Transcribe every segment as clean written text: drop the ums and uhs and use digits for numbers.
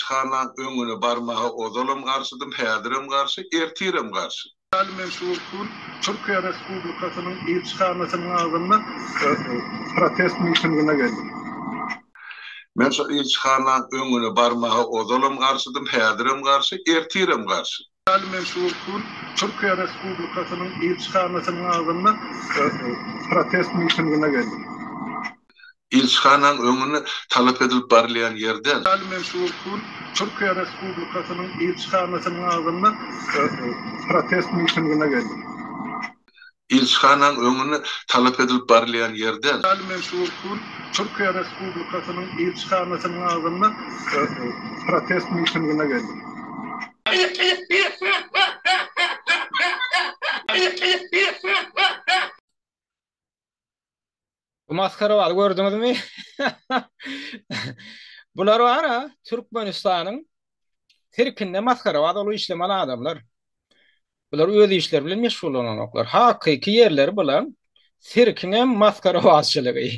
ilçihanaň öňüne barmaga ozalam garşydym, häzirem garşy, ertirem garşy. Ýaly men şu gün Türkiýe Respublikasynyň ilçihanasynyň agzynda protest mitingine geldim. Men şu ilçihanaň öňüne barmaga ozalam garşydym, häzirem garşy, ertirem garşy. Ýaly men şu gün Türkiýe Respublikasynyň ilçihanasynyň agzynda protest mitingine geldim. Ilçihanaň öňüne talap edilip barylýan ýer däl. Ýaly men şu gün Türkiýe Respublikasynyň ilçihanasynyň agzynda protest mitingine geldim. Ilçihanaň öňüne talap edilip barylýan ýer däl. Ýaly men şu gün Türkiýe Respublikasynyň ilçihanasynyň agzynda protest mitingine geldim. Bu masgarabazy gördüňizmi? Bular bar-a, Türkmenistanyň sirkinde masgarabaz bolup işlemeli adamlar. Bular öz işleri bilen meşgullananoklar. Hakyky ýerleri bulan sirkiňem masgarabazçylygy.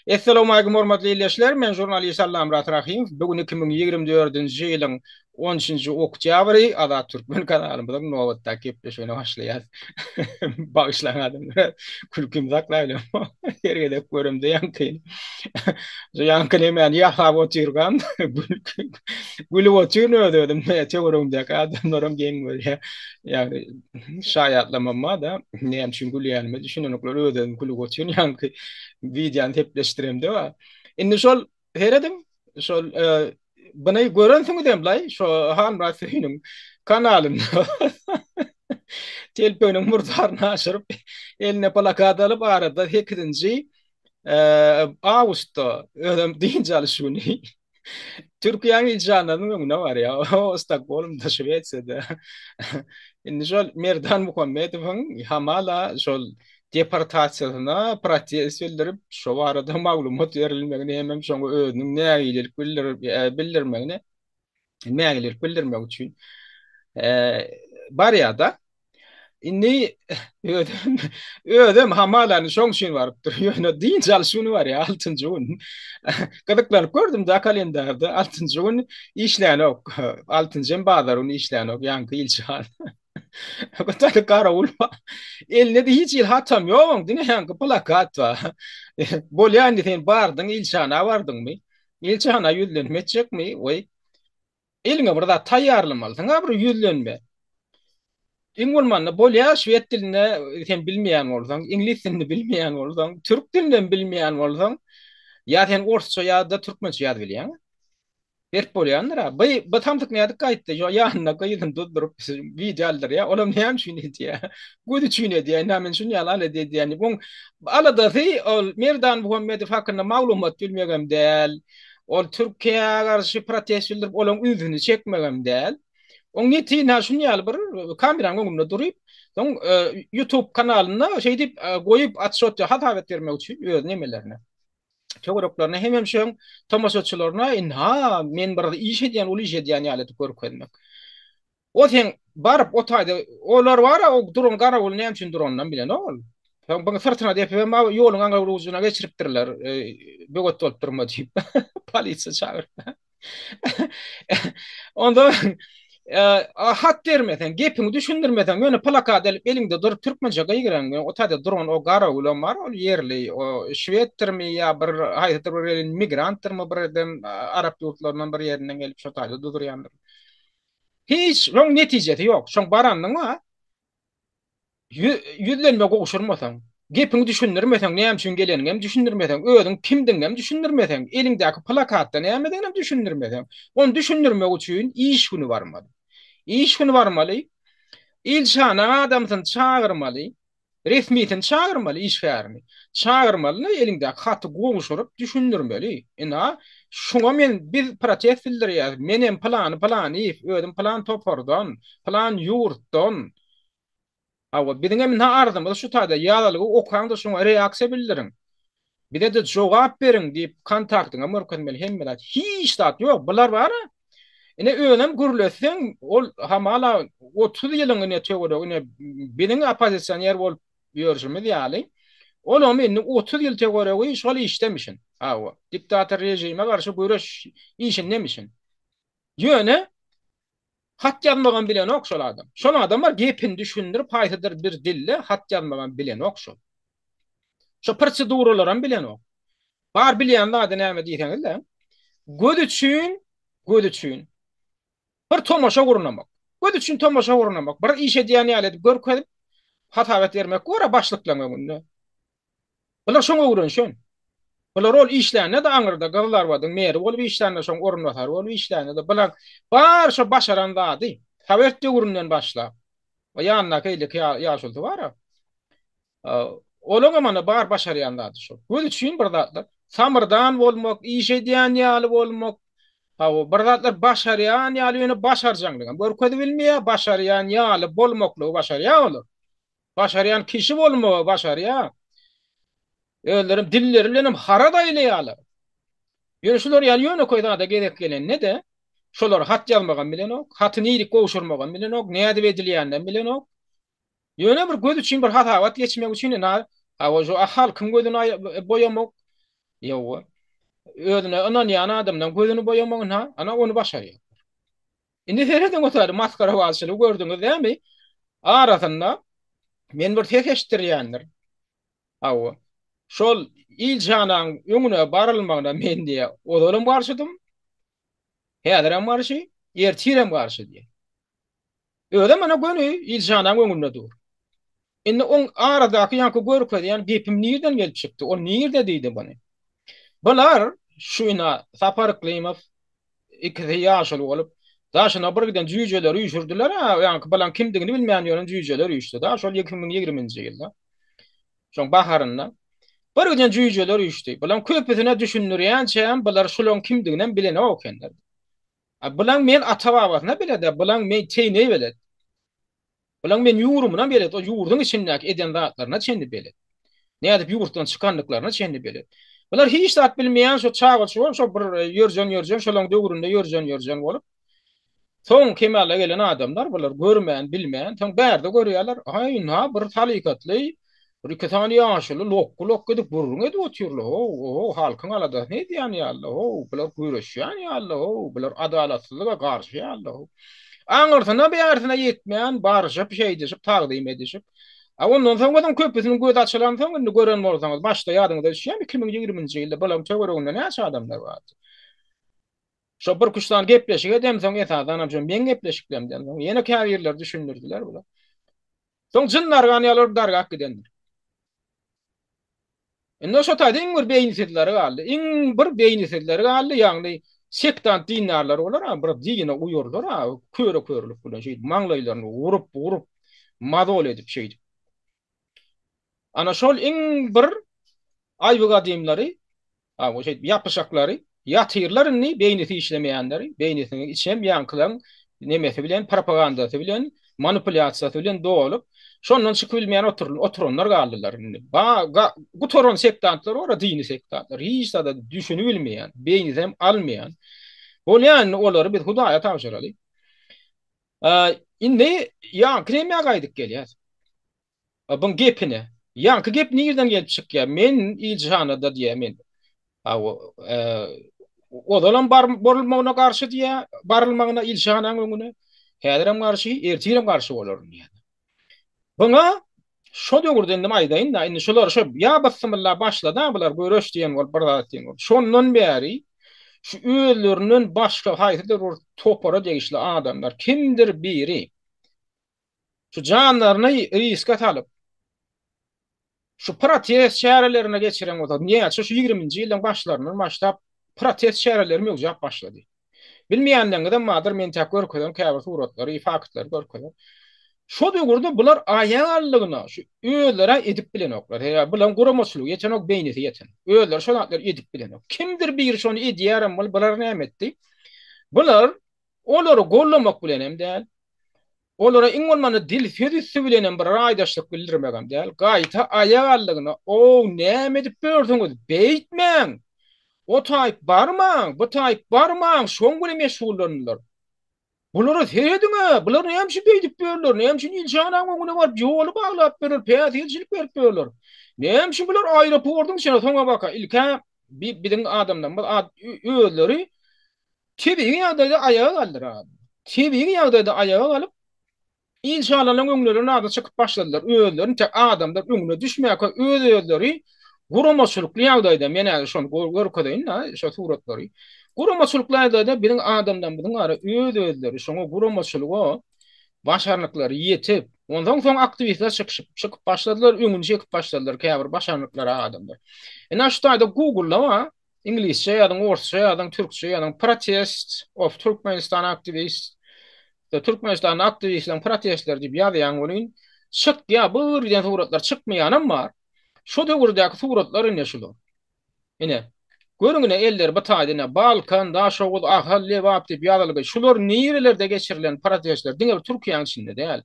Essalawmalikim hormatly ildeşler, men žurnalist Allamyrat Rahymow. Bu gün 2024-nji ýylyň On üçünji oktýabry Azat Türkmen kanalymyzyň nobatdaky gepleşigine başlaýas. Bagyşlaň adamlar. Külkimi saklaýalyň. Her gezek göremde ýaňkyny. Şu ýaňky nemäni ýasap otyrkam gülüp otyryn öz-özüm. Töweregimdäki adamlaram geň görýär. Ýagny şaýatlamam bar-da, näme üçin gülýänime düşünenoklar. Öz-özüm gülüp otyryn ýaňky wideony sepleşdiremde bar. Indi şol serediň, şol Buny görensiňizem laý, şo Hanmyrat Söýüniň kanalynda. Telpeginiň murdaryny aşyryp, eline plakat alyp arada 8-nji awgustda özem dynç alyş güni Türkiýäniň ilçihanasynyň öňüne barýar. O Stokgolmda, Şwesiýada. Indi şol Merdan Muhammedowyň hamala şol deportasiýasyna protest bildirip, şo barada maglumat berilmegini hemem şoňa özüniň nägilelik bildirmegini nägilelik bildirmek üçin barýar-da. Indi özem özem hamalany şoň üçin barypdyr. Ýöne dynç alyş güni barýar, altynjy gün. Gyzyklanyp gördüm-de kalendarda altynjy gün işlänok. Altynjy hem bazar güni işlänok, ýaňky ilçihana. Gutaly garawul bar. Elinde de hiç hili hatam ýok oň, diňe ýaňky plakat bar. Bolýa indi sen bardyň, ilçihana bardyňmy? Ilçihana ýüzlenme etjekmi? Weý. Eliňe bir zat taýýarlamalysyň-a bir ýüzlenme. Iň bolmanda bolýa şwed dilinde sen bilmeýän bolsaň, iňlis dilini bilmeýän bolsaň, türk dilini hem bilmeýän bolsaň, ýa sen orsça ýa-da türkmençe ýazyp bilýäňmi? Berip bolýandyr-a. Bu bu samsyk nädip gaýtdy? Şo ýanynda gyzyny duzduryp wideo aldyrýar. Olam näme üçin edýär? Göz üçin edýär. Ynha men şuny ýaly alada edýän diýip. Oň aladasy ol Merdan Muhammedow hakynda maglumat bilmegem däl. Ol Türkiýä garşy protest bildirip olaň ünsüni çekmegem däl. Oň niýeti ynha şuny ýaly bir kameranyň öňünde duryp, soň YouTube kanalynda şeýdip goýup atçot hasabat bermek üçin öz nemelerine. Töwereklerine hemem şoň tomaşaçylaryna ynha men bir iş edýän, uly iş edýän ýaly edip görkezmek. O sen baryp o taýda olar bar o duran garawul näme üçin duranynam bilenok ol. Soň buň syrtyna depibem ýoluň aňry ujuna geçiripdirler. Böwet bolup durma diýip. Polisiýa çagyryp. Onda hat bermeseň, gepiňi düşündirmeseň, ýöne plakat elip eliňde durup türkmençe gygyraň, o taýda duran o garawulam bar, ol ýerli, o şweddirmi ýa bir haýsydyr bir ýerli migrantdyrmy bir ýerden, arap ýurtlaryndan bir ýerinden gelip şo taýda duzurýandyr. Hiç, şoň netijesi ýok. Şoň baranyň bar. Ýüzlenme gowşurmasaň, gepiňi düşündirmeseň, näme üçin geleniňem düşündirmeseň, özüň kimdigiňem düşündirmeseň, eliňdäki plakatda nämediginem düşündirmeseň, ony düşündirmek üçin iş güni barmaly. Iş güni barmaly, ilçihana adamsyny çagyrmaly, resmisini çagyrmaly, işgärini çagyrmaly-da, eliňdäki haty gowşuryp düşündirmeli. Ynha, şuňa men biz protest bildirýäris, menem pylany pylanyýew, özüm pylan topardan, pylan ýurtdan, Hawa, biziňem ynha arzymyz şu taýda, ýazylgy okaň-da şoňa reaksiýa bildiriň. Bize-de jogap beriň diýip kontaktyňam görkezmeli hemme zat. Hiç zat ýok. Bular bar-a. Ine özem gürletseň, ol hamala 30 ýylyň ine töweregi ine biziň oppozisioner bolup ýörşümiz ýaly, olam indi 30 ýyl töweregi şol işdemişin. Hawa, diktator režime garşy göreş işindemişin. Ýöne hat ýazmagam bilenok şol adam. Şol adam bar gepini düşündirip haýsydyr bir dilde hat ýazmagam bilenok şol. Şo proseduralaram bilenok. Bar bilýän zady näme diýseňiz-de, göz üçin, göz üçin bir tomaşa gurnamak. Göz üçin tomaşa gurnamak. Bir iş edýän ýaly edip görkezip, hasabat bermek gora başlyklaryň öňünde. Bular şoňa öwrenişen. Bular ol işlände-de aňyrda Gyzylarbadyň meri bolup işlände, şoň orunbasary bolup işlände-de bular bar şo başaran zady sowet döwründen başlap, o ýanyndaky eýleki ýaşulusy bar-a. Olaňam ana bar başarýan zady şol. Göz üçin bir zatlar. Samyrdan bolmak, iş edýän ýaly bolmak, hawa, bir zatlar başarýan ýaly ýöne başarjaňlygam görkezibilmeýär, başarýan ýaly bolmaklygy başarýar olar. Başarýan kişi bolmagy başarýar. Özlerem dilleri bilenem harat aýlaýarlar. Ýöne şular ýaly ýönekeý zada gezek gelende-de, şolar hat ýazmagam bilenok, haty nirik gowşurmagam bilenok, nädip edilýäninem bilenok. Ýöne bir göz üçin bir hasabat geçmek üçin ina, hawa şu halkyň gözüni boýamak, ýowa, özüne ynanýan adamdan gözüni boýamak ina, ana ony başarýarlar. Indi serediň otady masgarabazçylygy gördüňiz dämi? Arasynda men bir ses eşitdirýändir. Hawa. Şol ilçihanaň öňüne barylmagyna men diýýär, ozalam garşydym, häzirem garşy, ertirem garşy diýýär. Özem ana göni ilçihanaň öňünde dur. Indi oň aradaky ýaňky görkezýän gepim nirden gelip çykdy? Ol nirde diýdi muny? Bular şu ina Sapar Yklymow ikisi ýaşuly bolup, daşyna bir giden jüýjeleri üýşürdiler-ä, ýaňky bulaň kimdigini bilmän ýören jüýjeler üýşdi-da, şol 2020-nji ýylda. Şoň baharynda. Bir giden jüýjeler üýşdi. Bulaň köpüsine düşündirýänçäm bular şulaň kimdiginem bilenok ekenler. A bulaň men ata-babasyna belet-ä, bulaň men teýine belet. Bulaň men ýurumyna belet, o ýurduň içindäki eden zatlaryna çenli belet. Nädip ýurtdan çykandyklaryna çenli belet. Bular hiç zat bilmeýän şo çagaçy bolup, şo bir ýörjen-ýörjen şolaň döwründe ýörjen-ýörjen bolup, soň kemala gelen adamlar bular görmän, bilmän, soň bärde görýärler, aý, ynha bir salykatly Bir iki sany ýaşuly lokgy-lokgy edip gürrüň edip otyrlar, how, oho, halkyň aladasyny edýän ýaly, how, bular göreşýän ýaly, how, bular adalatsyzlyga garşy ýaly, how. Aňyrsyna bärsine ýetmän, barşyp, şeýdişip, tagzym edişip. A ondan soň bolsa köpüsiniň gözi açylansoň, indi gören bolsaňyz, başda ýadyňyza düşýärmi, 2020-nji ýylda bularyň töwereginde näçe adamlar bardy? Şo birküç sany gepleşik edemsoň, esasanam şo meň gepleşiklerimden soň, ýene käbirleri düşündirdiler bular. Soň jyn dargan ýaly bolup dargap gidendir. Indi şo taýda iň bir beýnisizleri galdy. Iň bir beýnisizleri galdy, ýagny sektant dindarlar bolar, a bir dine uýarlar, a köre-körlük bilen şeýdip maňlaýlaryny urup, urup, mazol edip şeýdip. Ana şol iň bir aýbygadymlary Hawa, şeýdip ýapyşaklary ýatyrlar indi, beýnisi işlemeýänleri, beýnisiniň içem ýaňkylaryň nemesi bilen, propagandasy bilen, manipulýasiýasy bilen dolup, şondan çykyp bilmeýän oturanlar galdylar indi. Ba, ga, gutaran sektantlar bar, dini sektantlar, hiç zada düşünibilmeýän, beýnisem almaýan. Bolýa indi olary biz Hudaýa tabşyraly. Indi ýaňky nemä gaýdyp gelýäs. Buň gepine. Ýaňky gep nirden gelip çykýar? Men ilçihanada diýýär men. Hawa, ozalam bar bolmagyna garşy diýýär, barylmagyna ilçihanaň öňüne. Häzirem garşy, ertirem garşy bolaryn diýýär. Buňa şo döwürde indi aýdaýyn-da, indi şular şo ýa bysmylla başlady-a bular göreş diýen bolup bir zat diýen bolup. Şondan bäri şu özlerinden başga haýsydyr bir topara degişli adamlar kimdir biri Şu janlaryny riske salyp, şu protest çärelerini geçiren bolsa, näçe şu ýigriminji ýylyň başlaryndan başlap protest çäreleri möwjäp başlady. Bilmeýänleriňizem bardyr, men täk görkezen käbir suratlary, faktlary görkezen. Şo döwürde bular aýallygyna şu özleri edip bilenoklar. Sebäbi bularyň guramaçylygy ýetenok, beýnisi ýetenok. Özleri şo zatlary edip bilenok. Kimdir biri şony edýärem bolup, bular näme etdi? Bular olary gollamak bilen hem däl, Olara iň bolmanda dil söz üsti bilenem bir raýdaşlyk bildirmegem däl, gaýta aýak aldygyna, Ow, näme edip ýörsüňiz, beýtmäň! O taýyp barmaň, bu taýyp barmaň, şoň bilen meşgullandylar. Bulara serediň-ä, bular näme üçin beýdip ýörler, näme üçin ilçihanaň öňüne baryp ýoly baglap ýörler, päsgelçilik berip ýörler? Näme üçin bular aeroportyň içine soňabaka, ilk-ä biziň adamlarymyz özleri. Tebigy ýagdaýda aýaga galdyr adam. Tebigy ýagdaýda aýaga galyp, ilçihanalaryň öňlerine adam çykyp başladylar. Özlerini tek adamlar öňüne düşmäkä öz-özleri guramaçylykly ýagdaýda, men häzir şony görkezeýin-de, şo suratlary. Guramaçylykly ýagdaýda biziň adamlarymyzyň ara öz-özleri şoňa guramaçylyga başarnyklary ýetip, onsoň soň aktiwistler çykyşyp, çykyp başladylar, öňüni çekip başladylar käbir başarnyklary adamlar. Ine şu taýda Google-da bar, Iňlisçe ýazyň, orsça ýazyň, türkçe ýazyň, Protest of Turkmenistan Activists, Türkmenistanda aktiwistleriň protestleri diýip ýazýaň welin, çykýar, bir giden suratlar çykmaýanam bar. Şo döwürdäki suratlar ine şular. Ine, görüň ine elleri bir taýda ine Balkan, Daşoguz, Ahal, Lebap diýip ýazylgy. Şular nirelerde geçirilen protestler diňe bir Türkiýäniň içinde däl.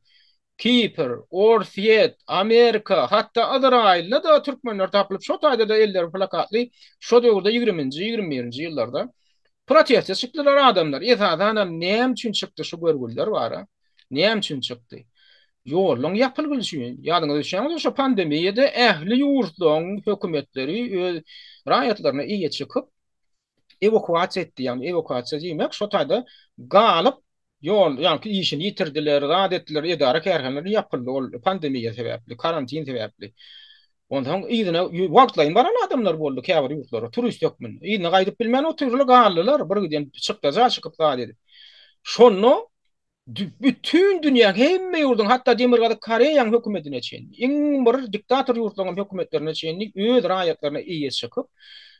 Kipr, Orsýet, Amerika, hatda Yzraýylda-da türkmenler tapylyp şo taýda-da elleri plakatly şo döwürde ýigriminji, 21-nji ýyllarda proteste çykdylar adamlar. Esasanam näme üçin çykdy şu görgüliler bara? Näme üçin çykdy? Ýollaň ýapylgyly üçin. Ýadyňyza düşýäňizmi şo pandemiýada ähli ýurtlaryň hökümetleri öz raýatlaryna eýe çykyp ewakuasiýa etdi. Ýagny ewakuasiýa diýmek şo taýda galyp ýol ýaňky işini ýitirdiler, zat etdiler, edara kärhanalar ýapyldy ol pandemiýa sebäpli, karantin sebäpli. Onsoň yzyna wagtlaýyn baran adamlar boldy käbir ýurtlara turist hökmünde. Yzyna gaýdyp bilmän otyrdylar, galdylar, bir giden çykdaja çykyp zat edip. Şonda Bütin dünýäň hemme ýurduň, hatda Demirgazyk Koreýaň hökümetine çenli, iň bir diktator ýurtlaryň hem hökümetlerine çenli öz raýatlaryna eýe çykyp,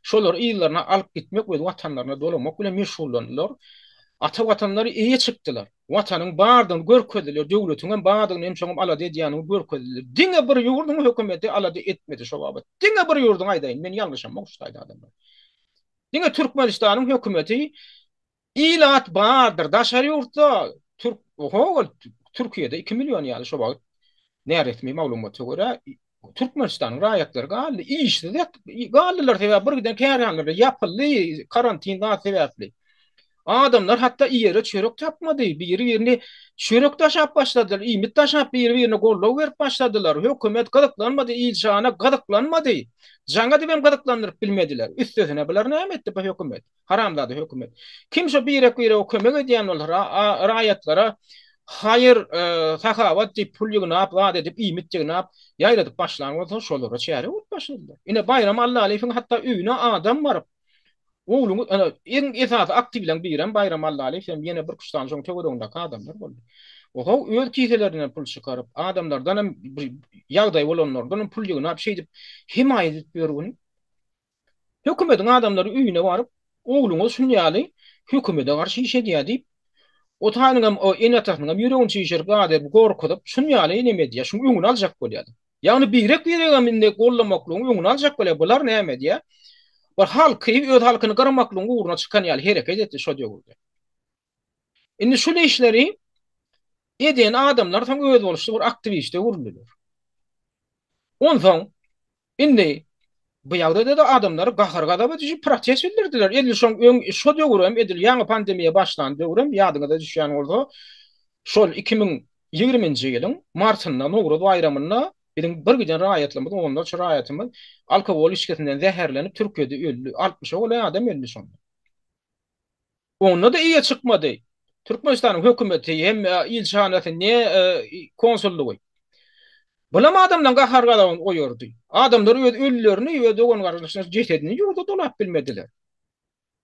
şolary yzlaryna alyp gitmek, öz watanlaryna dolamak bilen meşgullandylar. Ata watanlary eýe çykdylar. Watanyň bardygyny görkezdiler, döwletiň hem bardygyny hem şoňam alada edýändigini görkezdiler. Diňe bir ýurduň hökümeti alada etmedi şo babat. Diňe bir ýurduň aýdaýyn, men ýalňyşamok şu taýda adamlar. Diňe Türkmenistanyň hökümeti Ilat bardyr daşary ýurtda türk oho Türkiýede 2 million ýaly şo wagt näresmi maglumata görä Türkmenistanyň raýatlary galdy işsiz galdylar sebäbi bir giden kärhanalar ýapyldy karantin zat sebäpli. Adamlar hatda iýere çörek tapmady biri birini çörek daşap başladylar iýmit daşap biri birine goldaw berip başladylar hökümet gyzyklanmady ilçihana gyzyklanmady jaň edibem gyzyklandyryp bilmediler üstesine bular näme etdi bu hökümet. Haramzada hökümet. Kim şo birek birege kömek edýän bolsa raýatlara haýyr sahawat diýip pul ýygnap zat edip iýmit ýygnap ýaýradyp başlan bolsa şolara çäre görüp başladylar. Ine Baýram Allalyýewiň hatda öýüne adam baryp ogluňyz ene iň esasy aktiwleň birem Baýram Allalyýew hem ýene bir üç sany şoň töweregindäki adamlar boldy. Ohow öz kiselerinden pul çykaryp adamlardan hem bir ýagdaýy bolanlardan hem pul ýygnap şeýdip hemaýat edip ýörgüni. Hökümediň adamlary öýüne baryp, ogluňyz şun ýaly hökümede garşy iş edýär diýip, o taýynyňam, o ene-atasynyňam ýüregini çişirip, zat edip, gorkuzyp, şun ýaly neme edýär, şuň öňüni aljak bolýarlar. Ýagny birek-biregem indi gollamaklygyň öňüni aljak bolýar. Bular näme edýär? Bir halky, öz halkyny gyrmaklygyň ugruna çykan ýaly hereket etdi şo döwürde. Indi şul işleri eden adamlar soň özboluşly bir aktiwiste öwrüldiler. Onsoň indi bu ýagdaýda-da adamlar gahar-gazaba düşüp protest bildirdiler. Edil şoň öň şo döwürem edil ýaňy pandemiýa başlan döwrem ýadyňyza düşýän bolsa şol 2020-nji ýylyň martynda Nowruz baýramynda biziň bir giden raýatlarymyz onlarça raýatymyz alkogol içgisinden zäherlenip Türkiýede öldi. 60-a golaý adam öldi şonda. Onda-da eýe çykmady. Türkmenistanyň hökümeti hem ilçihanasy ne konsullygy. Bulam adamlaryň gahar-gazabyny oýardy. Adamlar öz ölülerini, öz dogan-garyndaşlarynyň jesedini ýurda dolap bilmediler.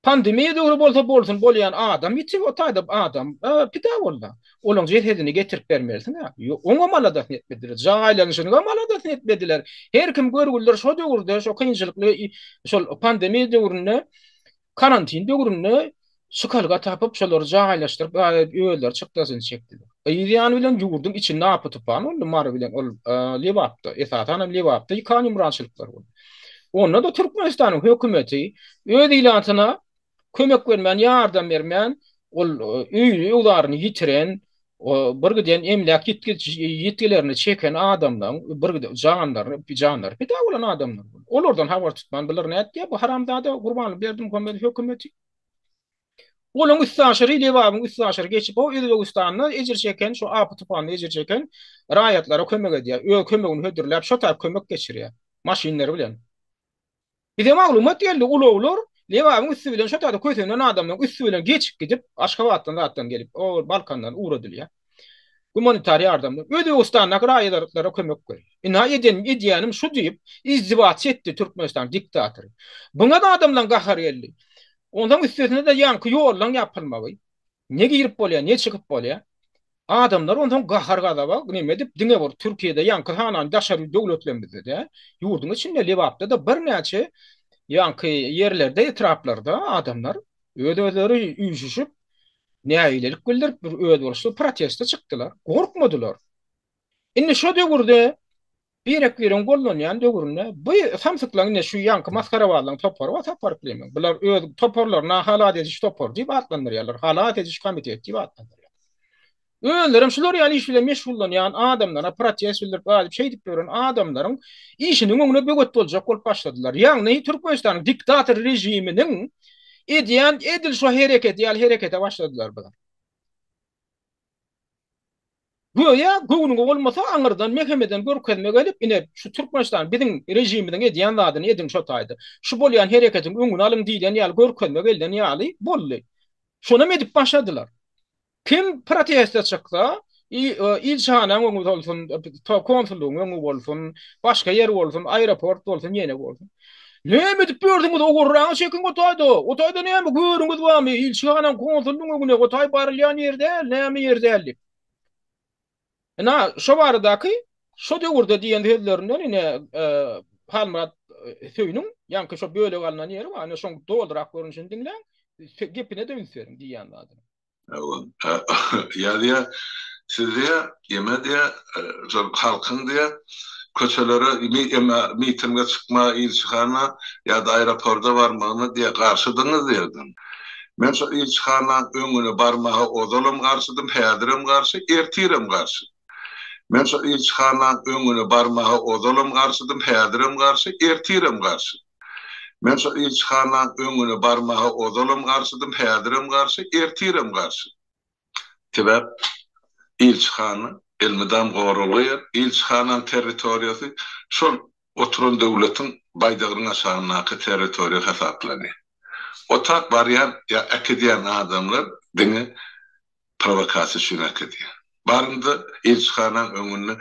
Pandemiýa döwri bolsa bolsun, bolýan adam ýitip, o taýda adam pida boldy. Olaň jesedini getirip bermelisiň-ä. Oňam aladasyny etmediler. Jaýlanyşynyňam aladasyny etmediler. Her kim görgülidir şo döwürde, şo kynçylykly şol pandemiýa döwründe Karantin döwründe çykalga tapyp, şolary jaýlaşdyryp, özleri çykdajyny çekdiler. Yz ýany bilen ýurduň içinde apy-tupan boldy, Mary bilen ol Lebapda, esasan hem Lebapda ýykan-ýumrançylyklar boldy. Onda-da Türkmenistanyň hökümeti öz ilatyna kömek bermän, ýardam bermän, ol öýüni, öwzaryny ýitiren, bir giden emläk ýitgilerini çeken adamlaryň bir giden janlaryny janlary pida bolan adamlar boldy. Olardan habar tutman bular nätýär bu haramzada Gurbanguly Berdimuhamedow hökümeti. Olaň üstaşyry Lebabyň üstaşyry geçip o Özbegistanda ejir çeken şu apy-tupanda ejir çeken raýatlara kömek edýär. Öz kömegini hödürläp şo taýp kömek geçirýär maşynlary bilen. Bize maglumat geldi, ulaglar. Lebabyň üsti bilen şo taýda kösenen adamlaryň üsti bilen geçip gidip, Aşgabatdan zatdan gelip, o Balkandan ugradylýar. Gumanitar ýardamlar. Özbegistandaky raýatlara kömek berýär. Ynha eden edýänim şu diýip, izdiwaç etdi Türkmenistan diktatory. Buňa-da adamlaryň gahary geldi. Onsoň üstesine-de ýaňky ýollaň ýapylmagy. Ne girip bolýar, ne çykyp bolýar. Adamlar onsoň gahar-gazaba neme edip, diňe bir Türkiýede ýaňky sanan daşary döwletlerimizde däl, ýurduň içinde Lebapda-da birnäçe ýaňky ýerlerde, etraplarda adamlar öz-özleri üýşüşip, nägilelik bildirip, bir özboluşly proteste çykdylar. Gorkmadylar. Indi şo döwürde birek-biregiň gollanýan döwründe bu samsyklaryň ine şu ýaňky masgarabazlaryň topary bar Sapar Yklymyň. Bular öz toparlaryna halas ediş topary diýip atlandyrýarlar. Halas ediş komiteti diýip atlandyrýarlar. Özlerem şular ýaly iş bilen meşgullanýan adamlara protest bildirip galyp şeýdip ýören adamlaryň işiniň öňüne böwet boljak bolup başladylar. Ýagny Türkmenistanyň diktator režiminiň edýän edil şo hereketi ýaly herekete başladylar bular. Göýä göwnüňe bolmasa aňyrdan mehemeden görkezme gelip ine şu Türkmenistan biziň režimimiziň edýän zadyny ediň şo taýda. Şu bolýan hereketiň öňüni alyň diýlen ýaly görkezme gelden ýaly boldy. Şonam edip başladylar. Kim proteste çyksa, ilçihanaň öňi bolsun, konsullygyň öňi bolsun, başga ýer bolsun, aeroport bolsun, ýene bolsun. Näme edip ýörsüňiz, ogurraňy çekiň o taýda. O taýda näme görüňiz barmy? Ilçihanaň, konsullygyň öňüne o taý barylýan ýer däl, näme ýer däl diýip. Ina, şo baradaky şo döwürde diýen sözlerinden ine Halmyrat Söýüniň ýaňky şo bölek alnan ýeri bar. Ine şoň dolurak görnüşini diňläň, gepine-de üns beriň diýýän zadyny. Ýa diýýär, siz diýýär, eme diýýär, şol halkyň diýýär, köçelere eme mitinge çykmaga, ilçihana ýa-da aeroporda barmagyna diýýär, garşydyňyz diýerdim. Men şol ilçihanaň öňüne barmaga ozalam garşydym, häzirem garşy, ertirem garşy. Men şol ilçihanaň öňüne barmaga ozalam garşydym, häzirem garşy, ertirem garşy. Men şol ilçihanaň öňüne barmaga ozalam garşydym, häzirem garşy, ertirem garşy. Sebäp ilçihana elmydam goralgy ýer, ilçihanaň territoriýasy şol oturan döwletiň baýdagynyň aşagyndaky territoriýa hasaplanýar. Otap barýan ýa äkidýän adamlar diňe prowokasiýa üçin äkidýär. Baryňda ilçihanaň öňünde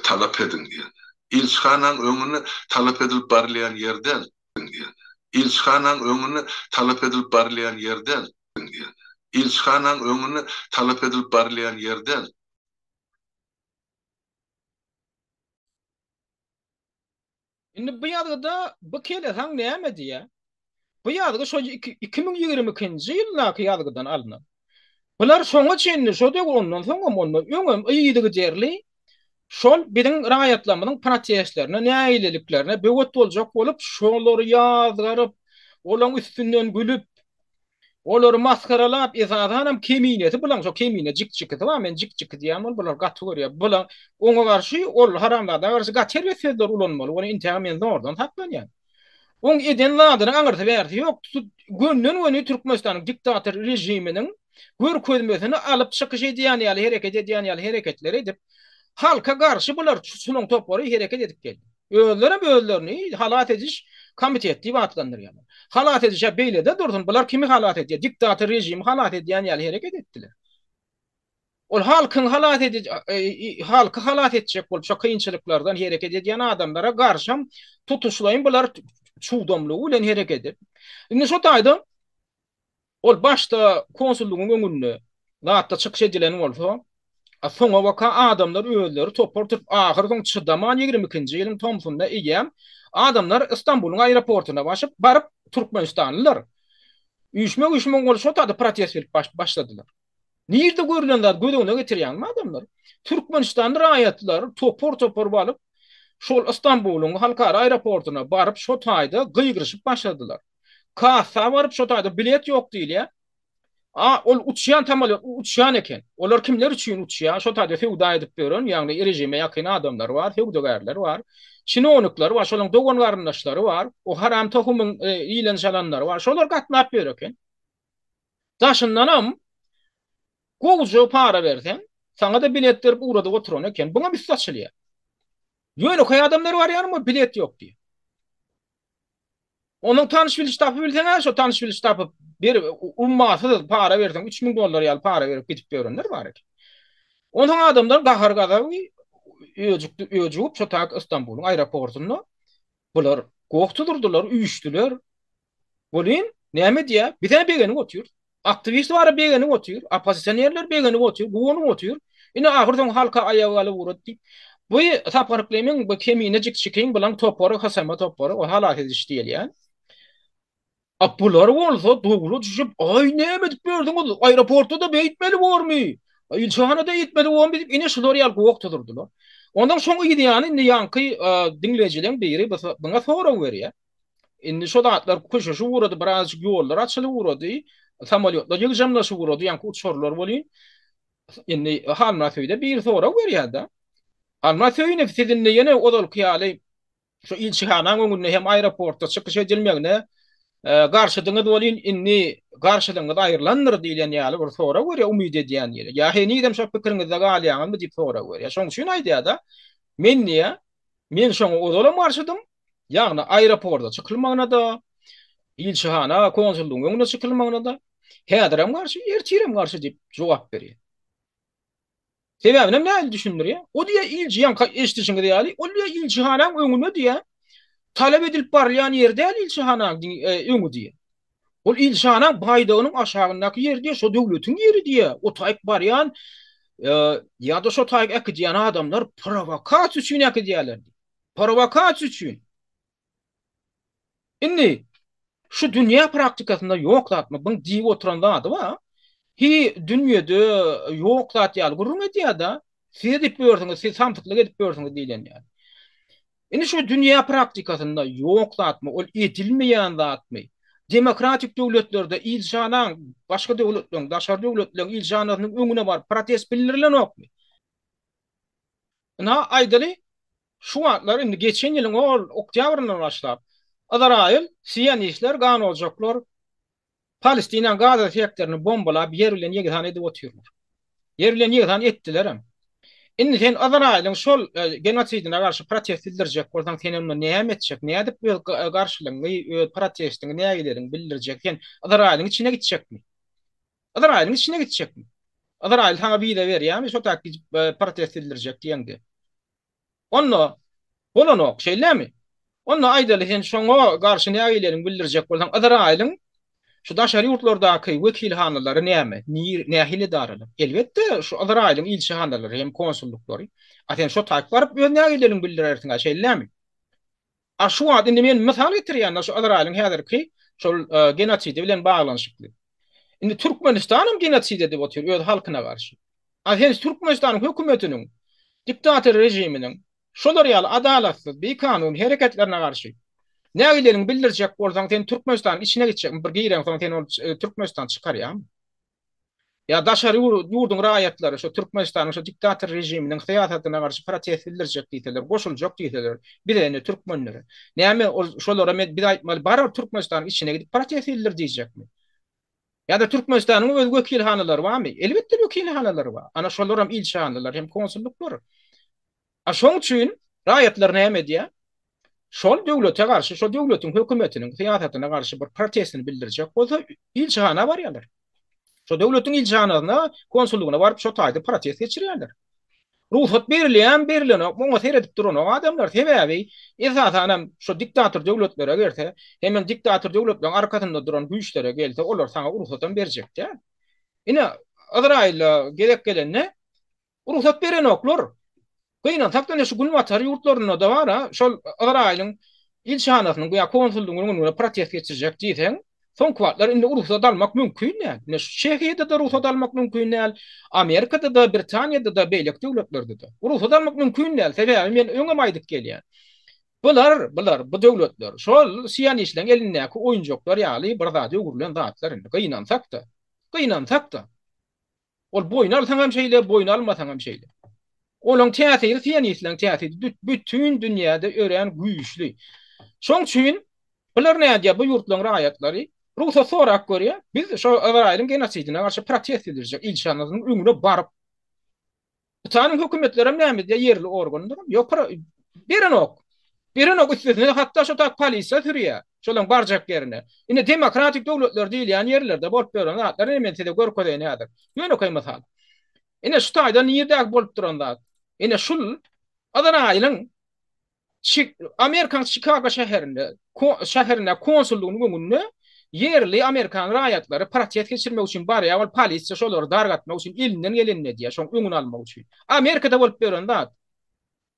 talap ediň diýen. Ilçihanaň öňüne talap edilip barylýan ýer däl diýen. Ilçihanaň öňüne talap edilip barylýan ýer däl diýen. Ilçihanaň öňüne talap edilip barylýan ýer däl. Indi bu ýazgyda bu kelesaň näme diýýär? Bu ýazgy şo 2022-nji ýyldaky ýazgydan alnan. Bular şoňa çenli şo döwür ondan soňam ondan öňem yzygiderli şol biziň raýatlarymyzyň protestlerine, nägileliklerine böwet boljak bolup şolary ýazgaryp, olaň üstünden gülüp, Olary masgaralap, esasanam keminesi bulaň şo kemine jik-jikisi bar, men jik-jiki diýýän bol, bular gaty görýär. Bulaň oňa garşy, ol haramzada garşy gaty erbet sözler ulanmaly, ony intägem men zordan saklanýan. Oň eden zadynyň aňyrsy bärsi ýok. Gönden-göni Türkmenistanyň diktator režiminiň görkezmesini alyp çykyş edýän ýaly, hereket edýän ýaly hereketler edip, halka garşy bular şulaň topary hereket edip geldi. Özlerem özlerini halas ediş komiteti diýip atlandyrýarlar. Halas ediş-ä beýlede dursun, bular kimi halas edýär? Diktator režimi halas edýän ýaly hereket etdiler. Ol halkyň halas ediji, halky halas etjek bolup şo kynçylyklardan hereket edýän adamlara garşam tutuşlaýyn bular çugdamlygy bilen hereket edip. Indi şo taýda Ol başda konsullygyň öňünde zatda çykyş edilen bolsa, a soňabaka adamlar özleri topar tutup ahyr soň çydaman 22-nji ýylyň tomsunda eýýäm adamlar Istanbulyň aeroportuna başyp baryp türkmenistanlylar üýşmek-üýşmek bolup şo taýda protest berip başladylar. Nirde görülen zat göz öňüne getirýäňmi adamlar? Türkmenistanly raýatlar topar-topar bolup şol Istanbulyň halkara aeroportuna baryp şo taýda gygyryşyp başladylar. Kassa baryp şo taýda bilet ýok diýilýär. A ol uçýan samolýot uçýan eken. Olar kimler üçin uçýar? Şo taýda söwda edip ýören, ýagny režime ýakyn adamlar bar, söwdagärler bar, çinownikler bar, şolaryň dogan-garyndaşlary bar, o haram tohumyň iýlen-çalanlary bar. Şolar gatnap ýör eken. Daşyndanam gowuja para berseň, saňa-da bilet berip ugradyp oturan eken. Buňam üsti açylýar. Ýönekeý adamlar barýarmy, bilet ýok diýip. Onuň tanyş-biliş tapyp bilseň-ä, şo tanyş-biliş tapyp, bir ummasyz para berseň, 3000 dollar ýaly para berip gidip ýörenler bar eken. Onsoň adamlar gahar-gazaby öjükdi, öjügip şo tak Istanbulyň aeroportunda bular goh tuzurdylar, üýşdüler. Welin, näme diýýär? Biz-ä begenip otyrys. Aktiwist bar-a begenip otyr, oppozisionerler begenip otyr, guwanyp otyr. Ine ahyr soň halka aýak alyp ugrady diýip. Bu Sapar Yklymyň bu kemine jikjikiň bilen topary HSM topary, o halas ediş diýilýän. A bular bolsa dowla düşüp, aý näme edip ýörsüňiz, aeroportda-da beýtmeli bormy? Ilçihanada eýtmeli bormy diýip, ine şular ýaly goh tuzurdylar. Ondan şoň yz ýany indi ýaňky diňleýjileň biri buňa sorag berýär. Indi şo zatlar köşeşip ugrady, birazajyk ýollar açylyp ugrady, samolýotlar ýygjamlaşyp ugrady, ýaňky uçarlar welin, indi Halmyrat Söýüde biri sorag berýär-de. Halmyrat Söýünow, siz indi ýene ozalky ýaly şu ilçihanaň öňünde hem aeroportda çykyş edilmegine garşydyňyz welin, indi garşylygyňyz aýrylandyr diýlen ýaly bir sorag berýär, umyt edýän ýeri. Ýa henizem şo pikiriňizde galýaňyzmy diýip sorag berýär. Şonuň üçin aýdýar-da, men diýýär, men şoňa ozalam garşydym, Ýagny aeroporta çykylmagyna-da, ilçihana, konsullygyň öňüne çykylmagyna-da häzirem garşy, ertirem garşy diýip jogap berýär. Sebäbinem nähili düşündirýär? O diýýär, ilçi, ýaňky eşidişiňiz ýaly, ol diýýär, ilçihanaň öňüne diýýär, talap edilip barylýan ýer däl ilçihanaň öňi diýýär. Ol ilçihanaň baýdagynyň aşagyndaky ýer diýýär, şo döwletiň ýeri diýýär. O taýyk barýan ýa-da şo taýyk äkidýän adamlar prowokasiýa üçin äkidýärler diýýär. Prowokasiýa üçin. Indi şu dünýä praktikasynda ýok zatmy? Buň diýip oturan zady bar. Hi dünýede ýok zat ýaly gürrüň edýär-de. Siz edip ýörsüňiz, siz samsyklyk edip ýörsüňiz diýlen ýaly. Indi şu dünýä praktikasynda ýok zatmy? Ol edilmeýän zatmy? Demokratik döwletlerde ilçihanaň, başga döwletleriň, daşary döwletleriň ilçihanasynyň öňüne baryp protest bildirilenokmy? Ynha, aýdaly, şu wagtlar indi geçen ýylyň ol oktýabryndan başlap, Yzraýyl, sionistler, ganojaklar Palestinanyň Gaza sektoryny bombalap, ýer bilen ýegsan edip otyrlar. Ýer bilen ýegsan etdilerem. Indi sen Yzraýylyň şol genosidine garşy protest bildirjek bolsaň, sen onda näme etjek? Nädip öz garşylygyňy, öz protestiňi, nägileligiňi bildirjek? Sen Yzraýylyň içine gitjekmi? Yzraýylyň içine gitjekmi? Yzraýyl saňa wiza berýärmi şo tak gidip protest bildirjek diýeňde? Onda bolanok, şeýlemi? Onda aýdaly sen şoňa garşy nägileligiňi bildirjek bolsaň, Yzraýylyň şu daşary ýurtlardaky wekilhanalary näme? Nähili edaralar? Elbetde, şu Yzraýylyň ilçihanalary hem konsullyklary. A sen şo taýyp baryp öz nägileligiňi bildirersiň-ä, şeýlemi? A şu wagt indi men mysal getirýän-de şu Yzraýylyň häzirki şol genosidi bilen baglanyşykly. Indi Türkmenistan hem genosid edip otyr öz halkyna garşy. A sen Türkmenistanyň hökümetiniň diktator režiminiň şolar ýaly adalatsyz, bikanun hereketlerine garşy nägileligiňi bildirjek bolsaň sen Türkmenistanyň içine gitjekmi? Bir gireňsoň seni ol Türkmenistan çykarýarmy? Ýa daşary ýurduň raýatlary şo Türkmenistanyň şo diktator režiminiň syýasatyna garşy protest bildirjek diýseler, goşuljak diýseler, bize indi türkmenlere. Näme ol şolara men biz aýtmaly bar ol Türkmenistanyň içine gidip protest bildir diýjekmi? Ýa-da Türkmenistanyň öz wekilhanalary barmy? Elbetde wekilhanalary bar. Ana şolaram ilçihanalar hem konsullyklar. A şoň üçin raýatlar näme edýär? Şol döwlete garşy, şol döwletiň hökümetiniň syýasatyna garşy bir protestini bildirjek bolsa, ilçihana barýarlar. Şo döwletiň ilçihanasyna, konsullygyna baryp şo taýda protest geçirýärler. Rugsat berilýärmi, berilenokmy, oňa seredip duranok adamlar. Sebäbi, esasanam şo diktator döwletlere gelse, hemem diktator döwletleriň arkasynda duran güýçlere gelse, olar saňa rugsatam berjek däl. Ine, Yzraýyla gezek gelende, Rugsat berenoklar. Gynansak-da ine şu günbatar ýurtlarynda-da bar-a, şol Yzraýylyň ilçihanasynyň ýa konsullygynyň öňünde protest geçirjek diýseň, soňky wagtlar indi rugsat almak mümkin däl. Ine şu Çehiýada-da rugsat almak mümkin däl, Amerikada-da, Britaniýada-da, beýleki döwletlerde-de. Rugsat almak mümkin däl. Sebäbi men öňem aýdyp gelýän. Bular, bular, bu döwletler şol sionistleriň elindäki oýunjaklar ýaly bir zada öwrülen zatlar indi. Gynansak-da. Gynansak-da. Ol boýun alsaňam şeýle, boýun almasaňam şeýle. Olaň täsiri sionistleriň täsiri bütin dünýäde örän güýçli. Şoň üçin bular nädýär bu ýurtlaryň raýatlary rugsat sorap görýär. Biz şo Yzraýylyň genosidine garşy protest bildirjek ilçihanasynyň öňüne baryp Hytaýyň hökümetlerem näme edýär ýerli organlaram ýok berenok. Berenok üstesine hatda şo tak polisiýa sürýär. Şolaň barjak ýerine. Ine demokratik döwletler diýilýän ýerlerde bolup ýören zatlar ine men size görkezeýin häzir. Ýönekeý mysal. Ine şu taýda nirdäki bolup duran zat. Ine şul Yzraýylyň Amerikanyň Çikago şäherinde şäherinde konsullygynyň öňünde ýerli amerikan raýatlary protest geçirmek üçin barýar, ol polisiýa şolary dargatmak üçin elinden gelenini edýär, şoň öňüni almak üçin. Amerikada bolup ýören zat.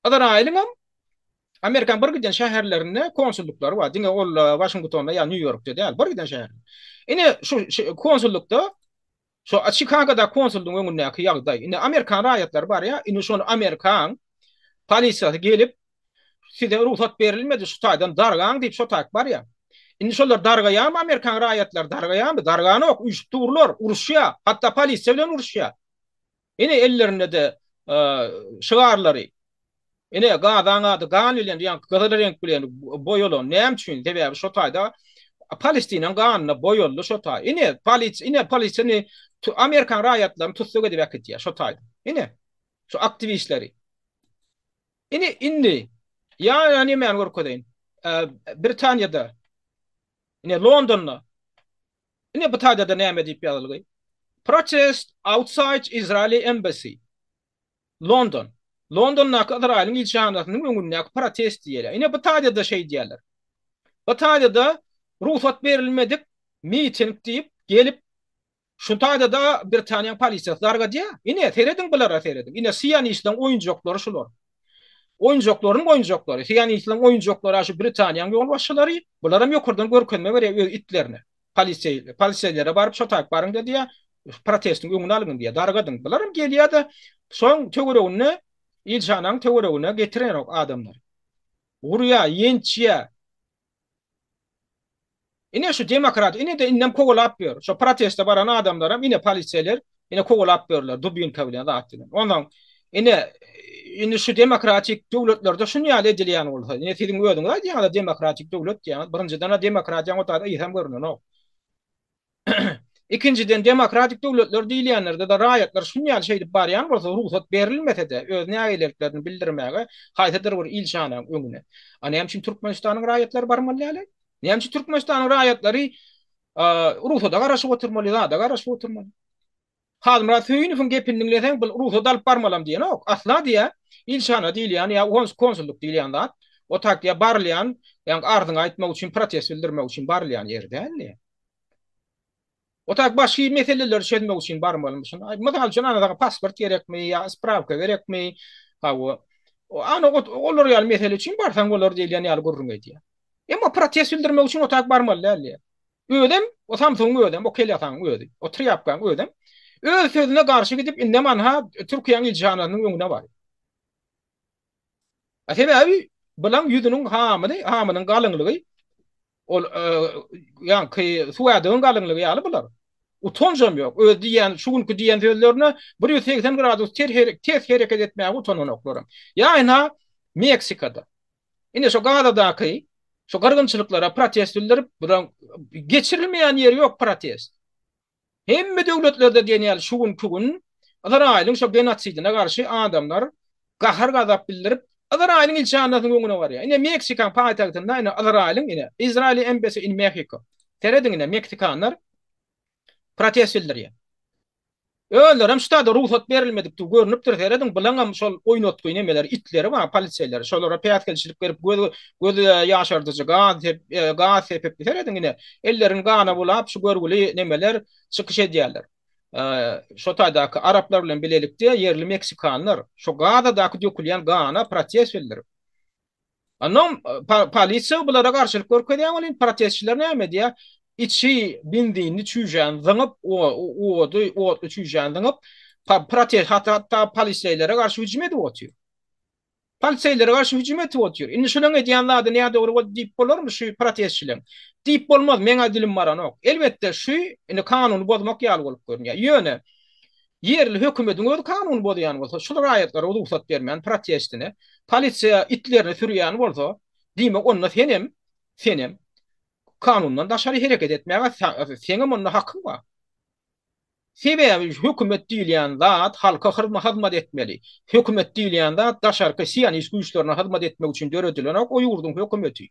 Yzraýylyňam Amerikanyň bir giden şäherlerinde konsullyklary bar. Diňe ol Waşingtonda ýa Nýu-Ýorkda däl, bir giden şäher. Ine şu konsullykda Şo Çikagodaky konsullygyň öňündäki ýagdaý. Indi amerikan raýatlary barýar, indi şony amerikan polisiýasy gelip, size rugsat berilmedi şu taýdan dargaň diýip şo taýyk barýar. Indi şolar dargaýarmy amerikan raýatlary dargaýarmy? Darganok, üýşüp durlar, uruşýar, hatda polisiýa bilen uruşýar. Ine ellerinde-de şygarlary. Ine Gazaň ady gan bilen, ýaňky gyzyl reňk bilen boýalan. Näme üçin? Sebäbi şo taýda Palestinaň ganyna boýaldy şo taý. Ine polisiýa, ine polisiýany Amerikan raýatlaryny tussag edip äkidýär şo taýda. Ine şu aktiwistleri. Ine indi ýa nämäni görkezeýin. Britaniýada ine Londonda Ine bu taýda-da näme diýip ýazylgy? Protest outside Israeli embassy. London. Londondaky Ysraýylyň ilçihanasynyň öňündäki protest diýýärler. Ine bu taýda-da şeý diýýärler. Bu taýda-da rugsat berilmedik miting diýip gelip şu taýda-da Britaniýanyň polisiýasy dargadýar. Ine serediň bulara serediň. Ine sionistleň oýunjaklary şular. Oýunjaklaryň oýunjaklary, sionistleriň oýunjaklary şu Britaniýanyň ýolbaşçylary, bularam ýokardan görkezme berýär öz itlerine. Poliseý, poliseýlere baryp şo taýyp baryň-da diýýär, protestiň öňüni alyň diýýär, dargadyň. Bularam gelýär-de, şoň töwereginde, ilçihanaň töweregine getirenok adamlary. Urýar, ýençýär. Ine şu demokrat ine-de indem kowalap ýör. Şo proteste baran adamlaram ine poliseýler ine kowalap ýörler dubinka bilen zat bilen. Onsoň ine indi şu demokratik döwletlerde şun ýaly edilýän bolsa, ine siziň özüňiz aýdýaňyz demokratik döwlet diýýäňiz. Birinjiden-ä demokratiýaň o taýda ysam görnenok. Ikinjiden, demokratik döwletler diýilýänlerde-de raýatlar şun ýaly şeýdip barýan bolsa, rugsat berilmese-de, öz nägileliklerini bildirmäge haýsydyr bir ilçihanaň öňüne. A näme üçin Türkmenistanyň raýatlary barmaly däl-ä? Näme üçin Türkmenistanyň raýatlary rugsada garaşyp oturmaly, zada garaşyp oturmaly? Halmyrat Söýünowyň gepini diňleseň, bul rugsat alyp barmalam diýenok. Asla diýýär, ilçihana diýilýän ýa konsullyk diýilýän zat, o tak diýýär, barylýan, ýa arzyňy aýtmak üçin, protest bildirmek üçin barylýan ýer däl diýýär. O tak başga meseleleri çözmek üçin barmalymyşyn. Mysal üçin, ana saňa pasport gerekmi ýa sprawka gerekmi, hawa, ana olar ýaly mesele üçin barsaň bolar diýilýän ýaly gürrüň edýär. Emma protest bildirmek üçin o tak barmaly däl diýýär. Özem, o Samsungyň özem, o kelesaňyň özi, o trýapkaň özem öz sözüne garşy gidip indem anha Türkiýäň ilçihanasynyň öňüne barýar. A sebäbi bulaň ýüzüniň hamyny, hamynyň galyňlygy ol ýaňky suwädigiň galyňlygy ýaly bular. Utanjam ýok. Öz diýýän, şu günki diýen sözlerine 180 gradus ters hereket etmäge utananoklaram. Ýa ynha Meksikada. Ine şo Gazadaky şu gyrgynçylyklara protest bildirip, bulaň geçirilmeýän ýeri ýok protest. Hemme döwletlerde diýen ýaly şu günki gün Yzraýylyň şo genosidine garşy adamlar gahar-gazap bildirip, Yzraýylyň ilçihanasynyň öňüne barýar. Ine Meksikaň paýtagtynda ine Yzraýylyň ine Israeli Embassy in Mexico. Serediň ine meksikanlar protest bildirýär. Özlerem şu taýda rugsat berilmedikdigi görnüpdir, serediň, bulaňam şol oýnatgy nemeleri, itleri bar, poliseýleri, şolara päsgelçilik berip, göz göz ýaşardyjy gaz sep gaz sepip, serediň ine, ellerini gana bulap, şu görgüli nemeler çykyş edýärler. Şo taýdaky araplar bilen bilelikde ýerli meksikanlar şo Gazadaky dökülýän gana protest bildirip, Ondan polisiýa bulara garşylyk görkezýär welin protestçiler näme edýär? Içi benzinli çüýşäni zyňyp, ody, otly çüýşäni zyňyp, protest hatda poliseýlere garşy hüjüm edip otyr. Poliseýlere garşy hüjüm edip otyr. Indi şularyň edýän zady nädogry boldy diýip bolarmy şu protestçileriň? Diýip bolmaz, meň-ä dilim baranok. Elbetde şu indi kanuny bozmak ýaly bolup görünýär. Ýöne Ýerli hökümediň özi kanuny bozýan bolsa, şul raýatlara rugsat bermän protestine, polisiýa itlerini sürýän bolsa, diýmek onda senem, senem kanundan daşary hereket etmäge seňem onda hakyň bar. Sebäbi hökümet diýilýän zat halka hyzmat etmeli. Hökümet diýilýän zat daşarky sionist güýçlerine hyzmat etmek üçin döredilenok o ýurduň hökümeti.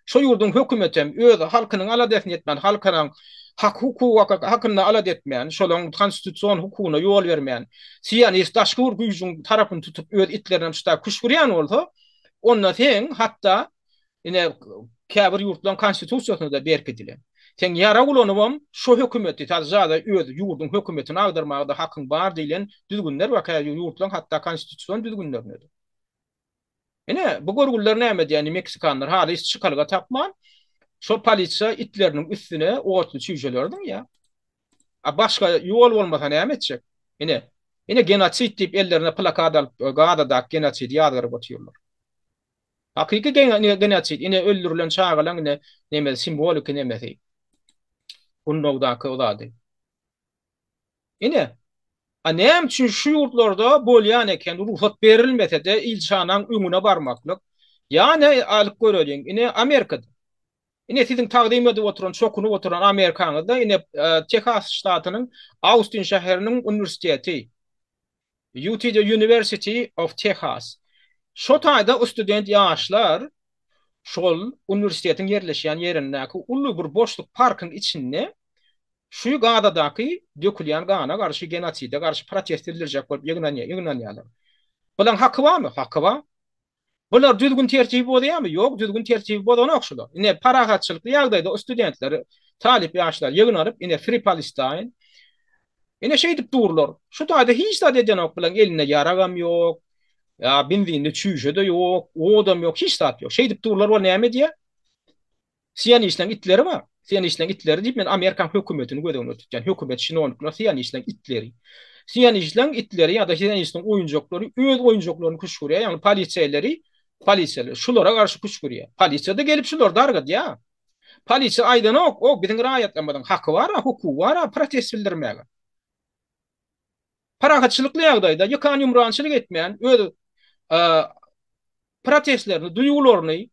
Şo ýurduň hökümetem öz halkynyň aladasyny etmän, halkynyň hak-hukugy hakynda alada etmän, şolaryň konstitusion hukugyna ýol bermän, sionist daşky bir güýjüň tarapyny tutup öz itlerinem şuta küşgürýän bolsa, onda seň hatda ine käbir ýurtlaryň konstitusiýasynda-da berkidilen. Seň ýarag ulanybam şo hökümeti, tazjada öz ýurduň hökümetini agdarmaga-da hakyň bar diýlen düzgünler bar käbir ýurtlaryň hatda konstitusion düzgünlerinde-de. Ine, bu görgüliler näme edýär? Indi meksikanlar halys çykalga tapman, şo polisiýa itleriniň üstüne otly çüýşeleri zyňýar. A başga ýol bolmasa näme etjek? Ine, ine genosid diýip ellerine plakat alyp, Gazadaky genosidi ýazgaryp otyrlar. Hakyky genosid, ine öldürilen çagalaň ine nemesi, simwoliki nemesi. Gundagdaky o zady. Ine, a näme üçin şu ýurtlarda bolýan eken rugsat berilmese-de ilçihanaň öňüne barmaklyk? Ýa-ne alyp göreliň, ine Amerikada. Ine siziň tagzym edip oturan, çokunyp oturan Amerikaňyzda ine Tehas ştatynyň Austin şäheriniň uniwersiteti. UT the University of Texas. Şo taýda student ýaşlar şol uniwersitetiň ýerleşýän ýerindäki uly bir boşluk parkyň içinde şu Gazadaky dökülýän gana garşy, genoside garşy protest bildirjek bolup ýygnanýarlar. Bulaň haky barmy? Haky bar. Bular düzgün-tertibi bozýarmy? Ýok, düzgün-tertibi bozanok şular. Ine, parahatçylykly ýagdaýda studentler, talyp ýaşlar ýygnanyp, ine, Free Palestine. Ine, şeýdip durlar. Şu taýda hiç zat edenok bulaň elinde ýaragam ýok, ýa benzinli çüýşe-de ýok, odam ýok, hiç zat ýok. Şeýdip durlar, ol näme edýär? Sionistleň itleri bar. Sionistleň itleri diýip men Amerikan hökümetini göz öňünde tutýan. Hökümet çinownikler sionistleň itleri. Sionistleň itleri ýa-da sionistleň oýunjaklary öz oýunjaklaryny küşgürýär. Ýagny poliseýleri, polisiýalar şulara garşy küşgürýär. Polisiýa-da gelip şulary dargadýar. Polisiýa aýdanok, o biziň raýatlarymyzyň haky bar-a, hukugy bar-a protest bildirmäge. Parahatçylykly ýagdaýda ýykan-ýumrançylyk etmän öz protestlerini, duýgularyny,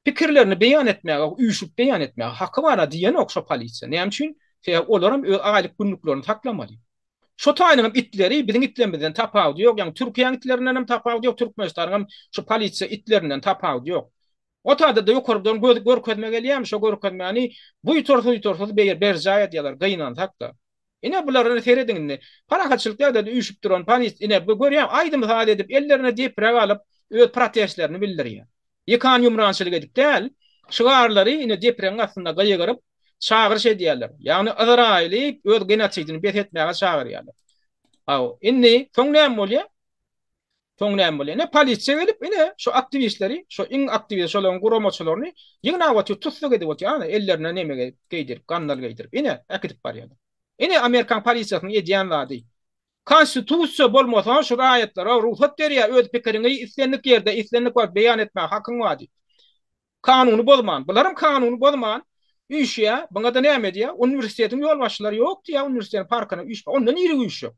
pikirlerini beýan etmäge, üýşüp beýan etmäge haky bar-a diýenok şo polisiýa. Näme üçin? Sebäbi olaram öz aýlyk günlüklerini saklamaly. Şo taýynyňam itleri biziň itlerimizden tapawudy ýok, ýagny Türkiýäň itlerinden hem tapawudy ýok, Türkmenistanyň hem şu polisiýa itlerinden tapawudy ýok. O taýda-da ýokardan göz görkezme gelýärmi, şo görkezmäni buýtar-suýtarsyz berjaý edýärler, gynansak-da. Ine bulara ine serediň indi. Parahatçylyk ýagdaýda üýşüp duran polis ine bu görýäň aýdym-saz edip ellerine deprek alyp öz protestlerini bildirýär. Ýykan-ýumrançylyk edip däl, şygarlary ine depregiň astynda gygyryp çagyryş edýärler. Ýagny Yzraýyly öz genosidini bes etmäge çagyrýarlar. Haw, indi soň näme bolýar? Soň näme bolýar? Ine polisiýa gelip ine şu aktiwistleri, şu iň aktiwist şolaryň guramaçylaryny ýygnap otyr, tussag edip otyr. Ana ellerine neme geýdirip, gandal geýdirip ine äkidip barýarlar. Ine Amerikan polisiýasynyň edýän zady. Konstitusiýa bolmasa şu raýatlara rugsat berýär öz pikiriňi islendik ýerde, islendik wagt beýan etmäge hakyň bar diýip. Kanuny bozman, bularam kanuny bozman üýşýär. Buňa-da näme edýär? Uniwersitetiň ýolbaşçylary ýok diýýär, uniwersitetiň parkyna üýşme. Onda nirä üýşjek?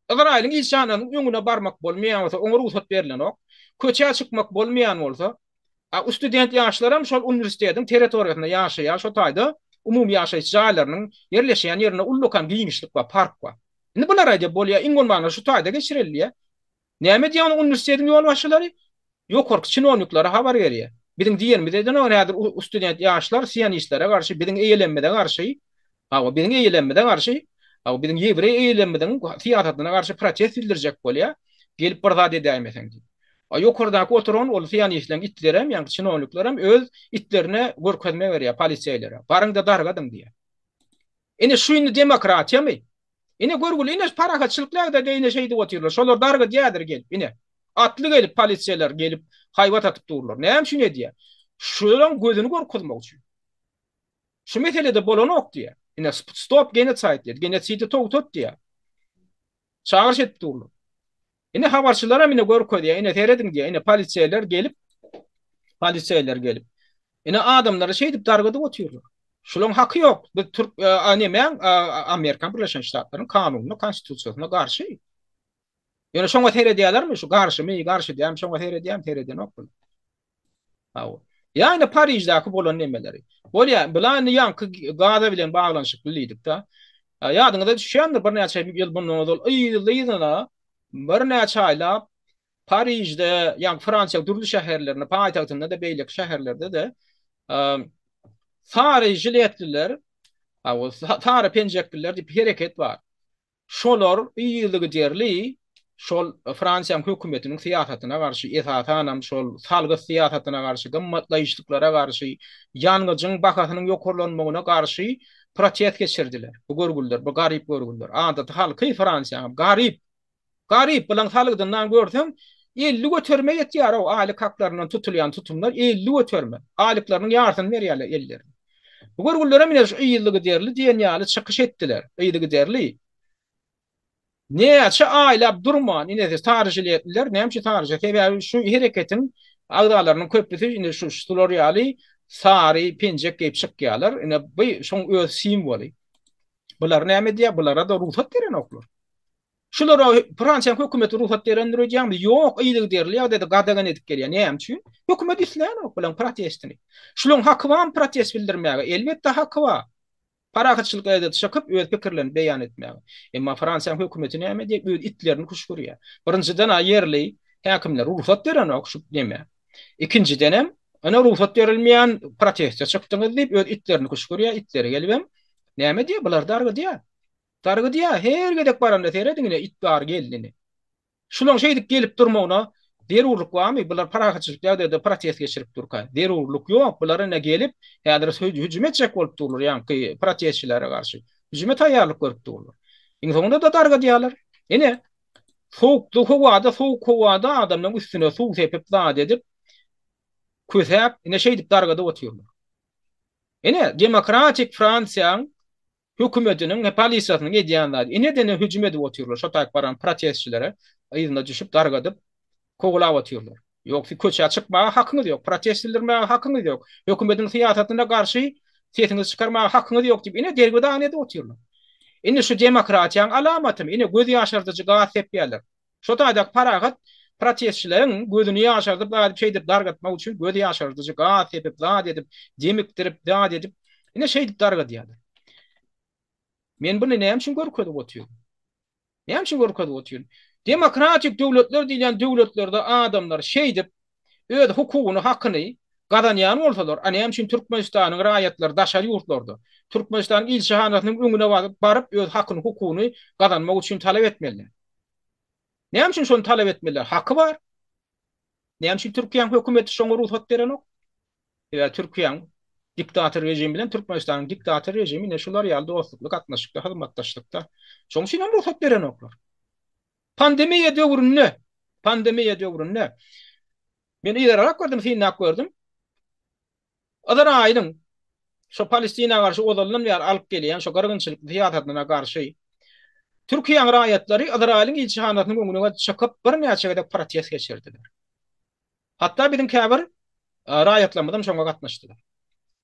Yzraýylyň ilçihanasynyň öňüne barmak bolmaýan bolsa, oňa rugsat berlenok. Köçä çykmak bolmaýan bolsa, a student ýaşlaram şol uniwersitetiň territoriýasynda ýaşaýar, şo taýda umumy ýaşaýyş jaýlarynyň ýerleşýän ýerinde ullakan giňişlik bar, park bar. Indi bular aýdýar, bolýar, iň bolmanda şu taýda geçireli diýýär. Näme edýär ony uniwersitetiň ýolbaşçylary? Ýokarky çinowniklere habar berýär. Biziň diýenimizi edenok, häzir student ýaşlar sionistlere garşy, biziň eýelemimize garşy, hawa, biziň eýelemimize garşy, hawa, biziň ýewreý eýelemimiziň syýasatyna garşy protest bildirjek bolýar, gelip bir zat edäýmeseň diýip. A ýokardaky oturan ol sionistleriň itlerem, ýaňky çinowniklerem öz itlerine görkezme berýär, poliseýlere. Baryň-da dargadyň diýýär. Ine şu indi demokratiýamy? Ine görgüli ine parahatçylykly ýagdaýda ine şeýdip otyrlar. Şolar dargadýadyr gelip ine. Atly gelip polisiýalar gelip haýbat atyp durlar. Näme üçin edýär? Şolaryň gözüni gorkuzmak üçin. Şu meselede bolanok diýýär. Ine stop genocide diýýär. Genosidi togtat diýýär. Çagyryş edip durlar. Ine habarçylaram ine görkezýär, ine serediň diýýär, ine poliseýler gelip, poliseýler gelip, ine adamlary şeýdip dargadyp otyrlar. Şularyň haky ýok. Biz türk nemäň Amerikan Birleşen Ştatlaryň kanunyna, konstitusiýasyna garşy. Ýöne şoňa seredýärlermi? Şu garşymy, garşy dälmi şoňa seredýärmi? Seredenok bular. Hawa. Ýa ine Pariždäki bolan nemeleri. Bolýa, bular indi ýaňky Gaza bilen baglanyşykly diýdik-de. Ýadyňyza düşýändir, birnäçe ýyl mundan ozal yzly-yzyna birnäçe aýlap Parižde, ýagny Fransiýanyň dürli şäherlerinde, paýtagtynda-da, beýleki şäherlerde-de. Sary žiletliler, sary penjekliler diýip hereket bar. Şolar yzygiderli şol Fransiýanyň hökümetiniň syýasatyna garşy, esasanam şol salgyt syýasatyna garşy, gymmatlaýyşlyklara garşy, ýangyjyň bahasynyň ýokarlanmagyna garşy protest geçirdiler. Bu görgüliler, bu garyp görgüliler. Adaty halky Fransiýanyň garyp. Garyp, bulaň salgydyndan görseň, 50 göterime ýetýär-ow, aýlyk haklaryndan tutulýan tutumlar 50 göterime. Aýlyklarynyň ýarsyny berýärler ellerine. Bu görgülilerem ine şu yzygiderli diýen ýaly çykyş etdiler. Yzygiderli. Näçe aýlap durman, ine sary žiletliler, näme üçin sary žilet? Sebäbi şu hereketiň agzalarynyň köpüsi ine şu şular ýaly sary penjek geýip çykýarlar. Ine bu şoň öz simwoly. Bular näme edýär? Bulara-da rugsat berenoklar. Şulara Fransiýanyň hökümeti rugsat berendir öýdýäňmi? Ýok, yzygiderli ýagdaýda gadagan edip gelýär. Näme üçin? Hökümet islänok bularyň protestini. Şularyň haky barmy protest bildirmäge? Elbetde haky bar. Parahatçylykly ýagdaýda çykyp, öz pikirlerini beýan etmäge. Emma Fransiýanyň hökümeti näme edýär? Öz itlerini küşgürýär. Birinjiden-ä ýerli häkimler rugsat berenok şu neme. Ikinjidenem, ine rugsat berilmeýän proteste çykdyňyz diýip, öz itlerini küşgürýär. Itleri gelibem näme edýär? Bulary dargydýar. Dargydýar. Her gezek baranda serediň ine it bar geldi ine. Şulaň şeýdip gelip durmagyna zerurlyk barmy? Bular parahatçylykly ýagdaýda protest geçirip durka. Zerurlyk ýok. Bular ine gelip häzir hüjüm etjek bolup durlar ýaňky protestçilere garşy. Hüjüme taýýarlyk görüp durlar. Iň soňunda-da dargadýarlar. Ine sowukly howada, sowuk howada adamlaryň üstüne suw sepip zat edip kösäp ine şeýdip dargadyp otyrlar. Ine demokratik Fransiýaň Hökümetiniň we polisiýasynyň edýän zady. Ine-dene hüjüm edip otyrlar. Şo taýyp baran protestçilere yzyna düşüp dargadyp, kowalap otyrlar. Ýok, siz köçä çykmaga hakyňyz ýok, protest bildirmäge hakyňyz ýok, hökümetiň syýasatyna garşy sesiňizi çykarmaga hakyňyz ýok diýip, ine derbi-dagyn edip otyrlar. Indi şu demokratiýaň alamatymy? Ine göz ýaşardyjy gaz sepýärler. Şo taýdaky parahat protestçileriň gözüni ýaşardyp zat edip şeýdip dargatmak üçin göz ýaşardyjy gaz sepip zat edip demikdirip zat edip ine şeýdip dargadýarlar. Men buny näme üçin görkezip otyryn? Näme üçin görkezip otyryn? Demokratik döwletler diýilýän döwletlerde adamlar şeýdip öz hukugyny, hakyny gazanýan bolsalar, a näme üçin Türkmenistanyň raýatlary daşary ýurtlarda Türkmenistanyň ilçihanasynyň öňüne baryp öz hakyny, hukugyny gazanmak üçin talap etmeliler? Näme üçin şony talap etmeliler? Haky bar. Näme üçin Türkiýäň hökümeti şoňa rugsat berenok? Sebäbi Türkiýäň diktator režimi bilen Türkmenistanyň diktator režimi ine şular ýaly dostlukly gatnaşykda, hyzmatdaşlykda. Şoň üçin hem rugsat berenoklar. Pandemiýa döwründe, pandemiýa döwründe men yzarlap gördüm, synlap gördüm. Yzraýylyň şo Palestina garşy ozaldan bäri alyp gelýän şo gyrgynçylykly syýasatyna garşy Türkiýäň raýatlary Yzraýylyň ilçihanasynyň öňüne çykyp birnäçe gezek protest geçirdiler. Hatda biziň käbir raýatlarymyzam şoňa gatnaşdylar.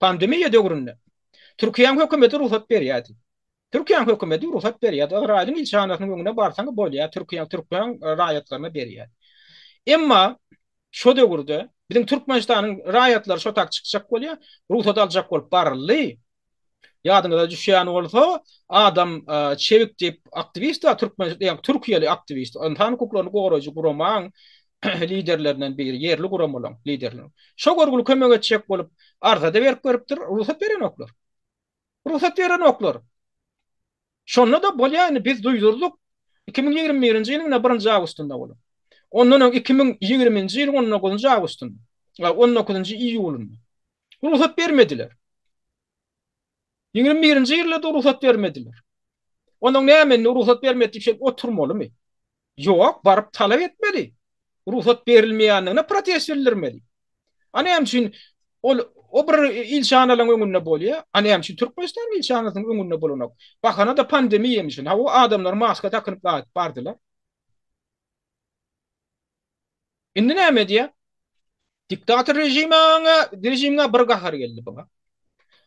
Pandemiýa döwründe Türkiýäň hökümeti rugsat berýärdi. Türkiýäň hökümeti rugsat berýär. Yzraýylyň ilçihanasynyň öňüne barsaň bolýar, Türkiýäň türkmen raýatlaryna berýär. Emma şo döwürde biziň Türkmenistanyň raýatlary şo tak çykjak bolýar, rugsat aljak bolup baryldy. Ýadyňyza düşýän bolsa, Adam Çewik diýip aktiwist bar, türkmen, ýagny türkiýeli aktiwist, ynsan hukuklaryny goraýjy guramaň liderlerinden biri, ýerli guramalaryň liderlerinden. Şo görgüli kömek etjek bolup arza-da berip görüpdir, rugsat berenoklar. Rugsat berenoklar. Şonda-da bolýar indi biz duýdurdyk. 2021-nji ýylyň ine birinji awgustynda bolan. Ondan öň 2020-nji ýylyň on dokuzynjy awgustynda, on dokuzynjy iýulynda. Rugsat bermediler. 21-nji ýylda-da rugsat bermediler. Ondan näme indi rugsat bermedi diýip şeýdip oturmalymy? Ýok, baryp talap etmeli. Rugsat berilmeýändigine protest bildirmeli. A näme üçin ol o bir ilçihanalaryň öňünde bolýar? A näme üçin Türkmenistanyň ilçihanasynyň öňünde bolanok? Bahana-da pandemiýa-mişin. Hawa, adamlar maska dakynyp gaýdyp bardylar. Indi näme edýär? Diktator režimiňe, režimiňe bir gahar geldi buňa.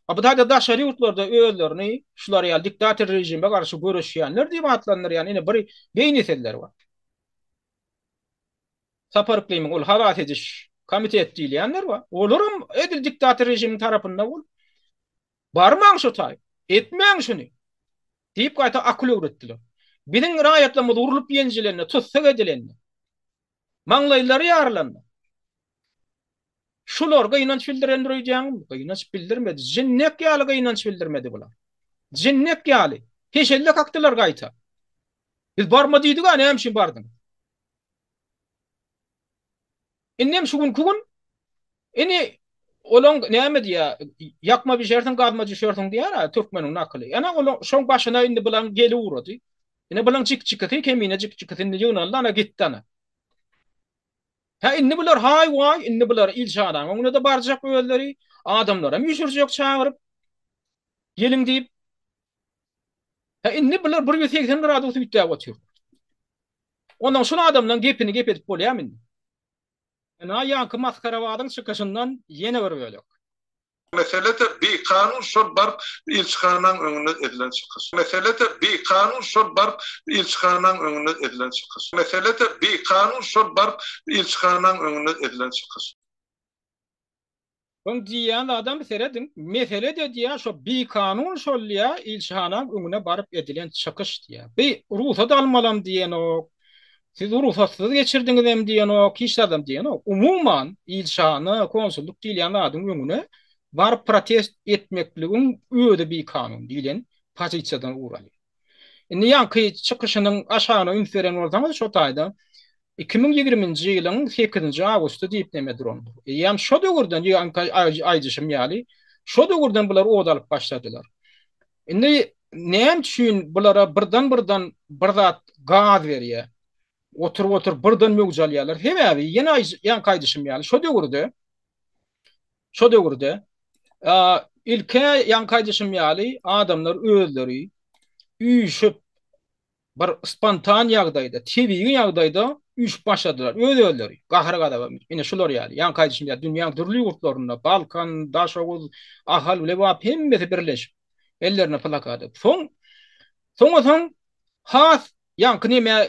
A bu taýda daşary ýurtlarda özlerini şular ýaly diktator režime garşy göreşýänler diýip atlandyrýan ine bir beýnisizler bar. Sapar Yklymyň ol halas ediş komitet diýilýänler bar. Olaram edil diktator režimiň tarapynda bolup, barmaň şo taý, etmäň şuny diýip gaýta akyl öwretdiler. Biziň raýatlarymyz urlup ýenjilende, tussag edilende, Maňlaýlary ýarylanda. Şular gynanç bildirendir öýdýäňmi? Gynanç bildirmedi. Jinnek ýaly gynanç bildirmedi bular. Jinnek ýaly. Heşelle kakdylar gaýta. Biz barma diýdik-ä, näme üçin bardyň? Indem şu günki gün indi olaň näme diýýär, ýakma bişersiň, gazma düşersiň diýýär-ä türkmeniň nakyly. Ýa olaň şoň başyna indi bulaň geli ugrady. Ine bulaň jik-jikisi, kemine jik-jikisi indi ýygnaldy, ana gitdi ana. Hä indi bular haý waý, indi bular ilçihanaň öňüne-de barjak özleri, adamlaram üýşürjek çagyryp, geliň diýip. Hä indi bular 180 gradus üýtgäp otyr. Ondan şul adamlaň gepini gep edip bolýamy indi? Ynha ýaňky masgarabazyň çykyşyndan ýene bir bölek. Mesele-de bikanun şol baryp ilçihanaň öňünde edilen çykyş. Mesele-de bikanun şol baryp ilçihanaň öňünde edilen çykyş. Mesele-de bikanun şol baryp ilçihanaň öňünde edilen çykyş. Oň diýýän zadam serediň, mesele-de diýýär şo bikanun şol diýýär ilçihanaň öňüne baryp edilen çykyş diýýär. Bi rugsat almalam diýenok, siz rugsatsyz geçirdiňizem diýenok, hiç zadam diýenok. Umuman ilçihana, konsullyk diýilýän zadyň öňüne baryp protest etmekligiň özi bikanun diýlen pozisiýadan ugur alýar. Indi ýaňky çykyşynyň aşagyna üns beren bolsaňyz şo taýda 2020-nji ýylyň sekizinji awgusty diýip neme durandyr. Eýýäm şo döwürden ýaňky aýdyşym ýaly şo döwürden bular ot alyp başladylar. Indi näme üçin bulara birden-birden bir zat gaz berýär? Oturyp-oturyp birden möwç alýarlar. Sebäbi ýene ýaňky aýdyşym ýaly şo döwürde şo döwürde ilk-ä ýaňky aýdyşym ýaly adamlar özleri üýşüp bir spontan ýagdaýda, tebigy ýagdaýda üýşüp başladylar. Öz-özleri gahar-gazaba münüp. Ine şular ýaly, ýaňky aýdyşym ýaly dünýäň dürli ýurtlarynda Balkan, Daşoguz, Ahal, Lebap hemmesi birleşip ellerine plakat alyp. Soň soňa-soň has ýaňky nämä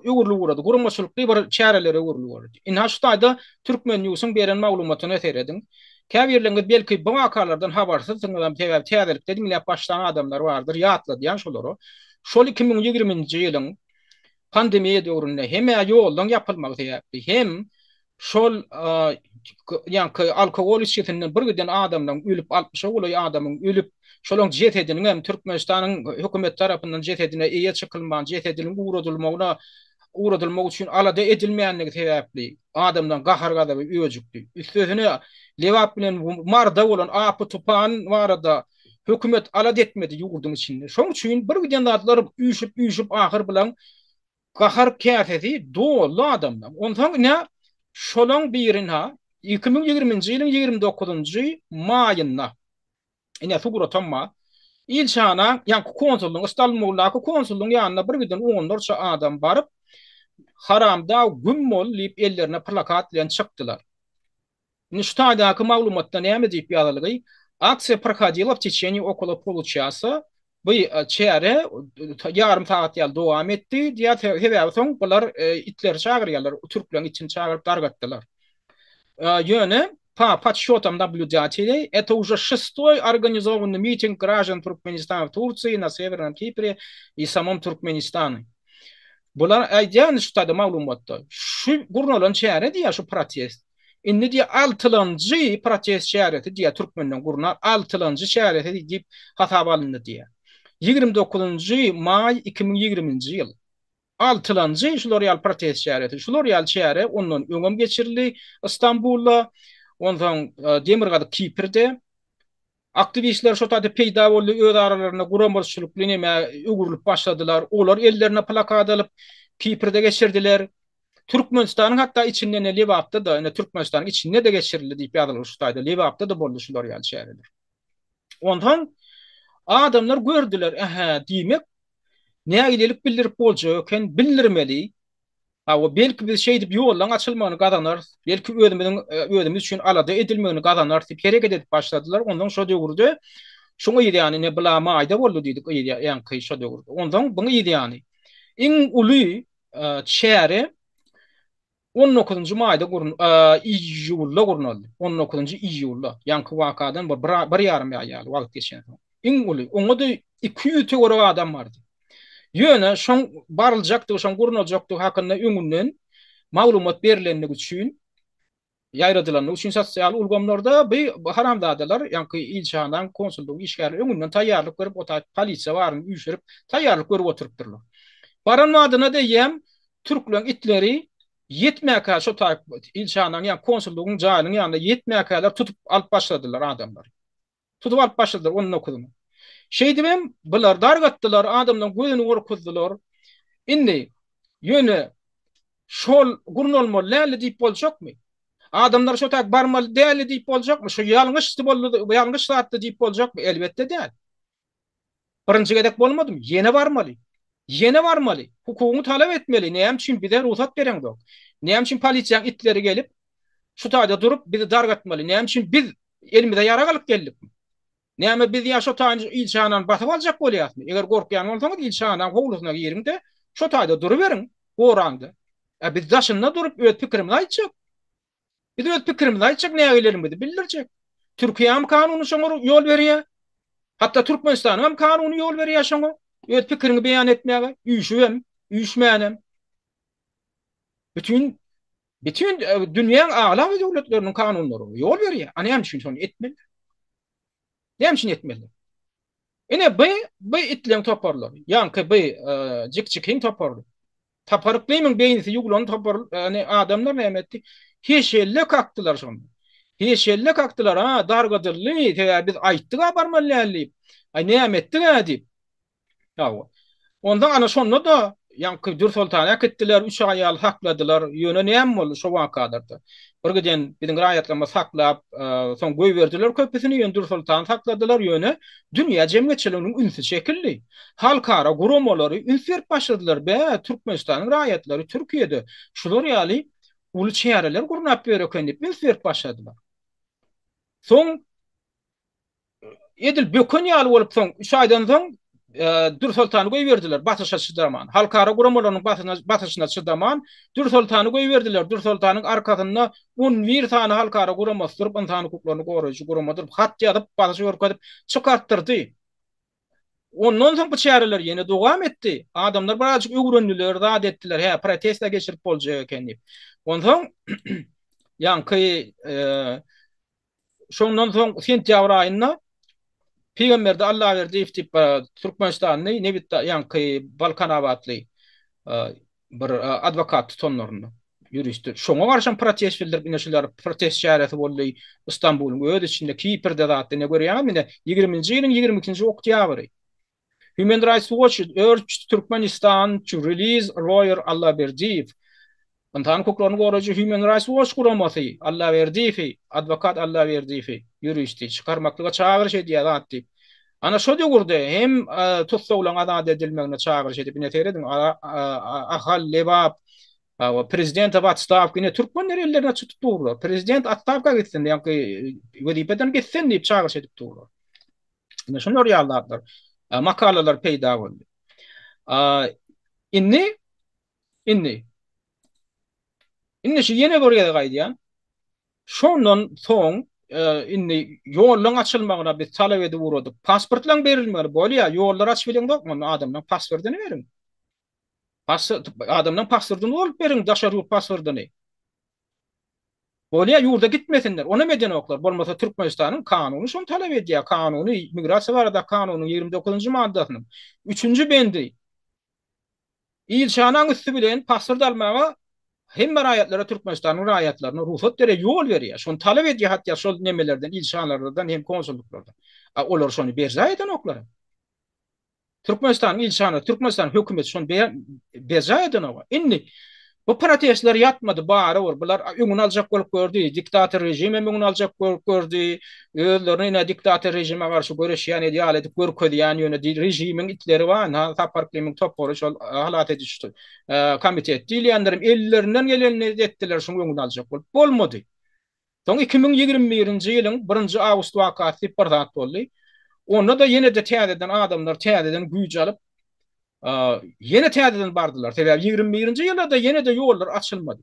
öwrülip ugrady, guramaçylykly bir çärelere öwrülip ugrady. Ynha şu taýda Türkmen Newsiň beren maglumatyna serediň. Käbirleriňiz belki bu wakalardan habarsyzsyňyzam, sebäbi täzelikde diňläp başlan adamlar bardyr, ýatladýan şolara. Şol 2020-nji ýylyň pandemiýa döwründe hem-ä ýollaň ýapylmagy sebäpli, hem Şol ýaňky alkogol içgisinden bir giden adamlaryň ölüp, altmyşa golaý adamyň ölüp, şolaryň jesediniň hem Türkmenistanyň hökümeti tarapyndan jesedine eýe çykylman, jesediniň ugradylmagyna ugradylmagy üçin alada edilmänligi sebäpli adamlaryň gahar-gazaby öjükdi. Üstesine, Lebap bilen Maryda bolan apy-tupan barada hökümet alada etmedi ýurduň içinde. Şoň üçin bir giden zatlar üýşüp-üýşüp ahyr bilen Gahar käsesi doldy adamlaň. Onsoň ine şolaň biri-ha 2020-nji ýylyň 29-njy maýynda ine suratam bar. Ilçihana, ýaňky konsullygyň, Ystalmuldaky konsullygyň ýanyna bir giden onlarça adam baryp, Haramdag güm bol diýip ellerine plakat bilen çykdylar. Indi şu taýdaky maglumatda näme diýip ýazylgy? Aksiýa prohodila w teçeniýe okolo poluçasa, Bu çäre ýarym sagat ýaly dowam etdi diýýär. Sebäbi soň bular itleri çagyrýarlar, türkleriň itini çagyryp dargatdylar. Ýöne po podsçetam nablýudateley, eto uje şestoý organizowanyý miting graždan Türkmenistana w Tursiýi, na Sewernom Kipre i samom Türkmenistany. Bular aýdýan şu taýda maglumatda, şu gurnalan çäre diýýär, şu protest. Indi diýýär altylanjy protest çäresi diýýär türkmenden gurnan altylanjy çäresi diýip hasaba alyndy diýýär. 29-njy maý 2020-nji ýyl. Altylanjy şular ýaly protest çäresi. Şular ýaly çäre ondan öňem geçirildi Istanbulda, onsoň Demirgazyk Kiprde. Aktiwistler şo taýda peýda boldy, öz aralarynda guramaçylykly nämä öwrülip başladylar. Olar ellerine plakat alyp, Kiprde geçirdiler. Türkmenistanyň hatda içinde ine Lebapda-da, ine Türkmenistanyň içinde-de geçirildi diýip ýazylgy şu taýda. Lebapda-da boldy şular ýaly çäreler. Onsoň adamlar gördüler, ähä, diýmek, nägilelik bildirip boljak eken, bildirmeli. Hawa, belki biz şeýdip ýollaryň açylmagyny gazanarys, belki özümiziň özümiz üçin alada edilmegini gazanarys diýip hereket edip başladylar. Onsoň şo döwürde şuň yz ýany ine bula maýda boldy diýdik yz ýaňky şo döwürde. Onsoň buň yz ýany iň uly çäre on dokuzynjy maýda iýulda gurnaldy. On dokuzynjy iýulda, ýaňky wakadan bir bir ýarym aý ýaly wagt geçensoň. Iň uly, oňa-da 200 töweregi adam bardy. Ýöne şoň baryljakdygy, şoň gurnaljakdygy hakynda öňünden maglumat berlendigi üçin. Ýaýradylandygy üçin sosial ulgamlarda bu haramzadalar, ýaňky ilçihanaň, konsullygyň işgärleri öňünden taýýarlyk görüp, o taýt polisiýa baryny üýşürip, taýýarlyk görüp oturypdyrlar. Baran badyna-da eýýäm türkleň itleri ýetmäkä şo taýt ilçihanaň ýa konsullygyň jaýynyň ýanyna ýetmäkäler tutup alyp başladylar adamlary. Tutup alyp başladylar on dokuzyny. Şeýdibem bular dargatdylar, adamlaryň gözüni gorkuzdylar. Indi ýöne şol gurnalmaly däldi diýip boljakmy? Adamlar şo taýt barmaly däldi diýip boljakmy? Şo ýalňyşdy boldy, ýalňyş zatdy diýip boljakmy? Elbetde däl. Birinji gezek bolmadymy? Ýene barmaly. Ýene barmaly. Hukugyňy talap etmeli. Näme üçin bize rugsat bereňzok? Näme üçin polisiýaň itleri gelip, şu taýda durup bizi dargatmaly? Näme üçin biz elimize ýarag alyp geldikmi? Näme biz ýa şo taýyny ilçihanany basyp aljak bolýasmy? Eger gorkýan bolsaňyz ilçihanaň howlusyna giriň-de, şo taýda duruberiň, goraň-da. A biz daşynda durup öz pikirimizi aýtjak. Biz öz pikirimizi aýtjak, nägileligimizi bildirjek. Türkiýäň kanuny şoňa ýol berýär. Hatda Türkmenistanyň hem kanuny ýol berýär şoňa. Öz pikiriňi beýan etmäge, üýşübem, üýşmänem. Bütin bütin e, dünýäň aglaba döwletleriniň kanunlary ýol berýär. A näme üçin şony etmeli? Näme üçin etmeli? Ine bu bu itleň toparlary. Ýaňky bu e, jik-jikiň toparly. Sapar Yklymyň beýnisi ýuwlan topar ýagny adamlar näme etdi? Heşelle kakdylar şonda. Heşelle kakdylar, ha, dargadyldy, sebäbi biz aýtdyk-a barmaly däl diýip. Aý, näme etdik-ä diýip. Hawa. Onsoň ana şonda-da ýaňky Dürsoltany äkitdiler, üç aý ýaly sakladylar. Ýöne näme boldy şo wakalarda? Bir giden biziň raýatlarymyz saklap, soň goýberdiler köpüsini, ýöne Dürsoltany sakladylar, ýöne dünýä jemgyýetçiliginiň ünsi çekildi. Halkara guramalary üns berip başladylar, bä, Türkmenistanyň raýatlary Türkiýede şular ýaly uly çäreler gurnap ýör eken diýip üns berip başladylar. Soň edil böken ýaly bolup soň üç aýdan soň Dürsoltany goýberdiler basyşa çydaman. Halkara guramalarynyň basyşyna çydaman Dürsoltany goýberdiler. Dürsoltanyň arkasynda 11 sany halkara guramasy durup ynsan hukuklaryny goraýjy gurama durup hat ýazyp basyş görkezip çykartdyrdy. Ondan soň bu çäreler ýene dowam etdi. Adamlar birazjyk öwrendiler, zat etdiler, hä, protest-ä geçirip boljak eken diýip. Onsoň ýaňky şondan soň sentýabr aýynda Pygamberdi Allaberdiýew diýip bir türkmenistanly nebit ýaňky balkanabatly bir adwokat tutanlarynda ýuristdi. Şoňa garşam protest bildirip ine şular protest çäresi boldy Istanbulyň öz içinde Kiprde zatda ine görýäňizmi ine 20-nji ýylyň 22-nji oktýabry. Human Rights Watch urged Turkmenistan to release lawyer Allaberdiýew. Ynsan hukuklaryny goraýjy Human Rights Watch guramasy Allaberdiýewi, adwokat Allaberdiýewi, ýuristi, çykarmaklyga çagyryş edýär zat diýip. Ana şo döwürde hem tussaglaryň azat edilmegine çagyryş edip, ine serediň, Ahal, Lebap, prezidente w otstawka, ine türkmenler ellerine tutup durlar. Prezident otstawka gitsin, ýaňky wezipeden gitsin diýip çagyryş edip durlar. Ine şular ýaly zatlar, makalalar peýda boldy. Indi indi indi şu ýene bir gezek aýdýan. Şondan soň indi ýollaryň açylmagyna biz talap edip ugradyk. Pasportlaryň berilmegini bolýar, ýollary açyp bileňzok, onda adamlaryň pasportyny beriň. Adamlaryň pasportyny bolup beriň, daşary ýurt pasportyny. Bolýar, ýurda gitmesinler. Onam edenoklar. Bolmasa Türkmenistanyň kanuny şony talap edýär. Kanuny, migrasiýa baradaky kanunyň 29-njy maddasynyň 3-nji bendi Ilçihanaň üsti bilen pasport almaga hemme raýatlara Türkmenistanyň raýatlaryna rugsat berýär, ýol berýär. Şony talap edýär hatda şol nemelerden, ilçihanalardan hem konsullyklardan. A olar şony berjaý edenoklar. Türkmenistanyň ilçihanasy, Türkmenistanyň hökümeti şony berjaý edenok. Indi bu protestler ýatmady, barybir bular öňüni aljak bolup gördi, diktator režim hem öňüni aljak bolup gördi. Özlerini ine diktator režime garşy göreşýän ýaly edip görkezýän ýöne režimiň itleri bar, ynha Sapar Klimiň topary şol halas ediş komitet diýilýänlerem ellerinden gelenini etdiler şuň öňüni aljak bolup. Bolmady. Soň 2021-nji ýylyň birinji awgust wakasy diýip bir zat boldy. Onda-da ýene-de täzeden adamlar täzeden güýç alyp, ýene täzeden bardylar. Sebäbi 21-nji ýylda-da ýene-de ýollar açylmady.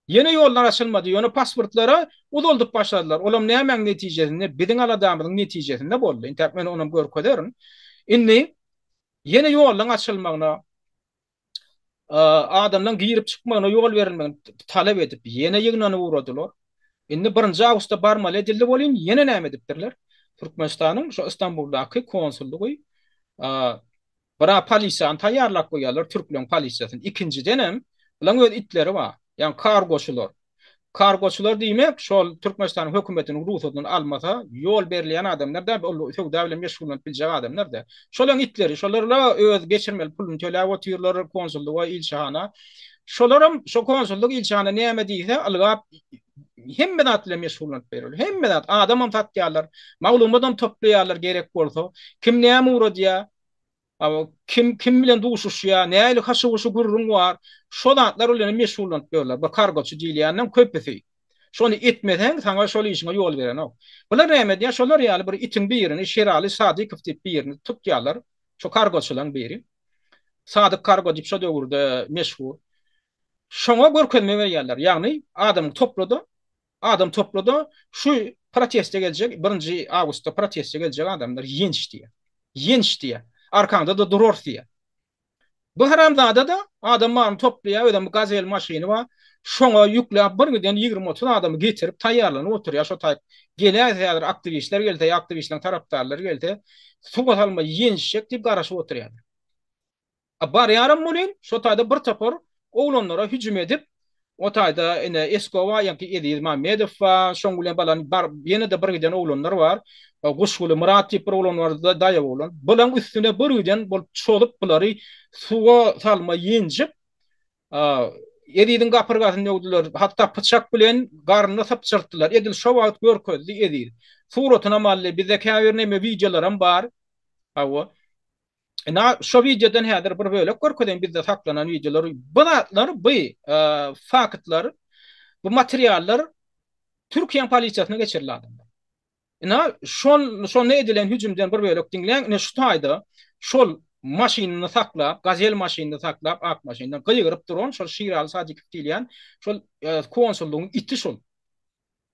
Ýene ýollar açylmady, ýöne pasportlara uzaldyp başladylar. Olam nämäň netijesinde, biziň aladamyzyň netijesinde boldy. Intäk men onam görkezerin. Indi ýene ýollaryň açylmagyna, adamlaryň girip çykmagyna ýol berilmegini talap edip, ýene ýygnanyp ugradylar. Indi birinji awgustda barmaly edildi welin, ýene näme edipdirler? Türkmenistanyň şo Istanbuldaky konsullygy bir-ä polisiýany taýýarlap goýýarlar, türkleriň polisiýasyny. Ikinjidenem, bularyň öz itleri bar. Ýagny kargoçylar. Kargoçylar diýmek, şol Türkmenistanyň hökümetiniň rugsadyny almasa, ýol berilýän adamlar däl, ol söwda bilen meşgullanyp biljek adamlar däl. Şolaryň itleri, şolar-la öz geçirmeli puluny töläp otyrlar konsullyga, ilçihana. Şolaram şo konsullyk, ilçihana näme diýse, ylgap hemme zat bilen meşgullanyp bererler. Hemme zat, adamam satýarlar, maglumatam toplaýarlar gerek bolsa. Kim näme ugradýar, Kim kim bilen duşuşýar, nähili haşy-huşy gürrüň bar, şo zatlar bilen hem meşgullanyp ýörler. Bir kargoçy diýilýäniň köpüsi. Şony etmeseň, saňa şol işiňe ýol berenok. Bular näme edýär? Şolar ýaly bir itiň birini, Şeraly Sadykow diýip birini tutýarlar. Şo kargoçylaryň biri. Sadyk kargo diýip şo döwürde meşhur. Şoňa görkezme berýärler. Ýagny adamyňy topla-da, Adam toplada şu proteste geljek birinji awgustda proteste geljek adamlar ýenç diýýär. Ýenç diýýär. Arkaňda-da durarys diýýär. Bu haramzada-da adam baryny toplaýar, özem gazel maşyny bar. Şoňa ýükläp bir giden 20-30 adamy getirip taýýarlanyp oturýar şo taýyp. Geläýse häzir aktiwistler gelse ýa aktiwistleriň tarapdarlary gelse suwa salma ýençjek diýip garaşyp oturýarlar. A barýaram welin, şo taýda bir topar oglanlara hüjüm edip, o taýda ine Esko bar, ýaňky Eziz Mammedow bar, şoň bilen balan bar, ýene-de bir giden oglanlar bar. Guşguly Myrat diýip bir oglan bar, daýaw oglan. Bulaň üstüne bir giden bolup çozup bulary suwa salma ýenjip, Eziziň gapyrgasyny döwdüler, hatda pyçak bilen garnyny sypjyrtdylar. Edil şo wagt görkezdi Eziz. Suratynam aldy, bizde käbir neme wideolaram bar. Hawa. Ina şo wideodan häzir bir bölek görkezeýin bizde saklanan wideolar. Bu zatlar bu faktlar bu materiallar Türkiýäň polisiýasyna geçirildi adamlar. Ina şol şonda edilen hüjümden bir bölek diňläň. Ine şu taýda şol maşynyny saklap, gazel maşynyny saklap, ak maşyndan gygyryp duran şol Şiraly Sadikow diýilýän şol konsullygyň iti şol.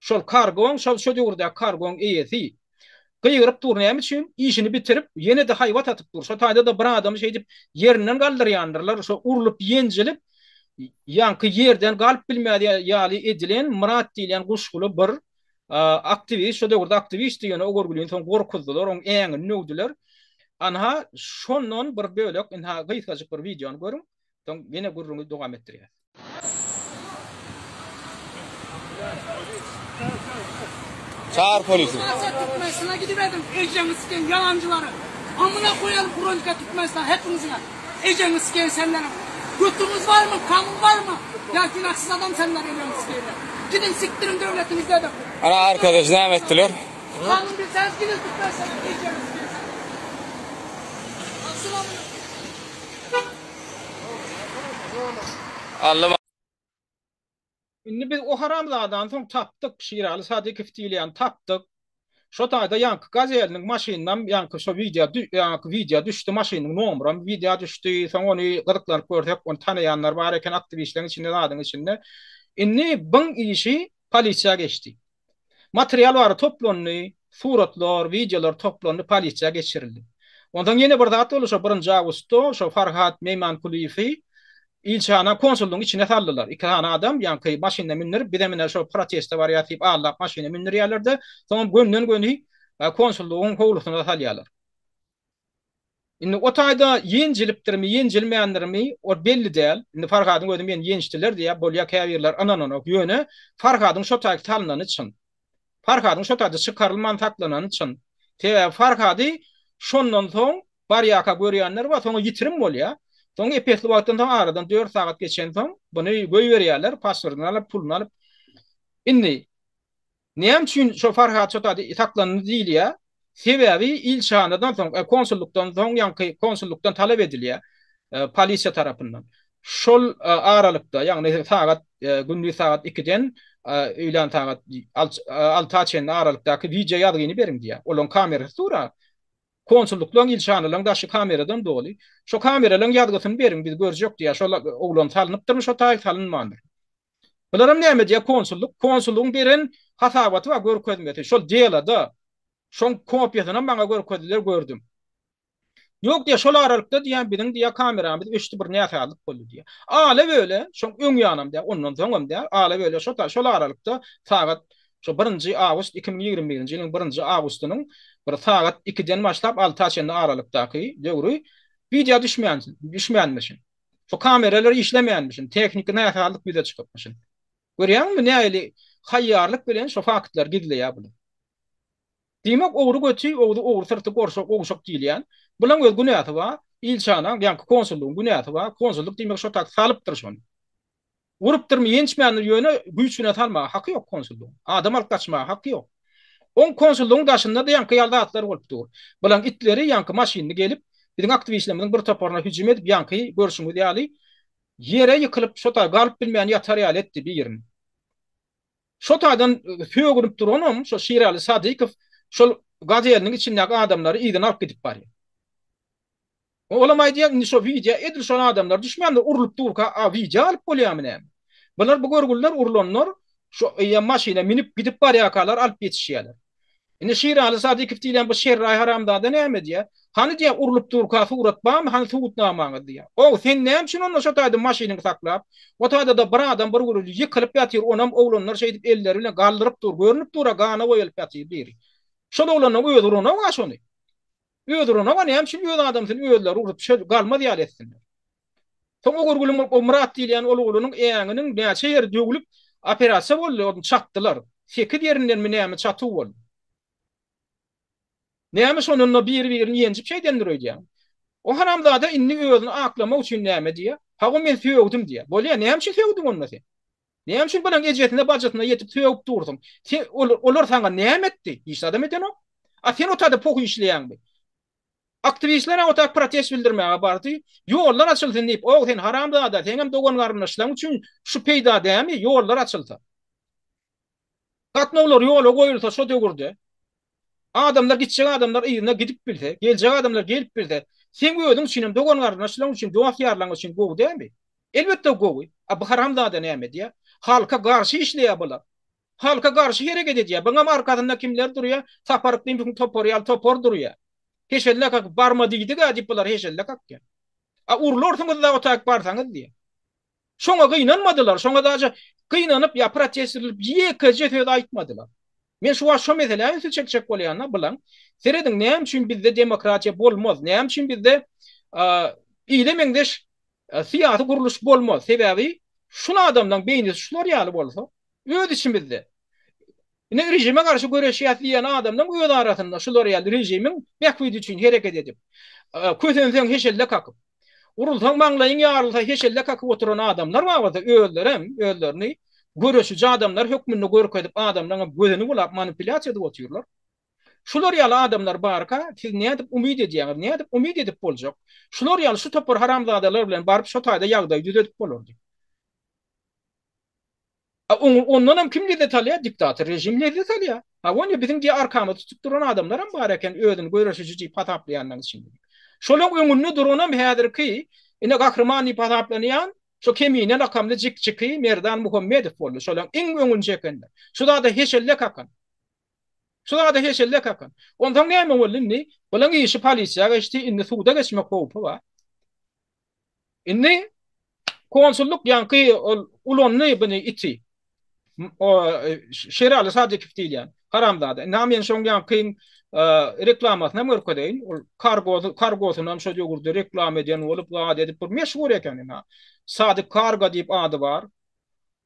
Şol kargoň, şol şo döwürdäki kargoň eýesi gygyryp dur näme üçin? Işini bitirip, ýene-de haýbat atyp dur. Şo taýda-da bir adamy şeýdip ýerinden galdyrýandyrlar. Şo urlup ýenjilip, ýaňky ýerden galyp bilmez ýaly edilen Myrat diýilýän guşguly bir aktiwist, şo döwürde aktiwistdi, ýöne o görgülini soň gorkuzdylar, oň äňini döwdüler. Anha, şondan bir bölek, ynha gysgajyk bir wideony görüň. Soň ýene gürrüňi dowam etdirýäs. Çagyr polisi. Türkmenistana gidiberdim ejeňi siken ýalanjylary amyna koýarym hronika Türkmenistan hepiniziňe ejeňi sikeýin senleriň götüňiz barmy kanun barmy ýa günahsyz adam senler ejeňi sikeýinler gidiň sikdiriň döwletiňizde de Ana arkadaş näme etdiler? Kanun bilseňiz gidiň Türkmenistana ejeňi sikeýin senleriň Alsyn amyna. Aldy. Indi biz o haramzadany soň tapdyk, Şiraly Sadykow diýilýäni tapdyk. Şo taýda ýaňky gazeliniň maşynynam ýaňky şo wideo ýaňky wideo düşdi, maşynyň nomeram wideo düşdi. Soň ony gyzyklanyp görsek, ony tanaýanlar bar eken aktiwistleriň içinde, zadyň içinde. Indi byň işi polisiýa geçdi. Material bary toplandy, suratlar, wideolar toplandy, polisiýa geçirildi. Onsoň ýene bir zat boldy, şo birinji awgustda şo Farhat Meýmankulyýewi ilçihana konsullygyň içine saldylar. Iki sany adam ýaňky maşyna mündürip, bizem ine şo proteste barýas diýip aldap maşyna mündürýärler-de, soňam gönden-göni konsullygyň howlusyna salýarlar. Indi o taýda ýenjilipdirmi, ýenjilmändirmi, ol belli däl. Indi Farhadyň özi meni ýençdiler diýýär, bolýar käbirler ynananok. Ýöne Farhadyň şo taýda salnany çyn. Farhadyň şo taýda çykarylman saklanany çyn. Sebäbi Farhady şondan soň barýarka görýänler bar, soňra ýitirim bolýar. Soň ep-esli wagtdan soň aradan dört sagat geçensoň buny goýberýärler, pasportyny alyp, puluny alyp. Indi Näme üçin şo Farhat şo taýda saklandy diýilýär? Sebäbi ilçihanadan soň, konsullykdan soň ýaňky konsullykdan talap edilýär polisiýa tarapyndan. Şol aralykda, ýagny sagat gündiz sagat ikiden öýlän sagat alta çenli aralykdaky wideo ýazgyny beriň diýýär. Olaryň kamerasy dur-a. Konsullyklaryň, ilçihanalaryň daşy kameradan doly. Şo kameralaryň ýazgysyny beriň, biz görjek diýýär. Şol oglan salnypdyrmy şo taýy, salynmandyr. Bularam näme diýýär konsullyk? Konsullygyň beren hasabaty bar görkezmesi. Şol delada şoň kopiýasynam maňa görkezdiler gördüm. Ýok diýýär şol aralykda diýýär biziň diýýär kameramyz öçdi bir näsazlyk boldy diýýär. Ala böle şoň öň ýanam däl ondan soňam däl ala böle şo şol aralykda sagat. Şo birinji awgust 2021-nji ýylyň birinji awgustynyň bir sagat ikiden başlap alta çenli aralykdaky döwri wideo düşmän düşmänmişin. Şo kameralar işlemeýänmişin, tehniki näsazlyk ýüze çykypmyşyn. Görýäňmi nähili haýýarlyk bilen şo faktlary gizleýär bular. Diýmek ogry göti, ogry ogry syrty gorşak gowşak diýilýän. Bulaň öz günäsi bar. Ilçihanaň, ýaňky konsullygyň günäsi bar. Konsullyk diýmek şo tak salypdyr şony. Urupdyrmy, ýençmändir, ýöne güýç bilen salmaga haky ýok konsullygyň. Adam alyp gaçmaga haky ýok. Oň konsullygyň daşynda-da ýaňky ýaly zatlar bolup dur. Bulaň itleri ýaňky maşynly gelip, biziň aktiwistlerimiziň bir toparyna hüjüm edip, ýaňky görşüňiz ýaly ýere ýykylyp, şo taý galyp bilmän ýatar ýaly etdi birini. Şo taýdan sögünip duranam şo Şiraly Sadykow şol gazeliniň içindäki adamlary yzyna alyp gidip barýar. Olam aýdýar, indi şo wideo edil şol adamlar düşmändir, urlup durka, a wideo alyp bolýarmy näme? Bular bu görgüliler urlanlar şo eýýäm maşyna münüp gidip barýarkalar alyp ýetişýärler. Indi Şiraly Sadykow diýlen bu şerraý haramzada näme diýýär? Hany diýýär, urlup durka surat barmy, hany subutnamaňyz diýýär. Ow, sen näme üçin onda şo taýda maşynyňy saklap, o taýda-da bir adam bir görgüli ýykylyp ýatyr, onam oglanlar şeýdip elleri bilen galdyryp dur, görnüp dur-a gana boýalyp ýatyr biri. Şol oglanyň özi uranok-a şony. Öz uranoga näme üçin öz adamsyny özleri urup şöl galmaz ýaly etsinler. Soň o görgüliň o Myrat diýilýän ol oglunyň äňiniň näçe ýeri döwlüp operasiýa boldy ony çatdylar. Sekiz ýerindenmi näme çatuw boldy. Näme şonunda biri birini ýenjip şeýdendir öýdýäň. O haramzada indi özüni aklamak üçin näme diýýär? Hawa men sögdüm diýýär. Bolýa näme üçin sögdüň onda sen? Näme üçin bulaň ejesine bajysyna ýetip sögüp dursuň? Sen olar olar saňa näme etdi? Hiç zadam edenok. A sen otada poh işleýäňmi? Aktiwistler otak protest bildirmäge bardy. Ýollar açylsyn diýip, og sen haramzada, seňem dogan garyndaşlaň üçin şu peýda dämi, ýollar açylsa. Gatnawlar ýola goýulsa şo döwürde adamlar gitjek adamlar yzyna gidip bilse, geljek adamlar gelip bilse, seň özüň üçinem dogan-garyndaşlaryň üçin, dost-ýarlaryň üçin gowy dälmi? Elbetde gowy. A bu haramzada näme edýär? Halka garşy işleýär bular. Halka garşy hereket edýär. Buňam arkasynda kimler durýar? Sapar Yklymowyň topary ýaly topar durýar. Heşelle kakyp barma diýdik-ä diýip bular heşelle kakýar. A urlarsyňyz-da otaýyp barsaňyz diýýär. Şoňa gynanmadylar, şoňa daže gynanyp ýa protest edilip ýekeje söz aýtmadylar. Men şu wagt şo meselä ünsi çekjek bolýan-da bulaň. Serediň näme üçin bizde demokratiýa bolmaz, näme üçin bizde ile meňzeş syýasy gurluş bolmaz. Sebäbi şul adamlaň beýnisi şular ýaly bolsa, öz içimizde Ine režime garşy göreşýäs diýýän adamlaň öz arasynda şular ýaly režimiň bähbidi üçin hereket edip, kösenseň heşelle kakyp, urulsaň maňlaýyň ýarylsa heşelle kakyp oturan adamlar bar bolsa özlerem özlerini göreşiji adamlar hökmünde görkezip adamlaňam gözüni bulap manipulýasiýa edip otyrlar. Şular ýaly adamlar barka siz nädip umyt edýäňiz, nädip umyt edip boljak? Şular ýaly şu topar haramzadalar bilen baryp şo taýda ýagdaýy düzedip bolardy. A ondanam kim lezzet alýar? Diktator režim lezzet alýar. Ha onýa biziň diýe arkamyzy tutup duran adamlaram bar eken özüni göreşiji diýip hasaplaýanlaryň içinde. Şolaň öňünde duranam häzirki ine gahryman diýip hasaplanýan şo Kemine lakamly jikjiki Merdan Muhammedow boldy. Şolaň iň öňüni çekenler. Şu zada heşelle kakan. Şu zada heşelle kakan. Onsoň näme boldy indi? Bulaň işi polisiýa geçdi, indi suda geçmek howpy bar. Indi konsullyk ýaňky ol ulandy buny iti. O Şeraly Sadykow diýilýän haramzada. Indi men şoň ýaňky reklamasyny hem görkezeýin. Ol kargo kargosyny hem şo döwürde reklama eden bolup, zat edip bir meşhur eken ina. Sadyk Kargo diýip ady bar.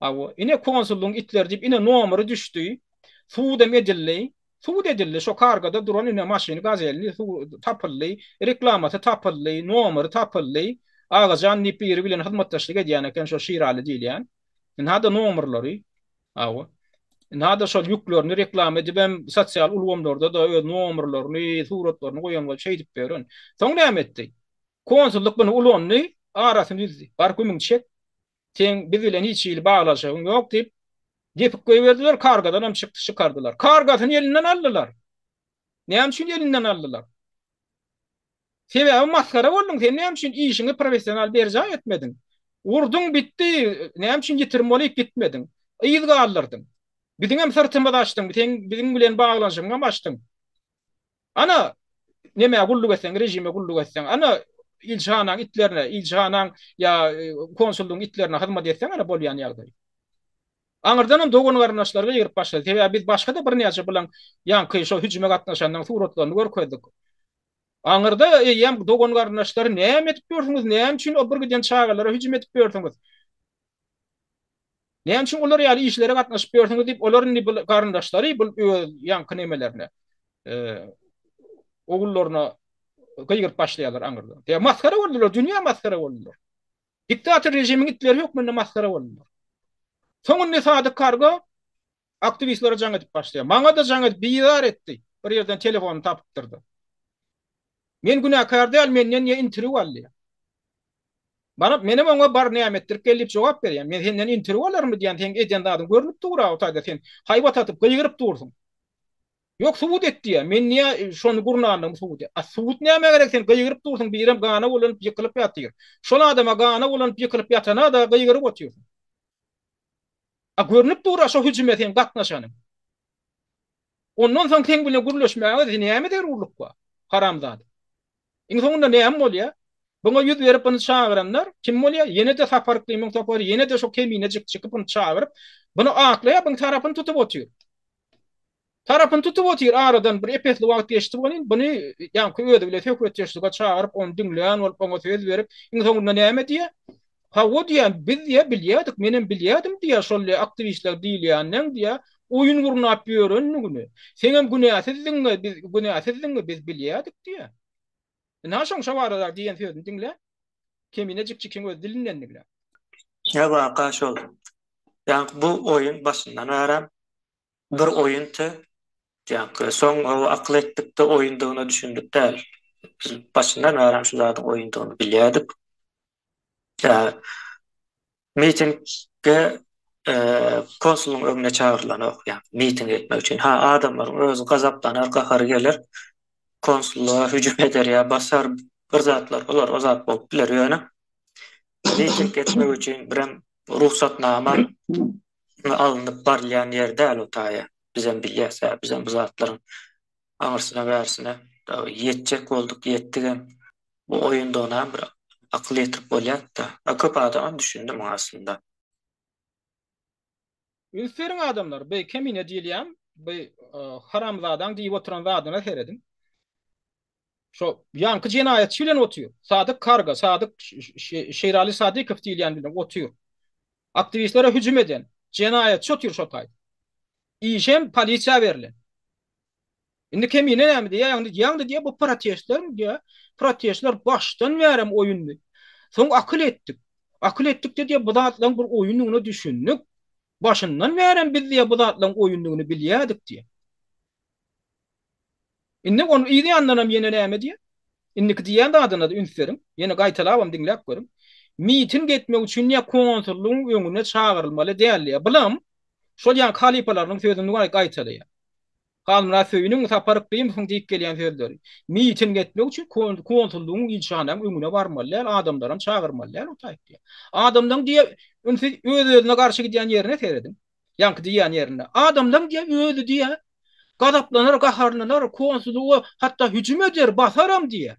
Hawa, ine konsullygyň itleri diýip ine nomeri düşdi. Sudam edildi. Sud edildi. Şo kargoda duran ine maşyny gazelini tapyldy. Reklamasy tapyldy, nomeri tapyldy. Agajan diýip biri bilen hyzmatdaşlyk edýän eken şo Şiraly diýilýän. Ynha-da nomerleri. Hawa. Ynha-da şol ýüklerini reklama edibem sosial ulgamlarda-da öz nomerlerini, suratlaryny goýan bolup şeýdip ýören. Soň näme etdi? Konsullyk muny ulandy, arasyny üzdi. Bar gümüňi çek. Seň biz bilen hiç hili baglanyşygyň ýok diýip, depip goýberdiler, kargadanam çykdy, çykardylar. Kargasyny elinden aldylar. Näme üçin elinden aldylar? Sebäbi masgara bolduň, sen näme üçin işiňi professional berjaý etmediň? Urduň, bitdi, näme üçin ýitirim bolup gitmediň? Yz galdyrdyň. Biziňem syrtymyzy açdyň, seň biziň bilen baglanyşygyňam açdyň. Ana, nemä gulluk etseň, režime gulluk etseň, ana, ilçihanaň itlerine, ilçihanaň ýa konsullygyň itlerine hyzmat etseň, ana bolýan ýagdaý. Aňyrdanam dogan-garyndaşlary gygyryp başlady. Sebäbi biz başga-da birnäçe bulaň ýaňky şo hüjüme gatnaşanlaryň suratlaryny görkezdik. Aňyrda eýýäm dogan-garyndaşlary näme edip ýörsüňiz, näme üçin o bir giden çagalara hüjüm edip ýörsüňiz? Näme üçin olar ýaly işlere gatnaşyp ýörsüňiz diýip, olar indi bu garyndaşlary bu öz ýaňky nemelerine, ogullaryna gygyryp başlaýarlar aňyrda. Ýa masgara boldular, dünýä masgara boldular. Diktator režimiň itleri hökmünde masgara boldular. Soň indi Sadyk Kargo aktiwistlere jaň edip başlaýar. Maňa-da jaň edip bizar etdi. Bir ýerden telefonyny tapypdyr-da. Men günäkär däl, menden niýe interwýu alýar? Bana, menem oňa bar näme etdirip gel diýip jogap berýän. Men senden interwýu alarmy diýýän, seň eden zadyň görnüp dur-a o taýda sen haýbat atyp gygyryp dursuň. Ýok subut et diýýär. Men niýe şony gurnandygymy subut et. A subut nämä gerek sen gygyryp dursuň birem gana bulanyp ýykylyp ýatyr. Şol adama gana bulanyp ýykylyp ýatana-da gygyryp otyrsyň. A görnüp dur-a şo hüjüme seň gatnaşanyň. Ondan soň seň bilen gürleşmäge näme zerurlyk bar? Haramzada. Iň soňunda näme bolýar? Buňa 100 berip buny çagyranlar kim bolýar? Ýene-de Sapar Yklymyň topary, ýene-de şo Kemine jyk-jyky buny çagyryp, buny aklaýar, buň tarapyny tutup otyr. Tarapyny tutup otyr, aradan bir ep-esli wagt geçdi welin, buny ýaňky özi bilen söhbetdeşlige çagyryp, ony diňlän bolup, oňa söz berip, iň soňunda näme diýýär? Hawa diýýär, biz diýýär, bilýärdik, menem bilýärdim diýýär, şol diýýär, aktiwistler diýilýänleň diýýär, oýun gurnap ýörendigini. Seňem günäsizdigiňi biz, günäsizdigiňi biz bilýärdik diýýär. Ynha şoň şo barada diýen sözüni diňle. Kemine jikjikiň öz dilinden diňle. Ýa waka şol. Ýaňky bu oýun başyndan bärem bir oýundy. Ýaňky soň hawa akyl etdik-de oýundygyna düşündik däl. Biz başyndan bärem şu zadyň oýundygyny bilýärdik. Mitinge konsulyň öňüne çagyrylanok, ýagny miting etmek üçin. Ha, adamlaryň özi gazaplanar, gahary geler, konsullyga hüjüm eder ýa basar, bir zatlar bolar, o zat bolup biler, ýöne miting etmek üçin birem rugsatnama alnyp barylýan ýer däl o taýa. Bizem bilýäs, hä, bizem bu zatlaryň aňyrsyna bärsine ýetjek bolduk, ýetdigem. Bu oýundygyna bir akyl ýetirip bolýardy-da. A köp adamam düşündi muňa aslynda. Üns beriň adamlar, bi Kemine diýilýän bi haramzadaň diýip oturan zadyna serediň. Şo ýaňky jenaýatçy bilen otyr. Sadyk Karga, Sadyk Şerali Sadykow diýilýän bilen otyr. Aktiwistlere hüjüm eden jenaýatçy otyr şo taýda. Işem polisiýa berlen. Indi Kemine näme diýýär? Ýagny ýagny diýýär, bu protestlermi diýýär. Protestler başdan bärem oýundy. Soň akyl etdik. Akyl etdik-de diýýär, bu zatlaryň bir oýundygyna düşündik. Başyndan bärem biz diýýär, bu zatlaryň oýundygyny bilýärdik diýýär. Indi onuň yz ýanyndanam ýene näme diýýär? Indiki diýýän zadyna-da üns beriň. Ýene gaýtalabam diňläp görüň. Miting etmek üçin diýýär, konsullygyň öňüne çagyrylmaly däl diýýär. Bulam şol ýaňky halypalarynyň sözüni gaýtalaýar. Halmyrat Söýüniň, Sapar Yklymowyň diýip gelýän sözleri. Miting etmek üçin konsullygyň, ilçihanaň öňüne barmaly däl, adamlaram çagyrmaly däl o taýyp diýýär. Adamlaň diýýär, indi siz öz-özüne garşy gidýän ýerine serediň. Ýaňky diýýän ýerinde. Adamlaň diýýär, özi diýýär, gazaplanar, gaharlanar, konsullyga hatda hüjüm eder, basaram diýýär.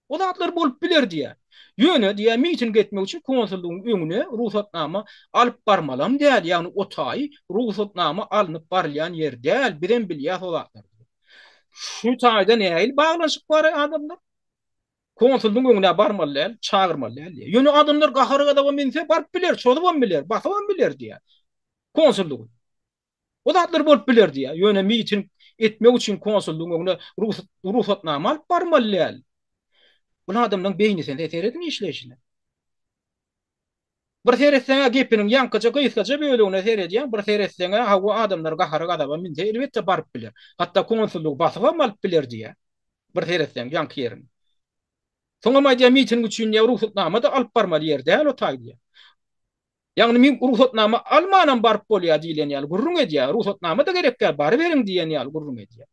O zatlar bolup biler diýýär. Ýöne diýýär, miting etmek üçin konsullygyň öňüne rugsatnama alyp barmalam däl, ýagny o taýy rugsatnama alnyp barylýan ýer däl, bizem bilýäs o zatlary diýýär. Şu taýda nähili baglanyşyk bar adamlar? Konsullygyň öňüne barmaly däl, çagyrmaly däl diýýär. Ýöne adamlar gahar-gazaba münse baryp biler, çozubam biler, basybam biler diýýär konsullygy. O zatlar bolup biler diýýär. Ýöne miting etmek üçin konsullygyň öňüne rugsatnama alyp barmaly däl. Bu adamlaryň beýnisine serediň işleýşine. Bir seretseň-ä gepiniň ýaňkyja gysgaja bölegine seredýäň, bir seretseň-ä hawa adamlar gahara-gazaba münse elbetde baryp biler. Hatda konsullygy basybam alyp biler diýýär. Bir seretseň ýaňky ýerine. Soňam aýdýar miting üçin diýýär rugsatnama-da alyp barmaly ýer däl o taý diýýär. Ýagny men rugsatnama almanam baryp bolýar diýlen ýaly gürrüň edýär. Rugsatnama-da gerek däl, baryberiň diýen ýaly gürrüň edýär.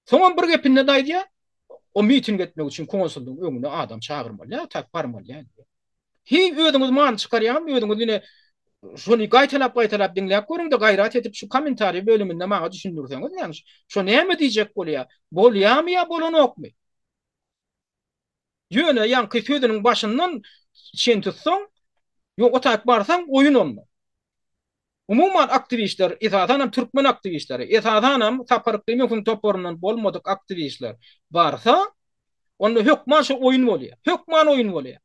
Soňam bir gepinde-de aýdýar, o miting etmek üçin konsullygyň öňüne adam çagyrmaly däl, tak barmaly däl diýýär. Heý, özüňiz many çykarýaňyzmy, özüňiz ine şony gaýtalap-gaýtalap diňläp görüň-de, gaýrat edip şu kommentariý bölüminde maňa düşündirseňiz näme, şo näme diýjek bolýar, bolýarmy ýa bolanokmy? Ýöne ýaňky sözüniň başyndan çen tutsaň, ýok o taýyp barsaň oýun onda. Umuman aktiwistler, esasanam türkmen aktiwistleri, esasanam Sapar Yklymowyň toparyndan bolmadyk aktiwistler barsa, onda hökman şo oýun bolýar. Hökman oýun bolýar.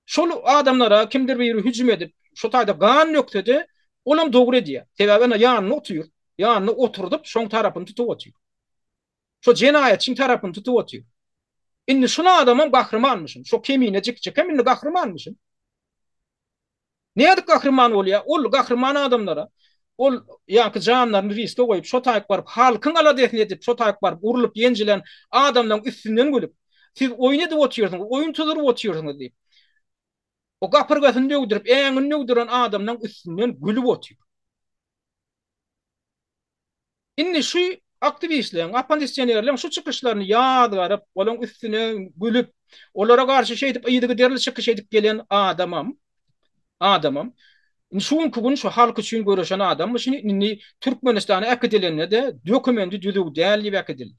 Şol adamlara kimdir biri hüjüm edip, şo taýda gan dökse-de, olam dogry edýär. Sebäbi ene ýanynda otyr, ýanynda oturdyp, şoň tarapyny tutup otyr. Şo jenaýatçyň tarapyny tutup otyr. Indi şul adamam gahrymanmyşyn. Şo kemine jikjikem indi gahrymanmyşyn. Nädip gahryman bolýar? Ol gahryman adamlara, ol ýaňky janlaryny riske goýup, şo taýyk baryp, halkyň aladasyny edip, şo taýyk baryp, urlup, ýenjilen adamlaryň üstünden gülüp, siz oýun edip otyrsyňyz, oýun tuzuryp otyrsyňyz diýip, o gapyrgasyny döwdürip, äňini döwdüren adamlaryň üstünden gülüp otyr. Indi şu aktiwistleriň, oppozisionerleriň şu çykyşlaryny ýazgaryp, olaryň üstüne gülüp, olara garşy şeýdip yzygiderli çykyş edip gelen adamam, adamam, indi şu günki gün şu halk üçin göreşen adammyş, indi Türkmenistana äkidilende-de dokumendi düzüw däl diýip äkidildi.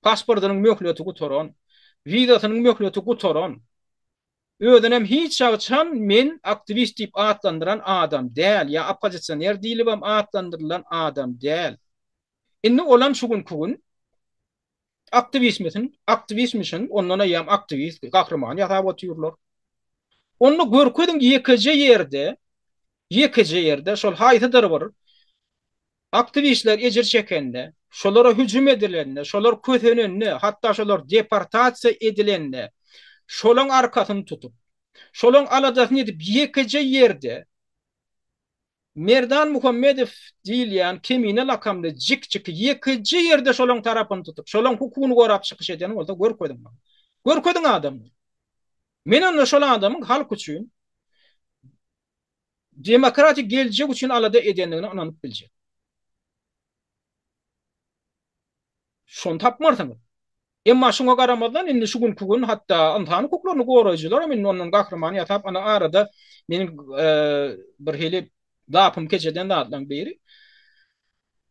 Pasportynyň möhleti gutaran, wizasynyň möhleti gutaran, Özünem hiç haçan men aktiwist diýip atlandyran adam däl, ýa oppozisioner diýlibem atlandyrylan adam däl. Indi olam şu günki gün aktiwistmisin, aktiwistmişin, ondan eýýäm aktiwist, gahryman ýasap otyrlar. Onda görkeziň ýekeje ýerde, ýekeje ýerde şol haýsydyr bir Aktiwistler ejir çekende, şolara hüjüm edilende, şolar kösenende, hatda şolar deportasiýa edilende, şolaň arkasyny tutup, şolaň aladasyny edip ýekeje ýerde Merdan Muhammedow diýilýän Kemine lakamly jik-jiki ýekeje ýerde şolaň tarapyny tutup, şolaň hukugyny gorap çykyş eden bolsa görkeziň maňa. Görkeziň adamlar. Men onda şol adamyň halk üçin demokratik geljek üçin alada edendigine ynanyp biljek. Şony tapmarsyňyz. Emma şuňa garamazdan indi şu günki gün hatda ynsan hukuklaryny goraýjylar hem indi ondan gahryman ýasap ana arada meniň bir hili gapym kejeden zatlaryň biri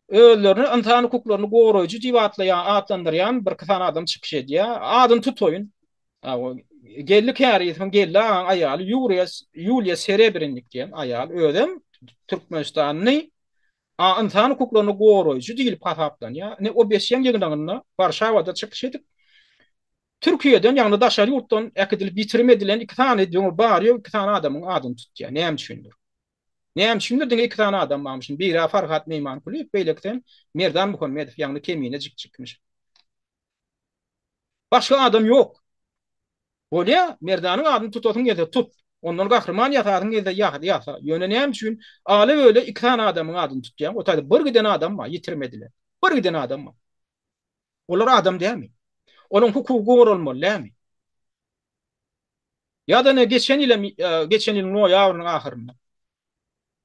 özlerini ynsan hukuklaryny goraýjy diýip atlaýan atlandyrýan birki sany adam çykyş edýär. Adyny tutaýyn. Geldi Käriýewiň Geldi agaň aýaly Ýuriýa Ýuliýa Serebrennik diýen aýal özem Türkmenistanly a ynsan hukuklaryny goraýjy diýlip hasaplanýar. Ine OBSE-niň ýygnagynda Warşawada çykyş edip, Türkiýeden, ýagny daşary ýurtdan äkidilip ýitirim edilen iki sany diňe bary-ýogy iki sany adamyň adyny tutýar. Näme üçindir? Näme üçindir diňe iki sany adam barmyşyn. Biri-ä Farhat Meýmankulyýew, beýlekisem Merdan Muhammedow, ýagny Kemine jikjikmiş. Başga adam ýok. Bolýa, Merdanyň adyny tutasyň gelse tut. Ondan gahryman ýasasyň gelse ýasa. Ýöne näme üçin ala-böle iki sany adamyň adyny tutýaň? O taýda bir giden adam bar, ýitirim edilen. Bir giden adam bar. Olar adam dälmi? Olaryň hukugy goralmaly dälmi? Ýa-da ne geçen ýyl hem, geçen ýylyň noýabrynyň ahyrynda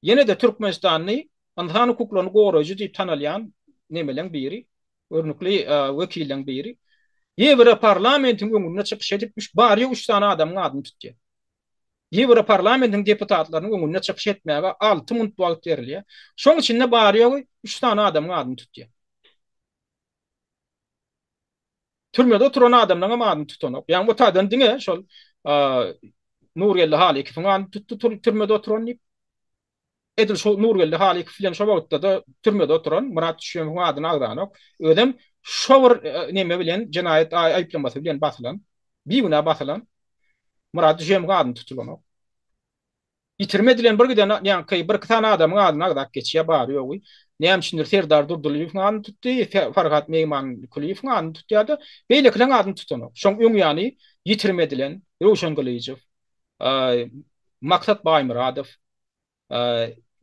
Ýene-de Türkmenistanly ynsan hukuklaryny goraýjy diýip tanalýan nemeleň biri, görnükli wekilleň biri Ýewroparlamentiň öňünde çykyş edip, üç, bary-ýogy üç sany adamyň adyny tutýar. Ýewroparlamentiň deputatlarynyň öňünde çykyş etmäge alty munt wagt berilýär. Şoň içinde bary-ýogy üç sany adamyň adyny tutýar. Türmede oturan adamlaryň hem adyny tutanok. Ýagny o taýdan diňe şol Nurgeldi Halykowyň adyny tutdy türmede oturan diýip. Edil şol Nurgeldi Halykow bilen şo wagtda-da türmede oturan Myrat Düşemowyň adyny agzanok. Özem şo bir neme bilen jenaýat aýyplamasy bilen basylan, bigünä basylan Myrat Düşemowyň adyny tutulanok. Ýitirim edilen bir giden ýaňky birki sany adamyň adyny agzap geçýär bary-ýogy. Näme üçindir Serdar Durdylyýewiň adyny tutdy, Farhat Meýmankulyýewiň adyny tutýar-da, beýlekileň adyny tutanok. Şoň öň ýany ýitirim edilen Röwşen Gylyjow, Maksat Baýmyradow,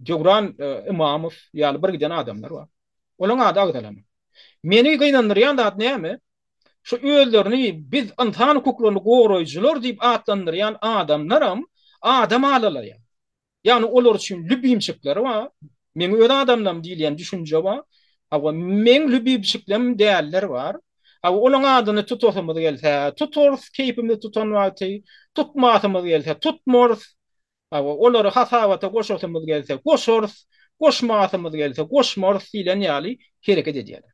Döwran Ymamow ýaly bir giden adamlar bar. Olaň ady agzalanok. Meni gynandyrýan zat näme? Şu özlerini biz ynsan hukuklaryny goraýjylar diýip atlandyrýan adamlaram adam alalaýar. Ýagny olar üçin lübimçikleri bar, meň öz adamlarym diýilýän düşünje bar. Hawa, meň lübimçiklerim däller bar. Hawa, olaň adyny tutasymyz gelse, tutarys, keýpimiz tutan wagty, tutmasymyz gelse, tutmarys. Hawa, olary hasabata goşasymyz gelse, goşarys, goşmasymyz gelse, goşmarys diýlen ýaly hereket edýärler.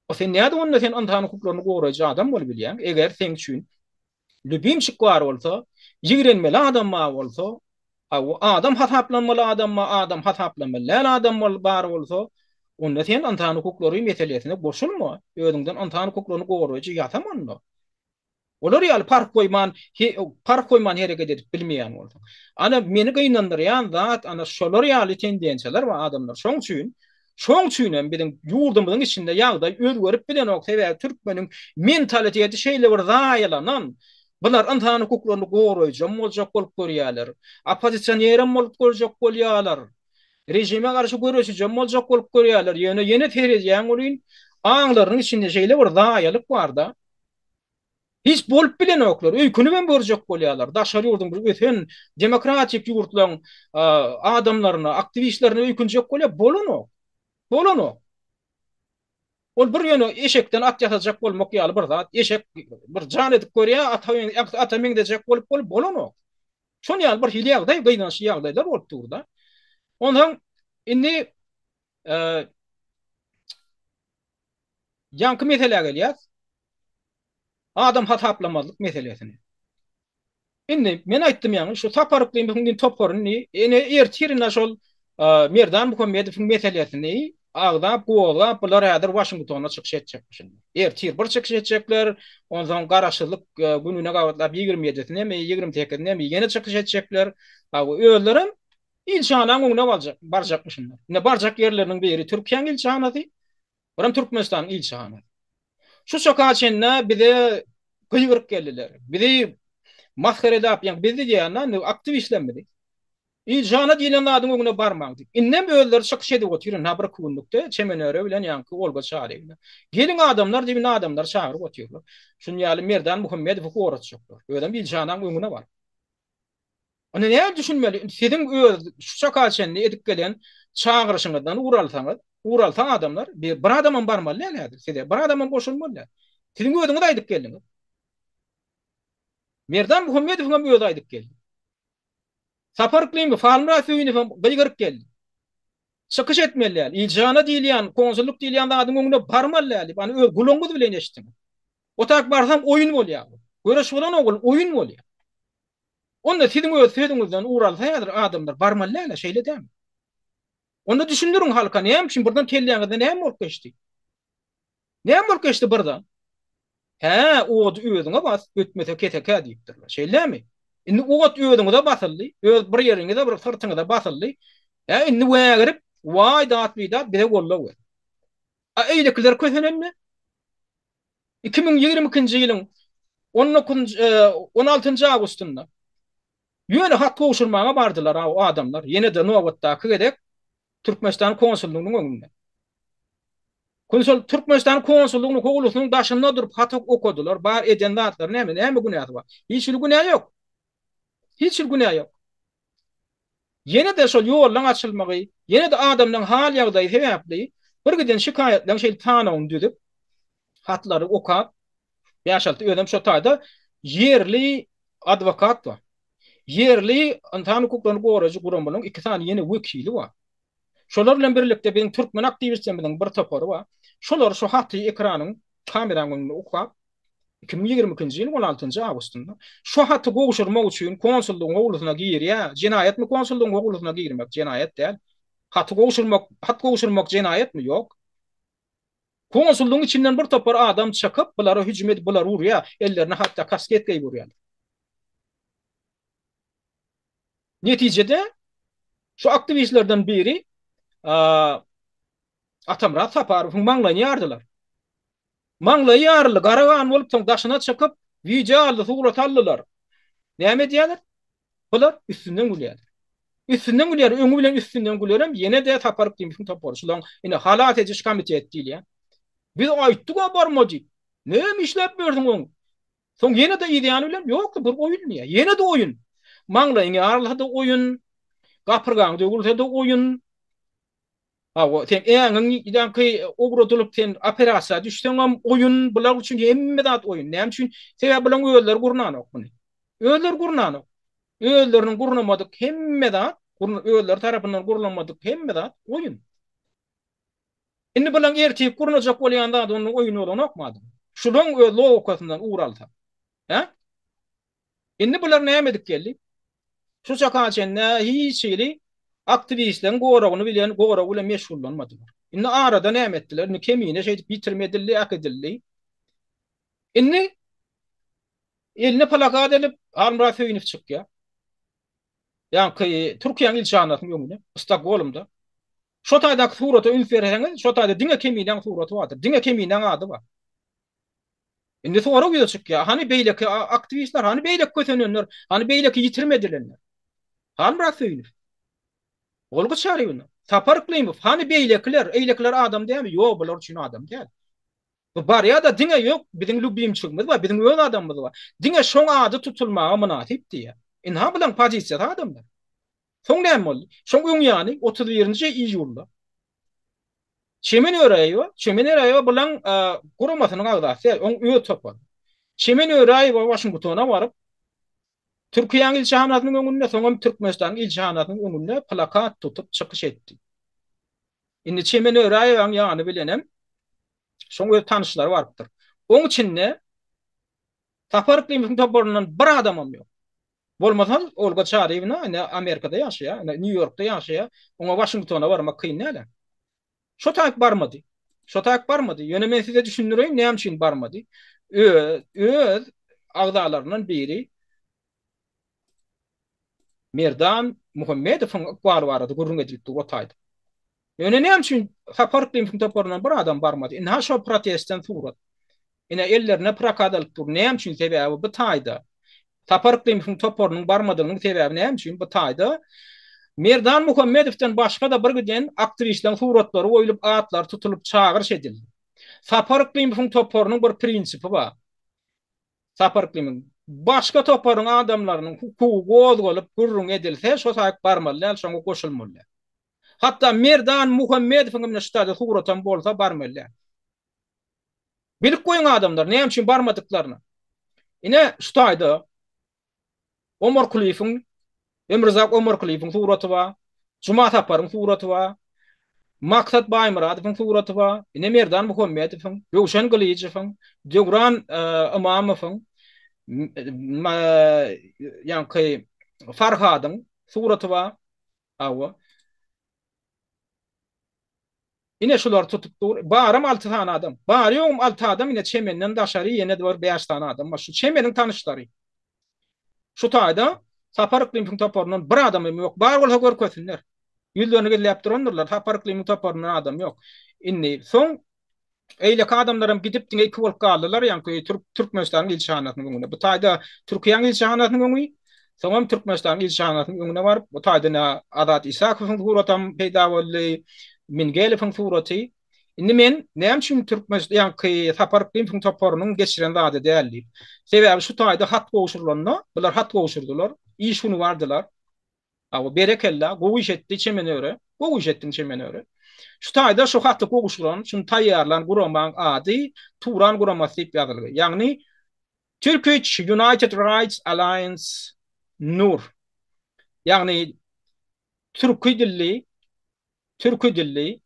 O sen nädip onda sen ynsan hukuklaryny goraýjy adam bolup bilýäň, eger seň üçin lübimçik bar bolsa, ýigrenmeli adam bar bolsa. Hawa, adam hasaplanmaly adam bar, adam hasaplanmaly däl adam bar bolsa, onda sen ynsan hukuklary meselesine goşulma, özüňden ynsan hukuklaryny goraýjy ýasama onda. Olar ýaly parh goýman, parh goýman hereket edip bilmeýän bolsaň. Ana, meni gynandyrýan zat, ana, şolar ýaly tendensiýalar bar adamlar. Şoň üçin, şoň üçin hem biziň ýurdumyzyň içinde ýagdaý özgerip bilenok. Sebäbi türkmeniň mentaliteti şeýle bir zaýalanan. Bular ynsan hukuklaryny goraýjam boljak bolup görýärler. Oppozisionerem bolup görjek bolýarlar. Režime garşy göreşijem boljak bolup görýärler. Ýöne ýene seredýäň welin, aňlarynyň içinde şeýle bir zaýalyk bar-da. Hiç bolup bilenoklar. Öýkünibem görjek bolýarlar. Daşary ýurduň bir ösen demokratik ýurtlaryň adamlaryna, aktiwistlerine öýkünjek bolýar. Bolanok. Bolanok. Ol bir ýöne eşekden at ýasajak bolmak ýaly bir zat. Eşek bir jan edip görýär, ata ata meňzejek bolup bolup bolanok. Şon ýaly bir hili ýagdaý, gynançly ýagdaýlar bolup dur-da. Onsoň indi Ýaňky meselä gelýäs. Adam hasaplamazlyk meselesine. Indi men aýtdym ýaňy şu Sapar Yklymowyň toparyny ene ertir ine şol Merdan Muhammedowyň meselesini agzap gozgap bular häzir Waşingtonda çykyş etjekmişin. Ertir bir çykyş etjekler, onsoň garaşsyzlyk gününe gabatlap 27-sine mi, 28-ine mi ýene çykyş etjekler. Özlerem ilçihanaň öňüne barjak, barjakmyşynlar. Ine barjak ýerleriniň biri Türkiýäň ilçihanasy, Birem Türkmenistanyň ilçihanasy. Şu çaka çenli bize gygyryp geldiler. Bizi masgaralap, ýa bizi diýýän, aktiwistlerimizi. Ilçihana diýlen zadyň öňüne barmaň diýip. Indem özleri çykyş edip otyr, ynha bir günlükde Çemenöre bilen ýaňky Olga Çaryýew bilen. Geliň adamlar diýip, indi adamlary çagyryp otyrlar. Şuny ýaly Merdan Muhammedowy goratjaklar. Özem ilçihanaň öňüne baryp. Onda näme düşünmeli? Siziň öz şu çaka çenli edip gelen çagyryşyňyzdan ugur alsaňyz, ugur alsa adamlar, bir, bir adamam barmaly däl häzir size, bir adamam goşulmaly däl. Siziň özüňiz aýdyp geldiňiz. Merdan Muhammedowyň hem özi aýdyp geldi. Sapar Yklymow, Halmyrat Söýünow hem gygyryp geldi. Çykyş etmeli däl. Ilçihana diýilýän, konsullyk diýilýän zadyň öňüne barmaly däl diýip, ony öz gulagyňyz bilen eşitdiňiz. O tak barsaň oýun bolýar. Göreş bolanok ol, oýun bolýar. Onda siziň öz sözüňizden ugur alsa häzir adamlar barmaly dälä şeýle dälmi? Onda düşündiriň halka näme üçin birden kelläňizde näme bolup geçdi? Näme bolup geçdi birden? Hä, ody özüňe bas, ötmese kesekä diýipdirler. Şeýlemi? Indi ot özüňize basyldy, öz bir ýeriňize bir syrtyňyza basyldy. Hä, indi wägirip, waý dat-bidat bize goldaw ber. A eýlekiler kösenende? 2022-nji ýylyň on dokuzynjy, on altynjy awgustynda ýöne hat gowşurmaga bardylar o adamlar, ýene-de nobatdaky gezek Türkmenistan konsullygynyň öňünde. Konsul Türkmenistan konsullygynyň howlusynyň daşynda durup hat okadylar, bar eden zatlary näme, näme günäsi bar? Hiç hili günä ýok. Hiç hili günä ýok. Ýene-de şol ýollaň açylmagy, ýene-de adamlaň hal-ýagdaýy sebäpli bir giden şikaýatlaryň şeýle sanawyny düzüp, hatlary okap, bäş-alty özem şo taýda ýerli adwokat bar. Ýerli ynsan hukuklaryny goraýjy guramalaryň iki sany ýene wekili bar. Şolar bilen birlikde biziň türkmen aktiwistlerimiziň bir topary bar. Şolar şu haty ekranyň, kameranyň öňünde okap, 2022-nji ýylyň 16-njy awgustynda şu haty gowşurmak üçin konsullygyň howlusyna girýär. Jenaýatmy konsullygyň howlusyna girmek? Jenaýat däl. Haty gowşurmak, hat gowşurmak jenaýatmy? Ýok. Konsullygyň içinden bir topar adam çykyp, bulara hüjüm edip, bulary urýar. Ellerine hatda kasket geýip urýarlar. Netijede şu aktiwistlerden biri Atamyrat Saparowyň maňlaýyny ýardylar. Maňlaýy ýaryldy, gara gan bolup soň daşyna çykyp, wideo aldy, surat aldylar. Näme edýärler? Bular üstünden gülýärler. Üstünden gülýär, öňi bilen üstünden gülerem ýene-de Sapar Yklymowyň topary. Şulaň ine halas ediş komiteti diýilýär. Biz aýtdyk-a barma diýip. Näme işläp ýörsüň oň? Soň ýene-de yz ýany bilen ýok bir oýun diýýär. Ýene-de oýun. Maňlaýyň ýarylsa-da oýun, gapyrgaň döwülse-de oýun. Hawa, sen äňiň ýaňky ugradylyp sen operasiýa düşseňem oýun, bular üçin hemme zat oýun. Näme üçin? Sebäbi bularyň özleri gurnanok muny. Özleri gurnanok. Özleriniň gurnamadyk hemme zat, özleri tarapyndan gurulmadyk hemme zat oýun. Indi bulaň ertir gurnajak bolýan zady onda oýun bolanokmy adam? Şulaň öz logikasyndan ugur alsak. Hä? Indi bular näme edip geldi? Şu çaka çenli hiç hili aktiwistleriň goragyny bilen goragy bilen meşgullanmadylar. Indi arada näme etdiler? Indi Kemine şeýdip ýitirim edildi, äkidildi. Indi eline plakat elip Halmyrat Söýünow çykýar. Ýaňky Türkiýäniň ilçihanasynyň öňüne, Stokgolmda. Şo taýdaky surata üns berseňiz, şo taýda diňe Keminäň suraty bardyr. Diňe Keminäň ady bar. Indi sorag ýüze çykýar. Hany beýleki aktiwistler, hany beýleki kösenenler, hany beýleki ýitirim edilenler? Halmyrat Söýünow. Olga Çaryýewna, Sapar Yklymow, hany beýlekiler? Eýlekiler adam dälmi? Ýok, bular üçin adam däl. Bu barýa-da diňe ýok, biziň lýubimçigimiz bar, biziň öz adamymyz bar. Diňe şoň ady tutulmaga mynasyp diýýär. Ynha bulaň pozisiýasy adamlar. Soň näme boldy? Şoň öň ýany 31-nji iýulda Çemen Öräýewa, Çemen Öräýewa bulaň guramasynyň agzasy däl, oň öz topary. Çemen Öräýewa Waşingtona baryp, Türkiýäniň ilçihanasynyň öňünde, soňam Türkmenistanyň ilçihanasynyň öňünde plakat tutup çykyş etdi. Indi Çemen Öräýewaň ýany bilenem şoň öz tanyşlary barypdyr. Oň içinde Sapar Yklymowyň toparyndan bir adamam ýok. Bolmasa Olga Çaryýewna ine Amerikada ýaşaýar, ine Nýu-Ýorkda ýaşaýar. Oňa Waşingtona barmak kyn däl-ä. Şo taýyk barmady. Şo taýyk barmady. Ýöne men size düşündireýin näme üçin barmady. Öz, öz agzalaryndan biri Merdan Muhammedowyň ykbaly barada gürrüň edilipdi o taýda. Ýöne näme üçin Sapar Yklymowyň toparyndan bir adam barmady? Ynha şo protestden surat. Ine ellerine plakat alyp dur. Näme üçin? Sebäbi bu taýda Sapar Yklymowyň toparynyň barmadygynyň sebäbi näme üçin? Bu taýda Merdan Muhammedowdan başga-da bir giden aktiwistleriň suratlary goýlup, atlary tutulyp çagyryş edildi. Sapar Yklymowyň toparynyň bir prinsipi bar. Sapar Yklymowyň başga toparyň adamlarynyň hukugy gozgalyp gürrüň edilse, şo taýyk barmaly däl, şoňa goşulmaly däl. Hatda Merdan Muhammedowyň indi şu taýda suratam bolsa barmaly däl. Bilip goýuň adamlar näme üçin barmadyklaryny. Ine şu taýda Omar Kulyýewiň, Ömrüzak Omar Kulyýewiň suraty bar. Juma Saparyň suraty bar. Maksat Baýmyradowyň suraty bar. Ine Merdan Muhammedowyň, Röwşen Gylyjowyň, Döwran Ymamowyň, ýaňky Farhadyň suraty bar. Hawa. Ine şular tutup dur. Baram 6 sany adam. Bary ýogum 6 adam ine çemenden daşary ýene bir 5 sany adam bar. Şu çemeniň tanyşlary. Şu taýda Sapar Yklymyň toparyndan bir adam hem ýok. Bar bolsa görkezsinler. Ýüzlerini gizläp durandyrlar. Sapar Yklymyň toparyndan adam ýok. Indi soň Eýleki adamlaram gidip diňe iki bolup galdylar, ýaňky Türk Türkmenistanyň ilçihanasynyň öňünde. Bu taýda Türkiýäniň ilçihanasynyň öňi, soňam Türkmenistanyň ilçihanasynyň öňüne baryp, bu taýda ine Azat Isakowyň suratam peýda boldy, Mingelowyň suraty. Indi men näme üçin Türkmen ýaňky Sapar Yklymowyň toparynyň geçiren zady däl diýip. Sebäbi şu taýda hat gowşurylanda, bular hat gowşurdylar, iş güni bardylar. Hawa, berekella, gowy iş etdi Çemen öre. Gowy iş etdiň Çemen öre. Şu taýda şu haty gowşuran, şuny taýýarlan guramaň ady Turan guramasy diýip ýazylgy. Ýagny Turkish United Rights Alliance Nur. Ýagny türki dilli, türki dilli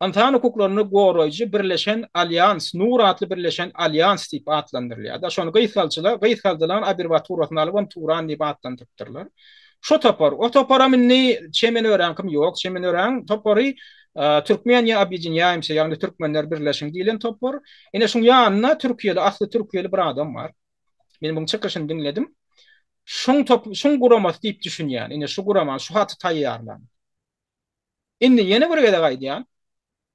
Ynsan hukuklaryny goraýjy birleşen alýans, Nur atly birleşen alýans diýip atlandyrylýar-da. Şony gysgalçylar, gysgaldylan abrewiaturasyny alybam Turan diýip atlandyrypdyrlar. Şo topar. O toparam indi Çemen Öräňkim ýok. Çemen Öräň topary Türkmeniýa obýedinýaýmsýa, ýagny Türkmenler birleşiň diýlen topar. Ine şuň ýanynda türkiýeli, asly türkiýeli bir adam bar. Men muň çykyşyny diňledim. Şuň top, şuň guramasy diýip düşünýän. Ine şu guramany, şu haty taýýarlan. Indi ýene bir gezek aýdýan,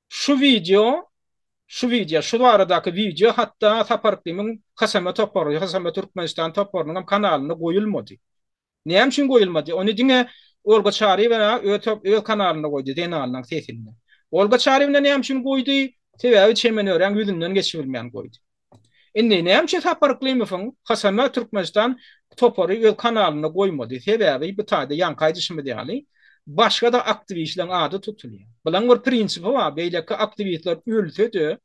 şu wideo, şu wideo, şu baradaky wideo hatda Sapar Yklymyň HSM topary, HSM Türkmenistan toparynyň hem kanalynda goýulmady. Näme üçin goýulmady? Ony diňe Olga Çaryýewa öz öz kanalynda goýdy, Zenanlaryň sesinde. Olga Çaryýewna näme üçin goýdy? Sebäbi Çemen Öräň ýüzünden geçibilmän goýdy. Indi näme üçin Sapar Yklymowyň HSM Türkmenistan topary öz kanalynda goýmady? Sebäbi bu taýda ýaňky aýdyşymyz ýaly başga-da aktiwistleriň ady tutulýar. Bulaň bir prinsipi bar, beýleki aktiwistler ölse-de,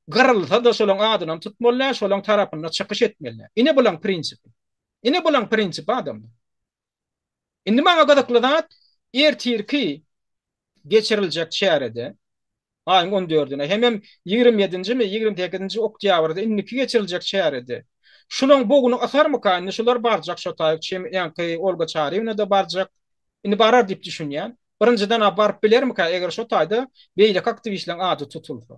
gyrylsa-da şolaň adynam tutmaly däl, şolaň tarapynda çykyş etmeli däl. Ine bulaň prinsipi. Ine bulaň prinsipi adamlar. Indi maňa gyzykly zat, ertirki geçiriljek çärede, aýyň on dördüne, hemem 27-njimi, 28-nji oktýabrda indiki geçiriljek çärede. Şulaň boguny ysarmyka indi şular barjak şo taýyk çem ýaňky Olga Çaryýewna-da barjak. Indi barar diýip düşünýän. Birinjiden-ä baryp bilermikä eger şo taýda beýleki aktiwistleriň ady tutulsa.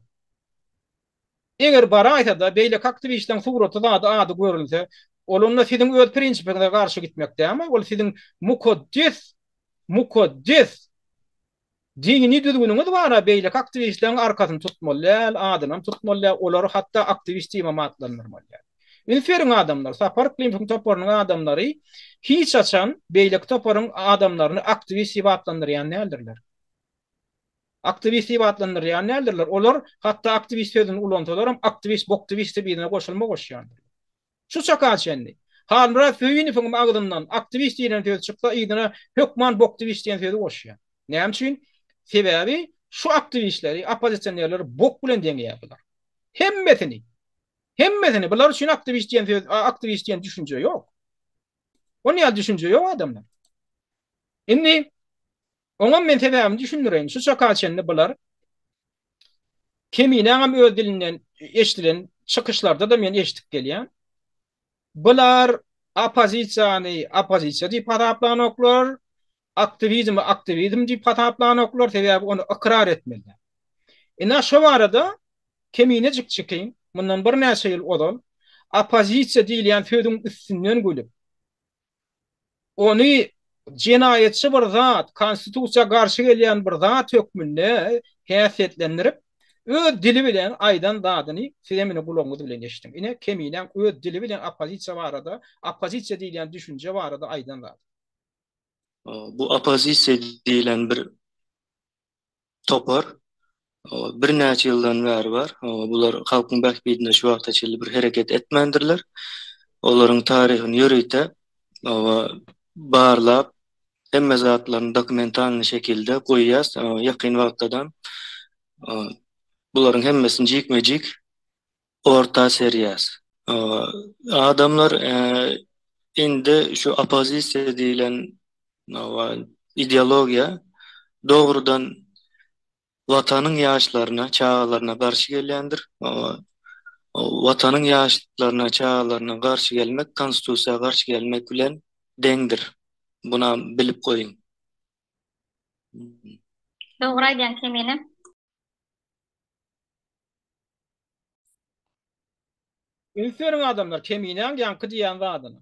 Eger baraýsa-da beýleki aktiwistleriň suraty zady ady görülse, ol onda siziň öz prinsipiňize garşy gitmek dälmi? Ol siziň mukaddes mukaddes Dini düzgüniňiz bar-a, beýleki aktiwistleriň arkasyny tutmaly däl, adynam tutmaly däl, olary hatda aktiwist diýibem atlandyrmaly däl. Üns beriň adamlar, Sapar Yklymyň toparynyň adamlary hiç haçan beýleki toparyň adamlaryny aktiwist diýip atlandyrýan däldirler. Aktiwist diýip atlandyrýan däldirler. Olar hatda aktiwist sözüni ulansalaram aktiwist, boktiwist diýip yzyna goşulma goşýandyrlar. Şu çaka çenli. Halmyrat Söýünowyňam agzyndan aktiwist diýlen söz çyksa yzyna hökman boktiwist diýen sözi goşýar. Näme üçin? Sebäbi şu aktiwistleri, oppozisionerleri bok bilen deňeýär bular. Hemmesini. Hemmesini. Bular üçin aktiwist diýen söz, aktiwist diýen düşünje ýok. Onuň ýaly düşünje ýok adamlar. Indi oňam men sebäbini düşündireýin. Şu çaka çenli bular Keminäňem öz dilinden eşdilen çykyşlarda-da men eşidip gelýän. Bular oppozisiýany oppozisiýa diýip hasaplanoklar, aktiwizmi aktiwizm diýip hasaplanoklar, sebäbi ony ykrar etmeliler. Ine şo barada Kemine jikjikiň mundan birnäçe ýyl ozal oppozisiýa diýilýän sözüň üstünden gülüp, ony jenaýatçy bir zat, konstitusiýa garşy gelýän bir zat hökmünde häsiýetlendirip, öz dili bilen aýdan zadyny sizem ine gulagyňyz bilen eşidiň. Ine, Keminäň öz dili bilen oppozisiýa barada, oppozisiýa diýilýän düşünje barada aýdan zady. Bu oppozisiýa diýlen bir topar birnäçe ýyldan bäri bar. Bular halkyň bähbidine şu wagta çenli bir hereket etmändirler. Olaryň taryhyny ýörite barlap, hemme zatlaryny dokumentalnyý şekilde goýýas. Ýakyn wagtdadam bularyň hemmesini jikme-jik orta serýäs. Adamlar indi şu oppozisiýa diýlen ideologiýa dogrudan Watanyň ýaşlaryna, çagalaryna garşy gelýändir. Watanyň ýaşlaryna, çagalaryna garşy gelmek Konstitusiýa garşy gelmek bilen deňdir. Bunam bilip goýuň. Dogry aýdýaň Kemine. Üns beriň adamlar Keminäň ýaňky diýýän zadyna.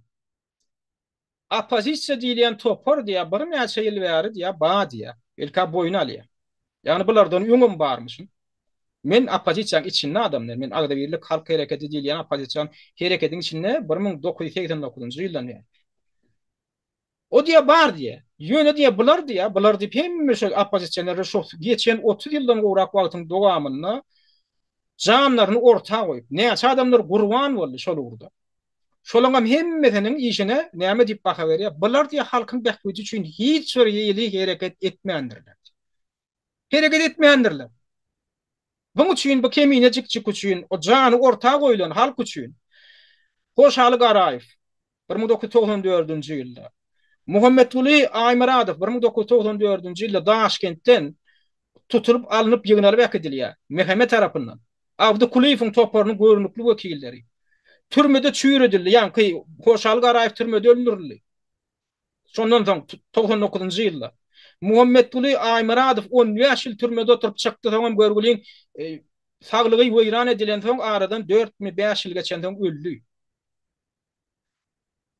Oppozisiýa diýilýän topar diýýär birnäçe ýyl bäri diýýär ba diýýär. Belkä boýun alýar. Ýagny bulardan öňem barmyşyn. Men oppozisiýanyň içinde adam men Agzybirlik halk hereketi diýilýän oppozision hereketiň içinde 1989-njy ýyldan bäri. O diýýär bar diýýär. Ýöne diýýär bular diýýär, bular diýip hemme şol oppozisionerler şo geçen 30 ýyldan gowrak wagtyň dowamynda janlaryny orta goýup, näçe adamlar gurban boldy şol ugurda. Şolaňam hemmesiniň işine näme diýip baha berýär? Bular diýýär halkyň bähbidi üçin hiç bir hili hereket etmändirler. Hereket etmändirler. Buň üçin bu kemine jikjik üçin, o jany orta goýlan halk üçin Hoşaly Garaýew 1994-nji ýylda, Muhammetguly Aýmyradow 1994-nji ýylda Daşkentden tutulyp alnyp ýygnalyp äkidilýär, MHM tarapyndan. Abdy Kulyýewiň toparynyň görnükli wekilleri. Türmede çüýredildi, ýaňky Hoşaly Garaýew türmede öldürildi. Şondan soň, 99-njy ýylda Muhammetguly Aýmyradow on bäş ýyl türmede oturyp çykdy, soňam görgüliň saglygy weýran edilensoň, aradan dörtmi, bäş ýyl geçensoň öldi.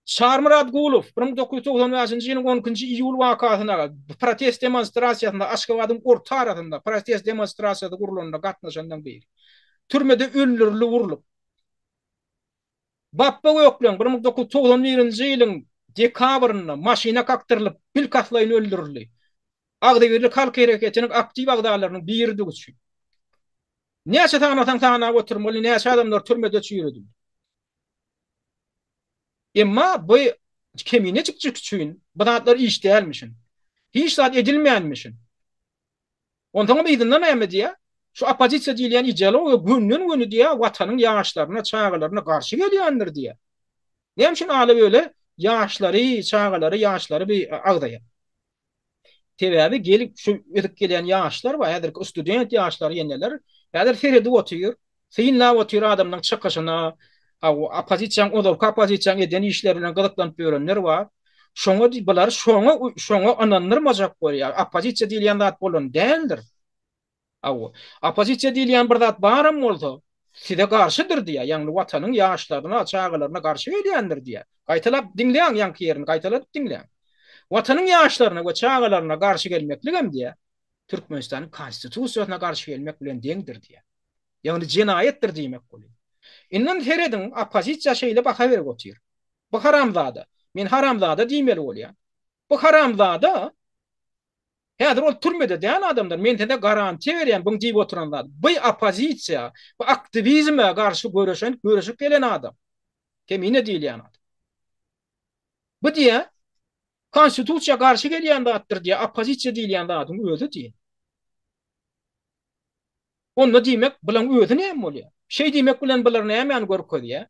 Çarmyrat Gulow 1995-nji ýylyň on ikinji iýul wakasyna protest demonstrasiýasynda Aşgabadyň orta arasynda protest demonstrasiýasy gurlanda gatnaşanlaryň biri. Türmede öldürildi urlup. Bapba Gökleň 1991-nji ýylyň dekabrynda maşyna kakdyrylyp, bilkastlaýyn öldürildi. Agzybirlik halk hereketiniň aktiw agzalarynyň biridigi üçin. Näçe sanasaň sanap oturmaly, näçe adamlar türmede çüýredildi. Emma bu keminejikjik üçin bu zatlar iş dälmişin. Hiç zat edilmänmişin. Onsoňam yzynda näme diýýär? Şu oppozisiýa diýilýän ideologiýa gönden-göni diýýär, watanyň ýaşlaryna, çagalaryna garşy gelýändir diýýär. Näme üçin ala-böle ýaşlary, çagalary, ýaşlary bir agzaýar? Sebäbi gelip şu ösüp gelýän ýaşlar bar, häzirki student ýaşlar ýeneler häzir seredip otyr, synlap otyr adamlaryň çykyşyna. Oppozisiýanyň ozalky oppozisiýanyň eden işleri bilen gyzyklanyp ýörenler bar. Şoňa bular şoňa şoňa ynandyrmajak bolýar. Oppozisiýa diýilýän zat bolan däldir. Hawa. Oppozisiýa diýilýän bir zat baram bolsa, size garşydyr diýýär. Ýagny watanyň ýaşlaryna, çagalaryna garşy gelýändir diýýär. Gaýtalap diňläň ýaňky ýerini gaýtaladyp diňläň. Watanyň ýaşlaryna we çagalaryna garşy gelmekligem diýýär, Türkmenistanyň Konstitusiýasyna garşy gelmek bilen deňdir diýýär. Ýagny jenaýatdyr diýmek bolýar. Indem serediň, oppozisiýa şeýle baha berip otyr. Bu haramzada, men haramzada diýmeli bolýan. Bu haramzada häzir ol türmede däl adamlar, men size garantiýa berýän buň diýip oturan zady. Bu oppozisiýa, bu aktiwizme garşy göreşen, göreşip gelen adam. Kemine diýilýän adam. Bu diýýär, konstitusiýa garşy gelýän zatdyr diýýär, oppozisiýa diýilýän zadyň özi diýýär. Onda diýmek, bulaň özi näme bolýar? Şeý diýmek bilen bular nämäni görkezýär?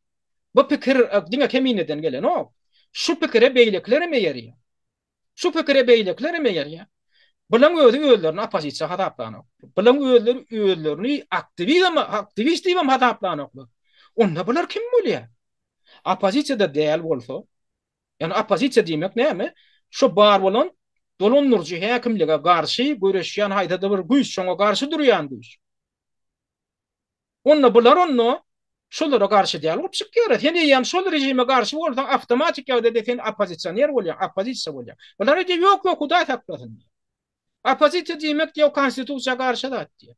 Bu pikir diňe Kemineden gelenok. Şu pikire beýlekilerem eýerýär. Şu pikire beýlekilerem eýerýär. Bulaň özi özlerini oppozisiýa hasaplanok. Bulaň özleri özlerini aktiwizm, aktiwist diýibem hasaplanoklar. Onda bular kim bolýar? Oppozisiýada däl bolsa, Ýagny oppozisiýa diýmek näme? Şo bar bolan dolandyryjy häkimlige garşy göreşýän haýsydyr bir güýç, şoňa garşy durýan güýç. Onda bular onda şolara garşy däl bolup çykýar. Sen eýýäm şol režime garşy bolsaň, awtomatik ýagdaýda sen oppozisioner bolýaň, oppozisiýa bolýaň. Bular aýdýar, ýok, ýok, Hudaý saklasyn diýýär. Oppozisiýa diýmek diýýär, konstitusiýa garşy zat diýýär.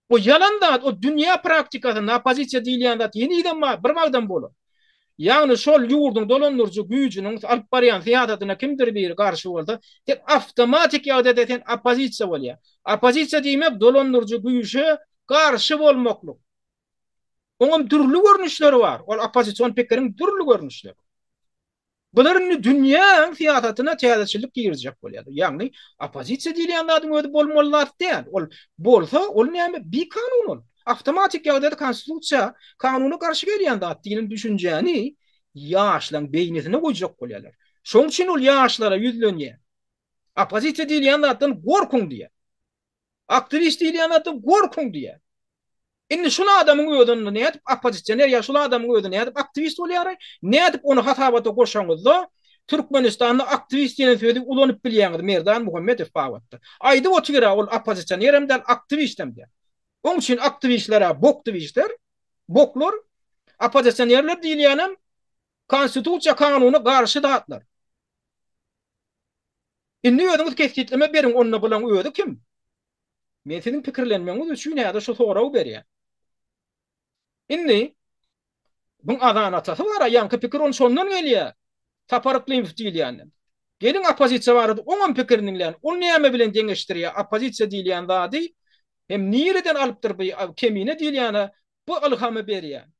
O ýalan zat, o dünýä praktikasynda oppozisiýa diýilýän zat henizem bar, bir wagtam bolar. Ýagny şol ýurduň dolandyryjy güýjüniň alyp barýan syýasatyna kimdir biri garşy bolsa, sen awtomatik ýagdaýda sen oppozisiýa bolýar. Oppozisiýa diýmek dolandyryjy güýje garşy bolmaklyk. Oňam dürli görnüşleri bar. Ol oppozision pikiriň dürli görnüşleri. Bular indi dünýäň syýasatyna täzeçillik girizjek bolýarlar. Ýagny oppozisiýa diýilýän zadyň özi bolmaly zat däl. Ol bolsa, ol näme? Bikanun ol. Awtomatik ýagdaýda konstitusiýa, kanuna garşy gelýän zat diýlen düşünjäni ýaşlaryň beýnisine goýjak bolýarlar. Şonuň üçin ol ýaşlara ýüzlenýär. Oppozisiýa diýilýän zatdan gorkuň diýýär. Aktiwist diýilýän zatdan gorkuň diýýär. Indi şul adamyň özi onda nädip oppozisioner ýa şul adamyň özi nädip aktiwist bolýar? Nädip ony hasabata goşaňyzda Türkmenistanda aktiwist diýen sözi ulanyp bilýäňiz Merdan Muhammedow babatda. Aýdyp otyr-a ol oppozisionerem däl, aktiwistem däl. Oň üçin aktiwistler-ä boktiwistler, boklar, oppozisionerler diýilýänem konstitusiýa kanuna garşy zatlar. Indi özüňiz kesgitleme beriň onda bulaň özi kim? Men siziň pikirlenmegiňiz üçin häzir şu soragy berýän. Indi buň azan atasy bar-a, ýaňky pikir ony şondan gelýär. Sapar Yklymow diýilýänden. Geliň oppozisiýa barada oňam pikirini diňläň. Ol näme bilen deňeşdirýär oppozisiýa diýilýän zady hem nireden alypdyr bu Kemine diýilýäne bu ylhamy berýän.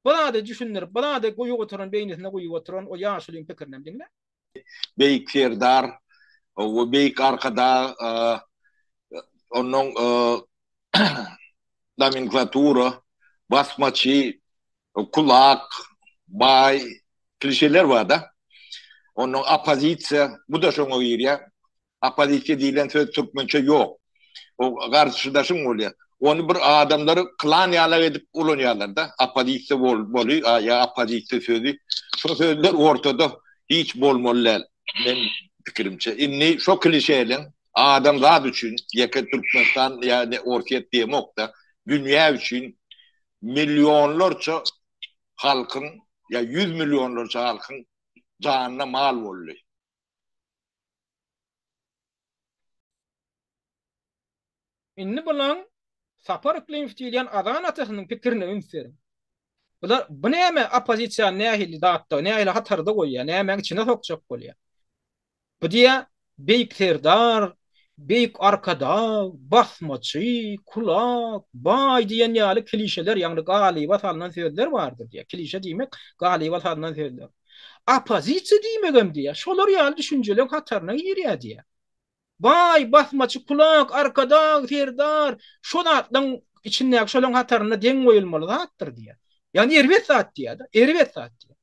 Bu zady düşündirip, bu zady guýup oturan beýnisine guýup oturan o ýaşulyň pikirinem diňläň. Beýik Serdar we Beýik Arkadag onnoň nomenklatura, basmaçy, kulak, baý klişeler bar-da. Onnoň oppozisiýa, bu-da şoňa girýär. Oppozisiýa diýlen söz türkmençe ýok. O garşydaşyň bolýar. Ony bir adamlar klan ýalak edip ulanýarlar-da. Oppozisiýa bolmaly ýa oppozisiýa sözi. Şo sözler ortada hiç bolmaly däl men pikirimçe. Indi şo klişeleň adamzat üçin, ýeke Türkmenistan ýa Orsýet diýemok-da, dünýä üçin millionlarça halkyň ýa ýüz millionlarça halkyň janyna mal boldy. Indi bulaň Sapar Yklymow diýilýän azan atasynyň pikirine üns beriň. Bular bu näme oppozisiýany nähili zatda, nähili hatarda goýýar, nämäň içine sokjak bolýar. Bu diýýär Beýik Serdar, Beýik Arkadag, basmaçy, kulak, baý diýen ýaly klişeler, ýagny galyba salnan sözler bardyr diýýär. Klişe diýmek galyba salnan sözler. Oppozisiýa diýmegem diýýär, şolar ýaly düşünjeleň hataryna girýär diýýär. Baý, basmaçy, kulak, arkadag, serdar, şo zatlaň içindäki şolaň hatarynda deň goýulmaly zatdyr diýýär. Ýagny erbet zat diýýär-de, erbet zat diýýär.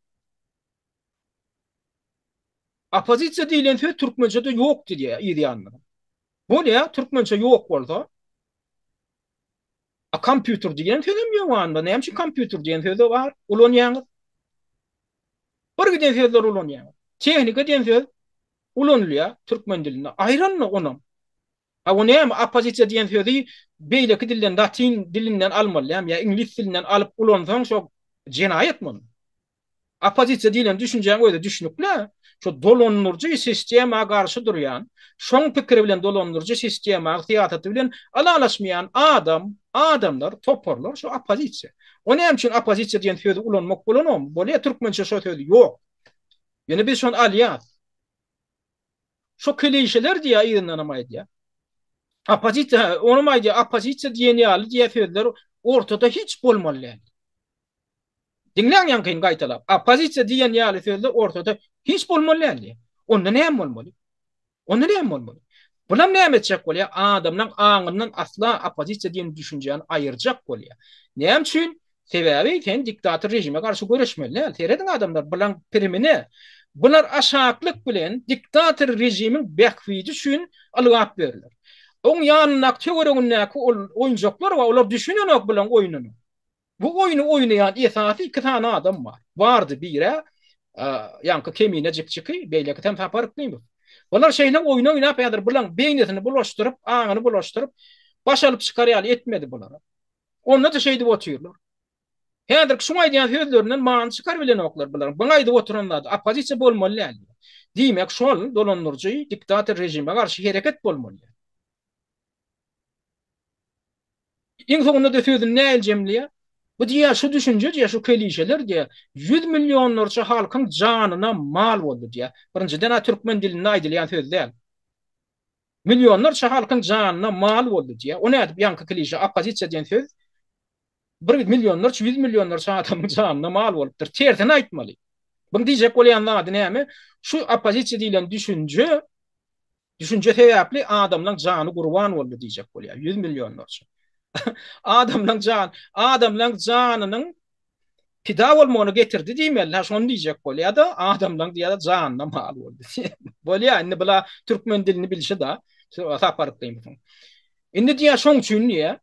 Oppozisiýa diýlen söz türkmençede ýok diýýär yz ýanynda. Bolýar, türkmençe ýok bolsa. A kompýuter diýen sözem ýok anda. Näme üçin kompýuter diýen sözi bar? Ulanýaňyz. Bir giden sözler ulanýaňyz. Tehnika diýen söz ulanylýar türkmen dilinde. Aýranda onam. A o näme oppozisiýa diýen sözi beýleki dilden latyn dilinden almaly dämi ýa iňlis dilinden alyp ulansaň şo jenaýatmy onda? Oppozisiýa diýlen düşünjäň özi düşnükli-ä. Şo dolandyryjy sistema garşy durýan, şoň pikiri bilen dolandyryjy sistema syýasaty bilen ylalaşmaýan adam, adamlar, toparlar şo oppozisiýa. O näme üçin oppozisiýa diýen sözi ulanmak bolanokmy? Bolýa türkmençe şo söz ýok. Ýöne biz şony alýas. Şo klişeler diýýär yzyndanam aýdýar. Oppozisiýa, onam aýdýar, oppozisiýa diýen ýaly diýýär sözler ortada hiç bolmaly däl. Diňläň ýaňkyny gaýtalap. Oppozisiýa diýen ýaly sözler ortada hiç bolmaly däl diýýär. Onda näme bolmaly? Onda näme bolmaly? Bulam näme etjek bolýar? Adamlaň aňyndan asla oppozisiýa diýen düşünjäni aýyrjak bolýar. Näme üçin? Sebäbi sen diktator režime garşy göreşmeli däl. Serediň adamlar bulaň pirimine. Bular aşaklyk bilen diktator režimiň bähbidi üçin ylgap berler. Oň ýanyndaky töweregindäki ol oýunjaklar bar, olar düşünenok bulaň oýnuny. Bu oýny oýnaýan esasy iki sany adam bar. Bardy birä ýaňky Kemine jikjiki, beýlekisem Sapar Yklymow. Bular şeýle oýun oýnap häzir bulaň beýnisini bulaşdyryp, aňyny bulaşdyryp, baş alyp çykar ýaly etmedi bulara. Onda-da şeýdip otyrlar. Häzirki şuň aýdýan sözlerinden many çykar bilenoklar bularyň. Buň aýdyp oturan zady oppozisiýa bolmaly däl diýýär. Diýmek şol dolandyryjy diktator režime garşy hereket bolmaly däl. Iň soňunda-da sözüni nähili jemleýär? Bu diýýär şu düşünje diýýär şu kelişeler diýýär ýüz millionlarça halkyň janyna mal boldy diýýär. Birinjiden-ä türkmen dilinde aýdylýan söz däl. Millionlarça halkyň janyna mal boldy diýýär. O nädip ýaňky klişe oppozisiýa diýen söz bir millionlarça, ýüz millionlarça adamyň janyna mal bolupdyr. Tersini aýtmaly. Buň diýjek bolýan zady näme? Şu oppozisiýa diýlen düşünje düşünje sebäpli adamlaň jany gurban boldy diýjek bolýar. Ýüz millionlarça. Adamlaň jan, adamlaň janynyň pida bolmagyna getirdi diýmeli. Ha şony diýjek bolýar-da, adamlaň diýýär janyna mal boldy. Bolýar, indi bula türkmen dilini bilşi da, Sapar Yklymowyň. Indi diýýär şoň üçin diýýär.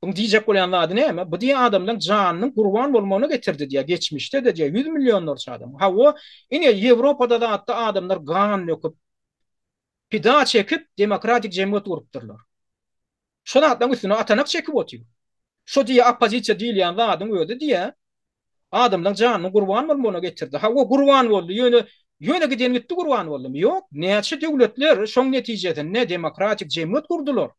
Buň diýjek bolýan zady näme? Bu diýýär adamlaň janynyň gurban bolmagyna getirdi diýýär. Geçmişde-de diýýär ýüz millionlarça adam. Hawa, ine Ýewropada zatda adamlar gan döküp, pida çekip demokratik jemgyýet gurupdyrlar. Şo zatlaryň üstüne atanak çekip otyr. Şo diýýä oppozisiýa diýilýän zadyň özi diýýä adamlaň janynyň gurban bolmagyna getirdi. Hawa gurban boldy ýöne ýöne giden gitdi gurban boldumy? Ýok. Näçe döwletler şoň netijesinde demokratik jemgyýet gurdular.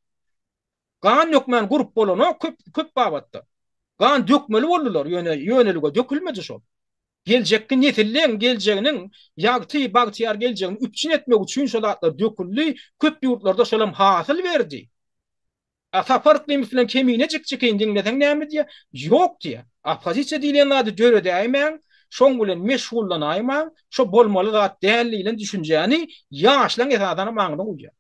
Gan dökmän gurup bolanok köp köp babatda. Gan dökmeli boldular ýöne ýönelige dökülmedi şol. Geljekki nesilleň geljeginiň ýagty, bagtyýar geljegini üpjün etmek üçin şo zatlar döküldi, köp ýurtlarda şolam hasyl berdi. A Sapar Yklymow bilen Kemine jikjikini diňleseň näme diýýär? Ýok diýýär. Oppozisiýa diýlen zady döredäýmäň, şoň bilen meşgullanaýmaň, şo bolmaly zat däl diýlen düşünjäni ýaşlaň esasanam aňyna guýýar.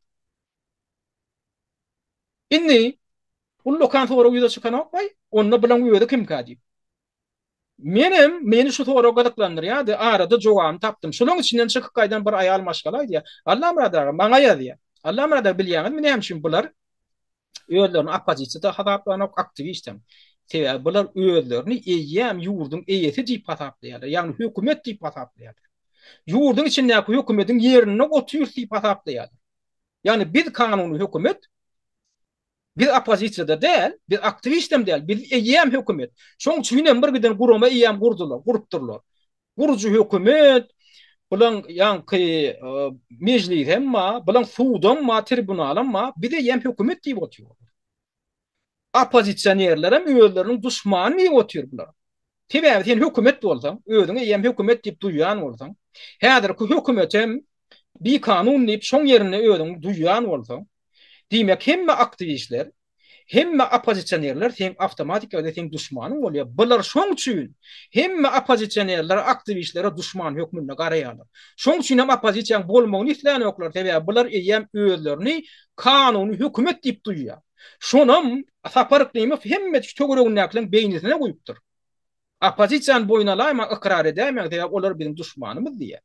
Indi ullakan sorag ýüze çykanokmaý, onda bulaň özi kimkä diýip. Menem, meni şu sorag gyzyklandyrýardy, arada jogabyny tapdym. Şolaň içinden çykyp gaýdan bir aýal maşgala aýdýar, Allamyrat aga, maňa ýazýar. Allamyrat aga, bilýäňizmi näme üçin bular özlerini oppozisiýada hasaplanok, aktiwistem. Sebäbi bular özlerini eýýäm ýurduň eýesi diýip hasaplaýarlar, ýagny hökümet diýip hasaplaýarlar. Ýurduň içindäki hökümediň ýerinde otyrys diýip hasaplaýarlar. Ýagny biz kanuny hökümet, Biz oppozisiýada däl, biz aktiwistem däl, biz eýýäm hökümet. Şoň üçin hem bir giden gurama eýýäm gurdular, gurupdyrlar. Gurujy hökümet, bulaň ýaňky mejlisem bar, bulaň sudam bar, tribunalam bar, biz eýýäm hökümet diýip otyrlar. Oppozisionerlerem özleriniň duşmany diýip otyr bular. Sebäbi sen hökümet bolsaň, özüňi eýýäm hökümet diýip duýýan bolsaň, häzirki hökümetem bikanun diýip şoň ýerinde özüňi duýýan bolsaň, diýmek hemme aktiwistler, hemme oppozisionerler seň awtomatik ýagdaýda seň duşmanyň bolýar. Bular şoň üçin hemme oppozisionerlere, aktiwistlere duşman hökmünde garaýarlar. Şoň üçin hem oppozisiýaň bolmagyny islänoklar, sebäbi bular eýýäm özlerini kanuny hökümet diýip duýýar. Şonam Sapar Yklymow hemme töweregindäkileriň beýnisine guýupdyr. Oppozisiýany boýun alaýmaň, ykrar edäýmäň, sebäbi olar biziň duşmanymyz diýýär.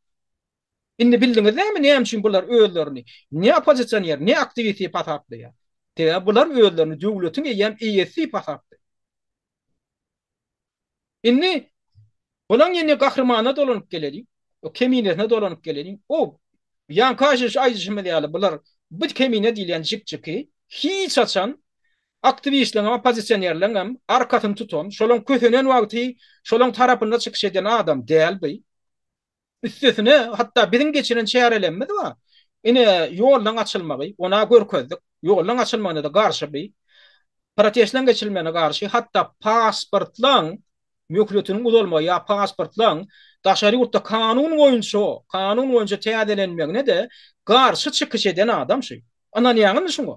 Indi bildiňiz dämi näme üçin bular özlerini ne oppozisioner, ne aktiwist diýip hasaplaýar? Sebäbi bular özlerini döwletiň eýýäm eýesi diýip hasaplaýar. Indi bulaň ýene gahrymana dolanyp geleliň. O keminesine dolanyp geleliň. O ýaňky aýdyş aýdyşymyz ýaly bular bu kemine diýilýän jik-jiki hiç haçan aktiwistleriň hem oppozisionerleriň hem arkasyny tutan, şolaň kösenen wagty şolaň tarapynda çykyş eden adam däl bu. Üstesine, hatda biziň geçiren çärelerimiz bar. Ine, ýollaň açylmagy, ona görkezdik. Ýollaň açylmagyna-da garşy bi. Protestleň geçirilmegine garşy, hatda pasportlaň möhletiniň uzalmagy ýa pasportlaň daşary ýurtda kanun boýunça, kanun boýunça täzelenmegine-de garşy çykyş eden adam şu. Ynanýaňyzmy şuňa?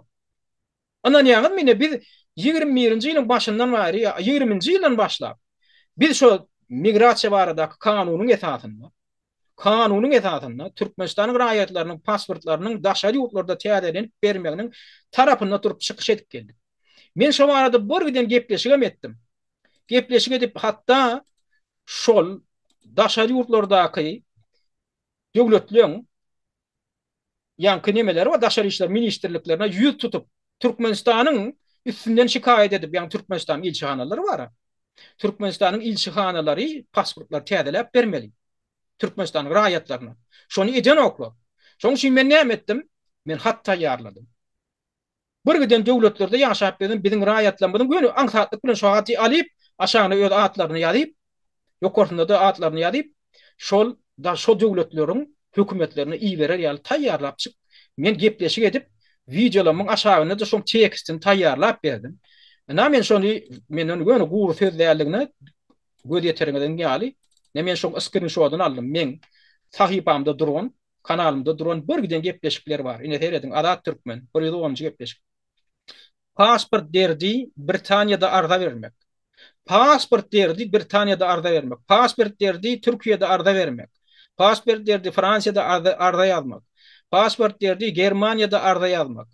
Ynanýaňyzmy ine biz 21-nji ýylyň başyndan bäri ýa 20-nji ýyldan başlap biz şo migrasiýa baradaky kanunyň esasynda kanunyň esasynda Türkmenistanyň raýatlarynyň pasportlarynyň daşary ýurtlarda täzelenip bermeginiň tarapynda durup çykyş edip geldik. Men şo barada bir giden gepleşigem etdim. Gepleşik edip hatda şol daşary ýurtlardaky döwletleň ýaňky nemeleri bar, daşary işler ministrliklerine ýüz tutup, Türkmenistanyň üstünden şikaýat edip, ýagny Türkmenistanyň ilçihanalary bar. Türkmenistanyň ilçihanalary pasportlary täzeläp bermeli. Türkmenistanyň raýatlaryna. Şony edenoklar. Şonuň üçin men näme etdim? Men hat taýýarladym. Bir giden döwletlerde ýaşap gezen biziň raýatlarymyzyň göni aňsatlyk bilen şo haty alyp, aşagyna öz atlaryny ýazyp, ýokarsynda-da atlaryny ýazyp, şol da şo döwletleriň hökümetlerine iberer ýaly taýýarlap çyk. Men gepleşik edip, wideolarymyň aşagynda-da şoň tekstini taýýarlap berdim. Ynha men şony menden göni gury söz däldigine göz ýetiriňiziň ýaly, ine men şoň skrinşodyny aldym. Meň sahypamda duran Kanalymda duran bir giden gepleşikler bar. Ine serediň Azat Türkmen, 110-njy gepleşik. Pasport derdi Britaniýada arza bermek. Pasport derdi Britaniýada arza bermek. Pasport derdi Türkiýede arza bermek. Pasport derdi Fransiýada arza ýazmak. Pasport derdi Germaniýada arza ýazmak.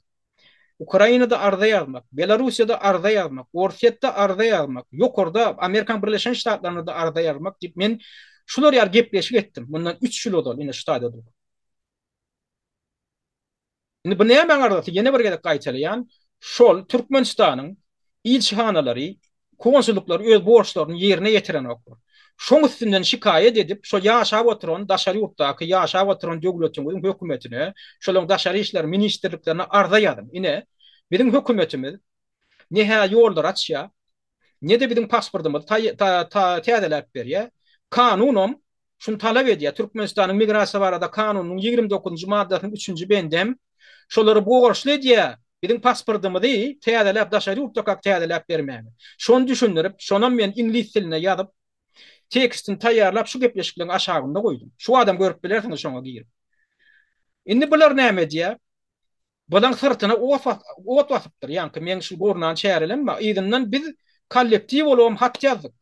Ukrainada arza ýazmak, Belarussiýada arza ýazmak, Orsýetde arza ýazmak, ýokarda Amerikanyň Birleşen Ştatlarynda-da arza ýazmak diýip men şular ýaly gepleşik etdim. Mundan üç ýyl ozal ine şu taýda durup. Indi bu nämäň arzasy? Ýene bir gezek gaýtalaýan, şol Türkmenistanyň ilçihanalary Konsullyklar öz borçlaryny ýerine ýetirenoklar. Şoň üstünden şikaýat edip, şo ýaşap oturan daşary ýurtdaky ýaşap oturan döwletiňiziň hökümetine, şolaň daşary işler ministrliklerine arza ýazyň. Ine, biziň hökümetimiz ne-hä ýollary açýar, ne-de biziň pasportymyzy täzeläp berýär. Kanunam Şuny talap edýär, Türkmenistanyň Migrasiýa barada kanunynyň 29-njy maddasynyň üçünji bendem şolary borçly edýär, biziň pasportymyzy täzeläp, daşary ýurtdakak täzeläp bermäge. Şony düşündirip, şonam men iňlis dilinde ýazyp, tekstini taýýarlap şu gepleşikleriň aşagynda goýdum. Şu adam görüp bilersiňiz şoňa girip. Indi bular näme edýär? Bulaň syrtyna ot ot basypdyr. Ýaňky meň şu gurnan çärelem bar. Yzyndan biz kollektiw bolubam hat ýazdyk.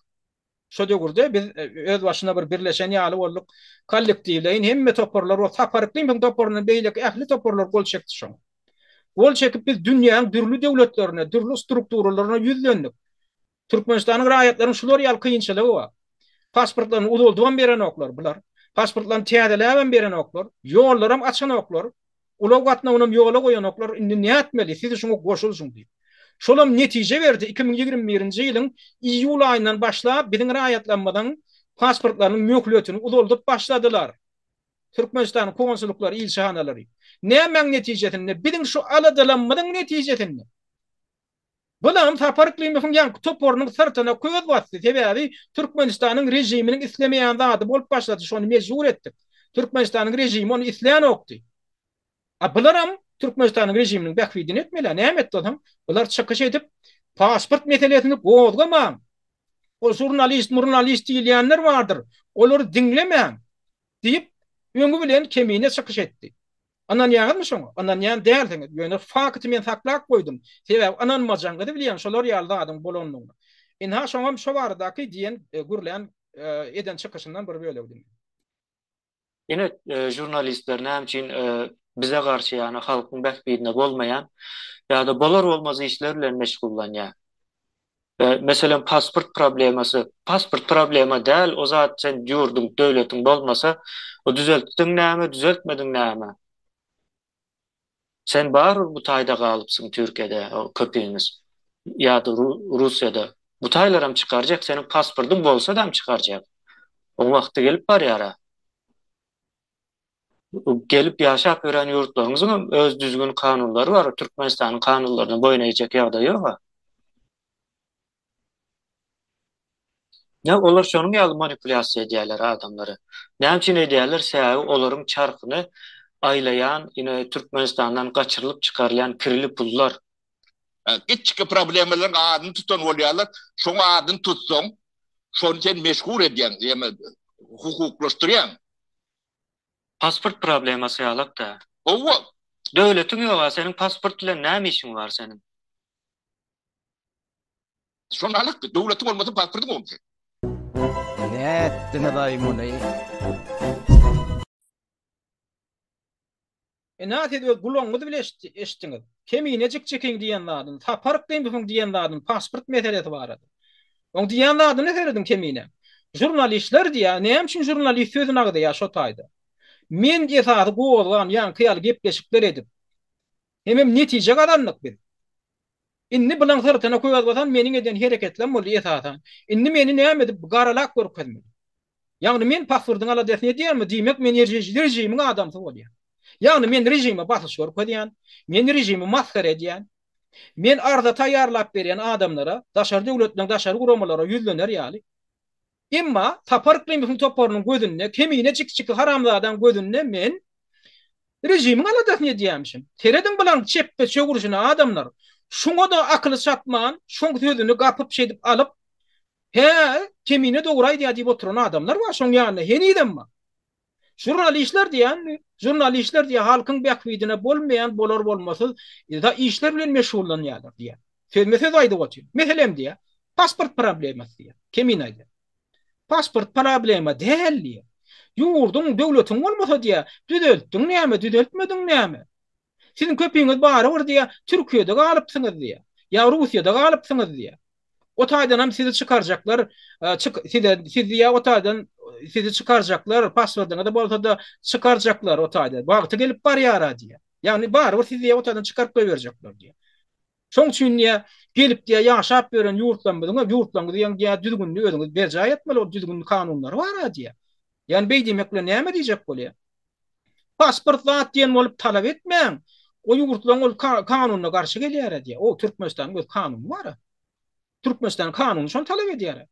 Şo döwürde biz özbaşyna bir birleşen ýaly bolduk. Kollektiwleýin hemme toparlar we Sapar Yklymyň toparyndan beýleki ähli toparlar gol çekdi şoňa. Gol çekip biz dünýäň dürli döwletlerine, dürli strukturalaryna ýüzlendik. Türkmenistanyň raýatlarynyň şular ýaly kynçylygy bar. Pasportlaryny uzaldybam berenoklar bular. Pasportlaryny täzeläbem berenoklar. Ýollaram açanoklar. Ulag gatnawynam ýola goýanoklar, indi nätmeli, siz şuňa goşulyşyň diýip. Şolam netije berdi, 2021-nji ýylyň iýul aýyndan başlap biziň raýatlarymyzyň pasportlarynyň möhletini uzaldyp başladylar. Türkmenistanyň konsullyklary, ilçihanalary. Nämäň netijesinde? Biziň şu aladalanymyzyň netijesinde. Bulam Sapar Yklymowyň ýaňky toparynyň syrtyna köz basdy, sebäbi Türkmenistanyň režiminiň islemeýän zady bolup başlady, şony mejbur etdik. Türkmenistanyň režimi ony islänokdy. A bularam Türkmenistanyň režiminiň bähbidini etmeli-ä, näme etdi onsoň? Bular çykyş edip, pasport meselesini gozgamaň, o žurnalist, murnalist diýilýänler bardyr, olary diňlemäň diýip, öňi bilen Kemine çykyş etdi. Ynanýaňyzmy şoňa? Ynanýan dälsiňiz. Ýöne fakty men saklap goýdum. Sebäbi ynanmajagyňyzy bilýän şolar ýaly zadyň bolandygyna. Ynha şoňam şo baradaky diýen gürlän eden çykyşyndan bir bölegi diňle. Ine žurnalistler näme üçin bize garşy ýagny halkyň bähbidine bolmaýan ýa-da bolar bolmaz işler bilen meşgullanýar. Meselem pasport problemasy, pasport problema däl o zat sen ýurduň döwletiň bolmasa o düzeltdiň näme düzeltmediň näme. Sen barybir bu taýda galypsyň Türkiýede köpüňiz ýa-da Russiýada. Bu taýlaram çykarjak, seniň pasportyň bolsadam çykarjak. Oň wagty gelip barýar-a. Gelip ýaşap ýören ýurtlaryňyzyňam öz düzgün kanunlary bar, Türkmenistanyň kanunlaryna boýun egjek ýagdaýy ýog-a. Ýa olar şonuň ýaly manipulýasiýa edýärler adamlary. Näme üçin edýärler? Sebäbi olaryň çarhyny aýlaýan ine Türkmenistandan gaçyrylyp çykarylýan kirli pullar. Kiçjik problemalaryň adyny tutan bolýarlar. Şoň adyny tutsaň, şony sen meşhur edýäň, ýa hukuklaşdyrýaň. Pasport problemasy ýalak-da. Howwa. Döwletiň ýog-a, seniň pasport bilen näme işiň bar seniň? Şony alak, döwletiň bolmasa pasportyň bolmasyn. Nätdiňiz-aý muny? Ynha siz öz gulagyňyz bile eşitdiňiz. Kemine jikjikiň diýen zadyny, Sapar Yklymowyň diýen zadyny pasport meselesi barada. Oň diýen zadyna serediň Kemine. Žurnalistler diýýär, näme üçin žurnalist sözüni agzaýar şo taýda. Men esasy gozgan ýaňky ýaly gepleşikler edip, hemem netije gazandyk biz. Indi bulaň syrtyna köz basan meniň eden hereketlem boldy esasan. Indi meni näme edip garalap görkezmeli. Ýagny men pasportyň aladasyny edýänmi, diýmek men režimiň adamsy bolýan. Ýagny men režime basyş görkezýän, men režimi masgara edýän. Men arza taýýarlap berýän adamlara, daşary döwletleriň daşary guramalara ýüzlener ýaly. Emma Sapar Yklymowyň toparynyň gözünde, Kemine jikjiki haramzadaň gözünde men režimiň aladasyny edýämişim. Serediň bulaň çepbe çöwrüşine adamlar. Şuňa-da akyly çatman, şoň sözüni gapyp şeýdip alyp, Hä, Kemine dogry aýdýar diýip oturan adamlar bar şoň ýanynda henizem bar. Žurnalistler diýýän, žurnalistler diýýär, halkyň bähbidine bolmaýan bolar-bolmasyz işler bilen meşgullanýarlar diýýär. Sözme-söz aýdyp otyr. Meselem diýýär, pasport problemasy diýýär. Kemine aýdýar. Pasport problema däl diýýär. Ýurduň, döwletiň bolmasa diýýär, düzeltdiň näme, düzeltmediň näme? Siziň köpüňiz barybir diýýär, Türkiýede galypsyňyz diýýär. Ýa Russiýada galypsyňyz diýýär. O taýdanam sizi çykarjaklar, çyk size siz diýýär o taýdan sizi çykarjaklar, pasportyňyz bolsa-da çykarjaklar o taýda. Wagty gelip barýar-a diýýär. Ýagny barybir sizi diýýär o taýdan çykaryp goýberjekler diýýär. Şoň üçin diýýär, gelip diýýär ýaşap ýören ýurtlarymyzyň, ýurtlaryňyzy diýýär düzgünini özüňiz berjaý etmeli, ol düzgün kanunlary bar-a diýýär. Ýagny beý diýmek bilen näme diýjek bolýar? Pasport zat diýen bolup talap etmäň. O ýurtlaryň ol kanunyna garşy gelýär diýýär. O Türkmenistanyň öz kanuny bar. Türkmenistanyň kanuny şony talap edýär.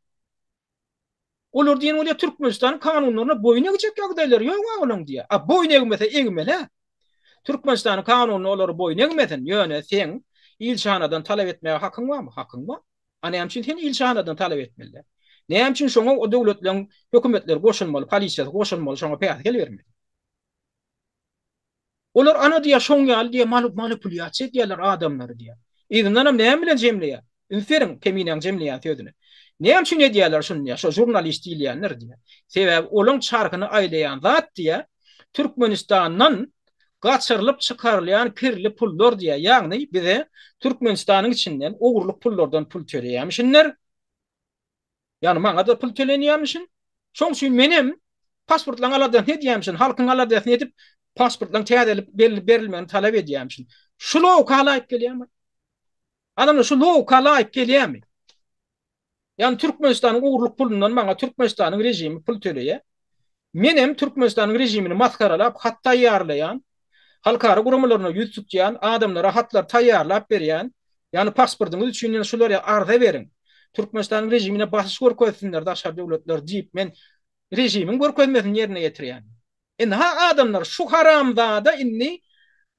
Olar diýen bolýar Türkmenistanyň kanunlaryna boýun egjek ýagdaýlary ýok olaň diýýär. A boýun egmese egmeli. Türkmenistanyň kanunyna olar boýun egmesin, ýöne seň ilçihanadan talap etmäge hakyň barmy? Hakyň bar. A näme üçin sen ilçihanadan talap etmeli däl? Näme üçin şoňa o döwletleriň hökümetleri goşulmaly, polisiýasy goşulmaly, şoňa päsgel bermeli? Olar ana diýýär, şoň ýaly diýýär, manipulýasiýa edýärler adamlary diýýär. Yzyndanam näme bilen jemleýär? Üns beriň Keminäň jemleýän sözüne. Näme üçin edýärler şuny diýýär, şo žurnalist diýilýänler diýýär. Sebäbi olaň çarhyny aýlaýan zat diýýär, Türkmenistandan gaçyrylyp çykarylýan kirli pullar diýýär. Ýagny bize Türkmenistanyň içinden ogurlyk pullardan pul töleýärmişinler. Ýagny maňa-da pul tölenýärmişin. Şoň üçin menem pasportlaryň aladasyny edýärmişin, halkyň aladasyny edip, pasportlaryň täzelip berilmegini talap edýärmişin. Şu logika laýyk gelýärmi? Adamlar şu logika laýyk gelýärmi? Ýagny Türkmenistanyň ogurlyk pulundan maňa Türkmenistanyň režimi pul töleýär. Menem Türkmenistanyň režimini masgaralap hat taýýarlaýan, halkara guramalaryna ýüz tutýan, adamlara hatlar taýýarlap berýän, ýagny pasportyňyz üçin ýene şular ýaly arza beriň. Türkmenistanyň režimine basyş görkezsinler daşary döwletler diýip men režimiň görkezmesini ýerine ýetirýän. Ynha adamlar şu haramzada indi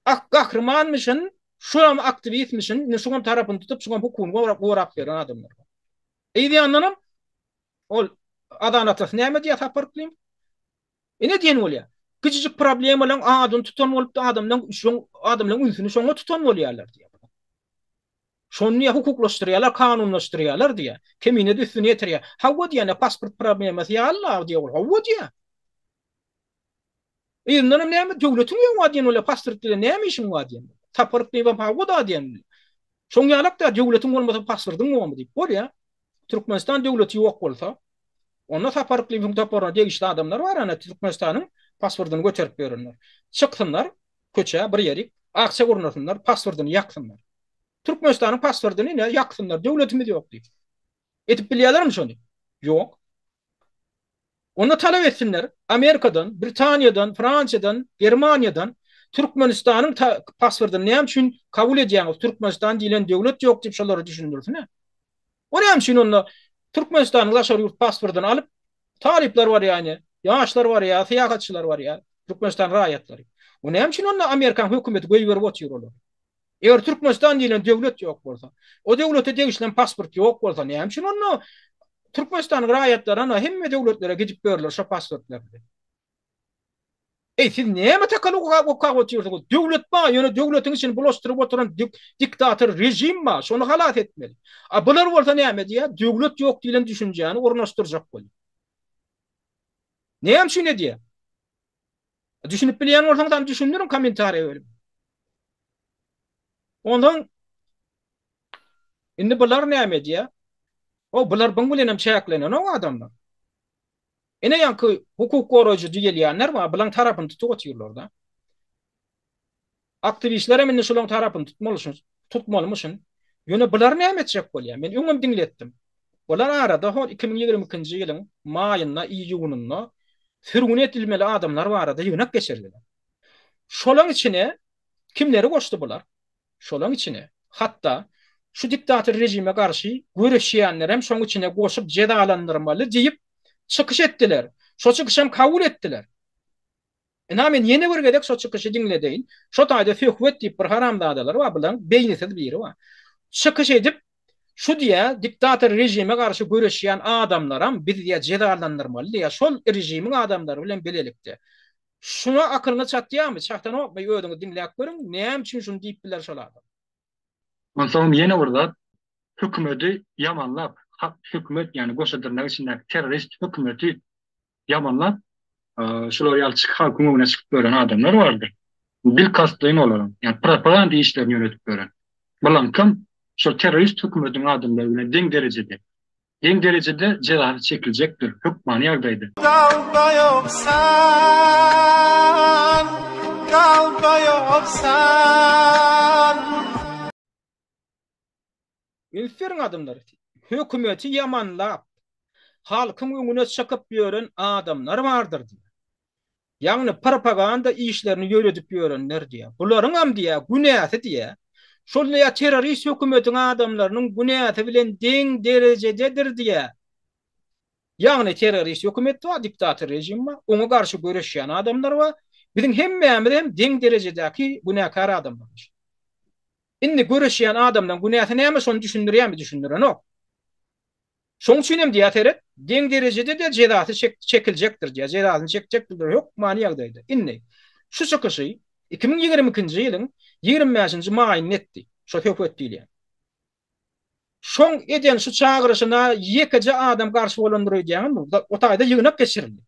ak gahrymanmyşyn, şulam aktiwistmişin, indi şuňam tarapyny tutup, şuňam hukugyny gorap ýören adamlar bar. Yz ýandanam ol Azan atasy näme diýýär Sapar Yklym? Ine diýen bolýar. Kiçijik problemalaryň adyny tutan bolupdy adamlaryň şoň adamlaryň ünsüni şoňa tutan bolýarlar diýýär. Şony diýýär hukuklaşdyrýarlar, kanunlaşdyrýarlar diýýär. Kemine-de üstüni ýetirýär. Hawa diýýär, pasport problemasy ýaly-la diýýär ol. Hawa diýýär. Yzyndanam näme döwletiň ýoň bar diýen bolýar, pasport bilen näme işiň bar diýen. Tapyryp diýibem hawa-da diýen. Şoň ýalak-da döwletiň bolmasa pasportyň bormy diýip. Bolýar. Türkmenistan döwleti ýok bolsa, onda Sapar Yklymowyň toparyna degişli adamlar bar, ana Türkmenistanyň pasportyny göterip ýörenler. Çyksynlar köçä bir ýerik, aksiýa gurnasynlar, pasportyny ýaksynlar. Türkmenistanyň pasportyny ine ýaksynlar, döwletimiz ýok diýip. Edip bilýärlermi şony? Ýok. Onda talap etsinler, Amerikadan, Britaniýadan, Fransiýadan, Germaniýadan Türkmenistanyň pasportyny näme üçin kabul edýäňiz, Türkmenistan diýlen döwlet ýok diýip şolara düşündirsin-ä. O näme üçin onda Türkmenistanyň daşary ýurt pasportyny alyp, talyplar barýar ine, ýaşlar barýar, syýahatçylar barýar, Türkmenistan raýatlary. O näme üçin onda Amerikan hökümeti goýberip otyr olary? Eger Türkmenistan diýlen döwlet ýok bolsa, o döwlete degişli pasport ýok bolsa, näme üçin onda Türkmenistanyň raýatlary ana hemme döwletlere gidip ýörler şo pasportlar bilen? Eý, siz näme takaly okap otyrsyňyz? Döwlet bar, ýöne döwletiň içini bulaşdyryp oturan diktator režim bar, şony halas etmeli. A bular bolsa näme diýýär? Döwlet ýok diýlen düşünjäni ornaşdyrjak bolýar. Näme üçin edýär? Düşünip bilýän bolsaňyz hem düşündiriň kommentariýa bölüminde. Ondan indi bular näme edýär? O bular buň bilen hem çäklenenok adamlar. Ine ýaňky hukuk goraýjy diýilýänler bar, bulaň tarapyny tutup otyrlar-da. Aktiwistler hem indi şulaň tarapyny tutmaly, tutmalymyşyn. Ýöne bular näme etjek bolýar? Men öňem diňletdim. Bular arada hol 2022-nji ýylyň maýynda, iýunynda sürgün edilmeli adamlar barada ýygnak geçirdiler. Şolaň içine kimleri goşdy bular? Şolaň içine, hatda, şu diktator režime garşy göreşýänlerem şoň içine goşup jezalandyrmaly diýip çykyş etdiler. Şo çykyşam kabul etdiler. Ynha men ýene bir gezek şo çykyşy diňledeýin. Şo taýda Söhbet diýip bir haramzadalar bar, bulaň beýnisiz biri bar. Çykyş edip, şu diýýär, diktator režime garşy göreşýän adamlaram biz diýýär jezalandyrmaly diýýär, şol režimiň adamlary bilen bilelikde. Şuňa akylyňyz çatýarmy, çatanokmy özüňiz diňläp görüň, näme üçin şuny diýip biler şol adam. Onsoňam ýene bir zat, hökümeti ýamanlap, hökümet ýagny goşa dyrnak içindäki terrorist hökümeti ýamanlap, şular ýaly çyk halkyň öňüne çykyp ýören adamlar bardyr. Bilkastlaýyn olaryň, ýagny propaganda işlerini ýöredip ýören. Bulaňkam şol terrorist hökümetiň adamlary bilen deň derejede. Deň derejede jezasy çekiljekdir, hökmany ýagdaýda. Dalda ýok sen, dalda ýok sen. Üns beriň adamlar, hökümeti ýamanlap, halkyň öňüne çykyp ýören adamlar bardyr diýýär. Ýagny propaganda işlerini ýöredip ýörenler diýýär. Bularyňam diýýär, günäsi diýýär. Şol diýýär, terrorist hökümetiň adamlarynyň günäsi bilen deň derejededir diýýär. Ýagny terrorist hökümet bar, diktator režim bar, oňa garşy göreşýän adamlar bar. Biziň hemmämiz hem deň derejedäki günäkär adamlarmyş. Indi göreşýän adamlaryň günäsi näme şony düşündirýärmi düşündirenok. Şoň üçin hem diýýär seret, deň derejede-de jezasy çekiljekdir diýýär, jezasyny çekjekdirler hökmany ýagdaýda. Indi şu çykyşy 2022-nji ýylyň 25-nji maýynda etdi, şo söhbet diýilýän. Şoň eden şu çagyryşyna ýekeje adam garşy bolandyr öýdýäňizmi? O taýda ýygnak geçirildi.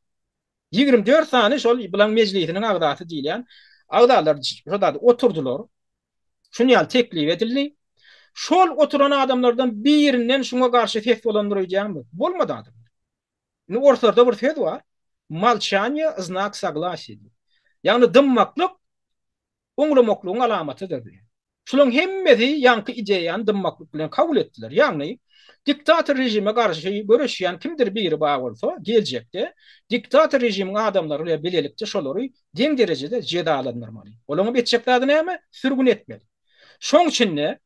24 sany şol bulaň mejlisiniň agzasy diýilýän agzalar şo zady oturdylar. Şuny ýaly teklip edildi. Şol oturan adamlardan birinden şuňa garşy ses bolandyr öýdýäňmi? Bolmady adamlar. Indi orslarda bir söz bar. Molçaniýe znak soglasiýa diýip. Ýagny dymmaklyk oňlamaklygyň alamatydyr diýýär. Şularyň hemmesi ýaňky ideýany dymmaklyk bilen kabul etdiler. Ýagny, diktator režime garşy göreşýän kimdir biri bar bolsa, geljekde diktator režimiň adamlary bilen bilelikde şolary deň derejede jezalandyrmaly. Olaryň etjek zady näme? Sürgün etmeli. Şoň içinde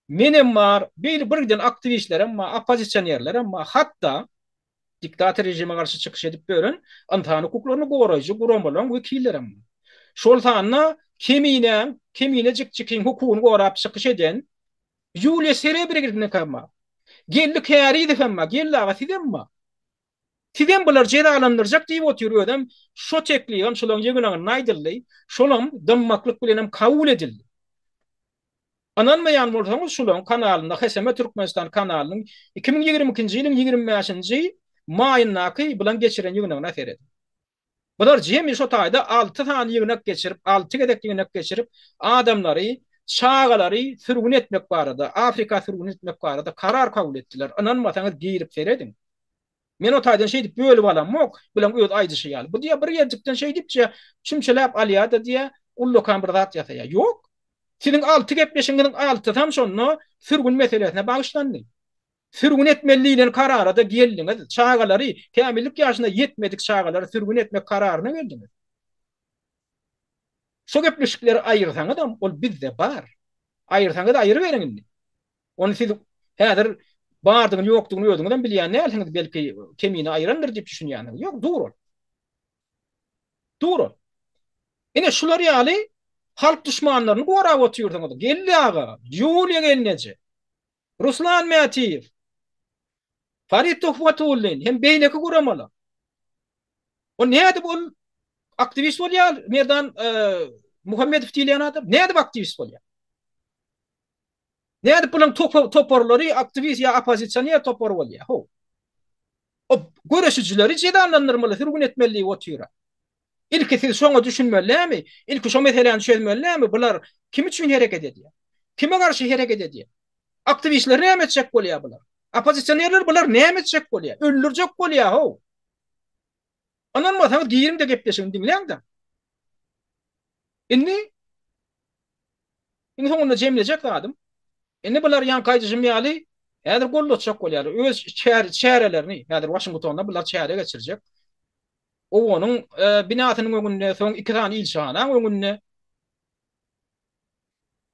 menem bar, beýle birgiden aktiwistlerem bar, oppozisionerlerem bar, hatda Diktator režime garşy çykyş edip ýören ynsan hukuklaryny goraýjy guramalaryň wekillerem bar. Şol sanda Keminäň, Kemine jikjikiň hukugyny gorap çykyş eden Ýuliýa Serebrignik hem bar. Geldi Kärizow hem bar. Geldi aga sizem bar. Sizem bulary jezalandyrjak diýip otyr özem şo teklibem şolaryň ýygnagynda aýdyldy. Şolam dymmaklyk bilenem kabul edildi. Ynanmaýan bolsaňyz şularyň kanalynda HSM Türkmenistan kanalynyň 2022-nji ýylyň 25-nji maýyndaky bilen geçiren ýygnagyna serediň. Bular jemi şo taýda 6 sany ýygnak geçirip, 6 gezek ýygnak geçirip, adamlary, çagalary sürgün etmek barada, Afrika sürgün etmek barada karar kabul etdiler. Ynanmasaňyz girip serediň. Men o taýdan şeýdip bölüp alamok, bilen öz aýdyşy ýaly. Bu diýýär bir ýerjikden şeýdipçe çümçeläp alýar-da diýýär, ullakan bir zat ýasaýar. Ýok. Siziň alty gepleşigiňiziň altysam şonda sürgün meselesine bagyşlandy. Sürgün etmeli diýlen karara-da geldiňiz. Çagalary, kämillik ýaşyna ýetmedik çagalary sürgün etmek kararyna geldiňiz. Şo gepleşikleri aýyrsaňyzam, ol bizde bar. Aýyrsaňyz aýyryberiň indi. Ony siz häzir bardygyny ýokdugyny özüňizem bilýän dälsiňiz, belki Kemine aýyrandyr diýip düşünýänsiňiz. Ýok, dur ol. Dur ol. Ine şular ýaly halk duşmanlaryny gorap otyrsyňyz. Geldi aga, Ýuliýa gelneje, Ruslan Mätiýew, Farid Tuhbatullin hem beýleki guramalar. O nädip ol aktiwist bolýar, Merdan Muhammedow diýilýän adam nädip aktiwist bolýar? Nädip bularyň toparlary aktiwist ýa oppozisioner topary bolýar? How. O göreşijileri jezalandyrmaly, sürgün etmeli diýip otyra. Ilki siz şoňa düşünmeli dälmi? Ilki şo meseläni çözmeli dälmi? Bular kim üçin hereket edýär? Kime garşy hereket edýär? Aktiwistler näme etjek bolýar bular? Oppozisionerler bular näme etjek bolýar? Öldürjek bolýar how. Ynanmasaňyz giriň-de gepleşigini diňläň-de. Indi iň soňunda jemlejek zadym, indi bular ýaňky aýdyşym ýaly häzir gollatjak bolýarlar. Öz çärelerini, häzir Waşingtonda bular çäre geçirjek. OON-yň binasynyň öňünde, soň iki sany ilçihanaň öňünde.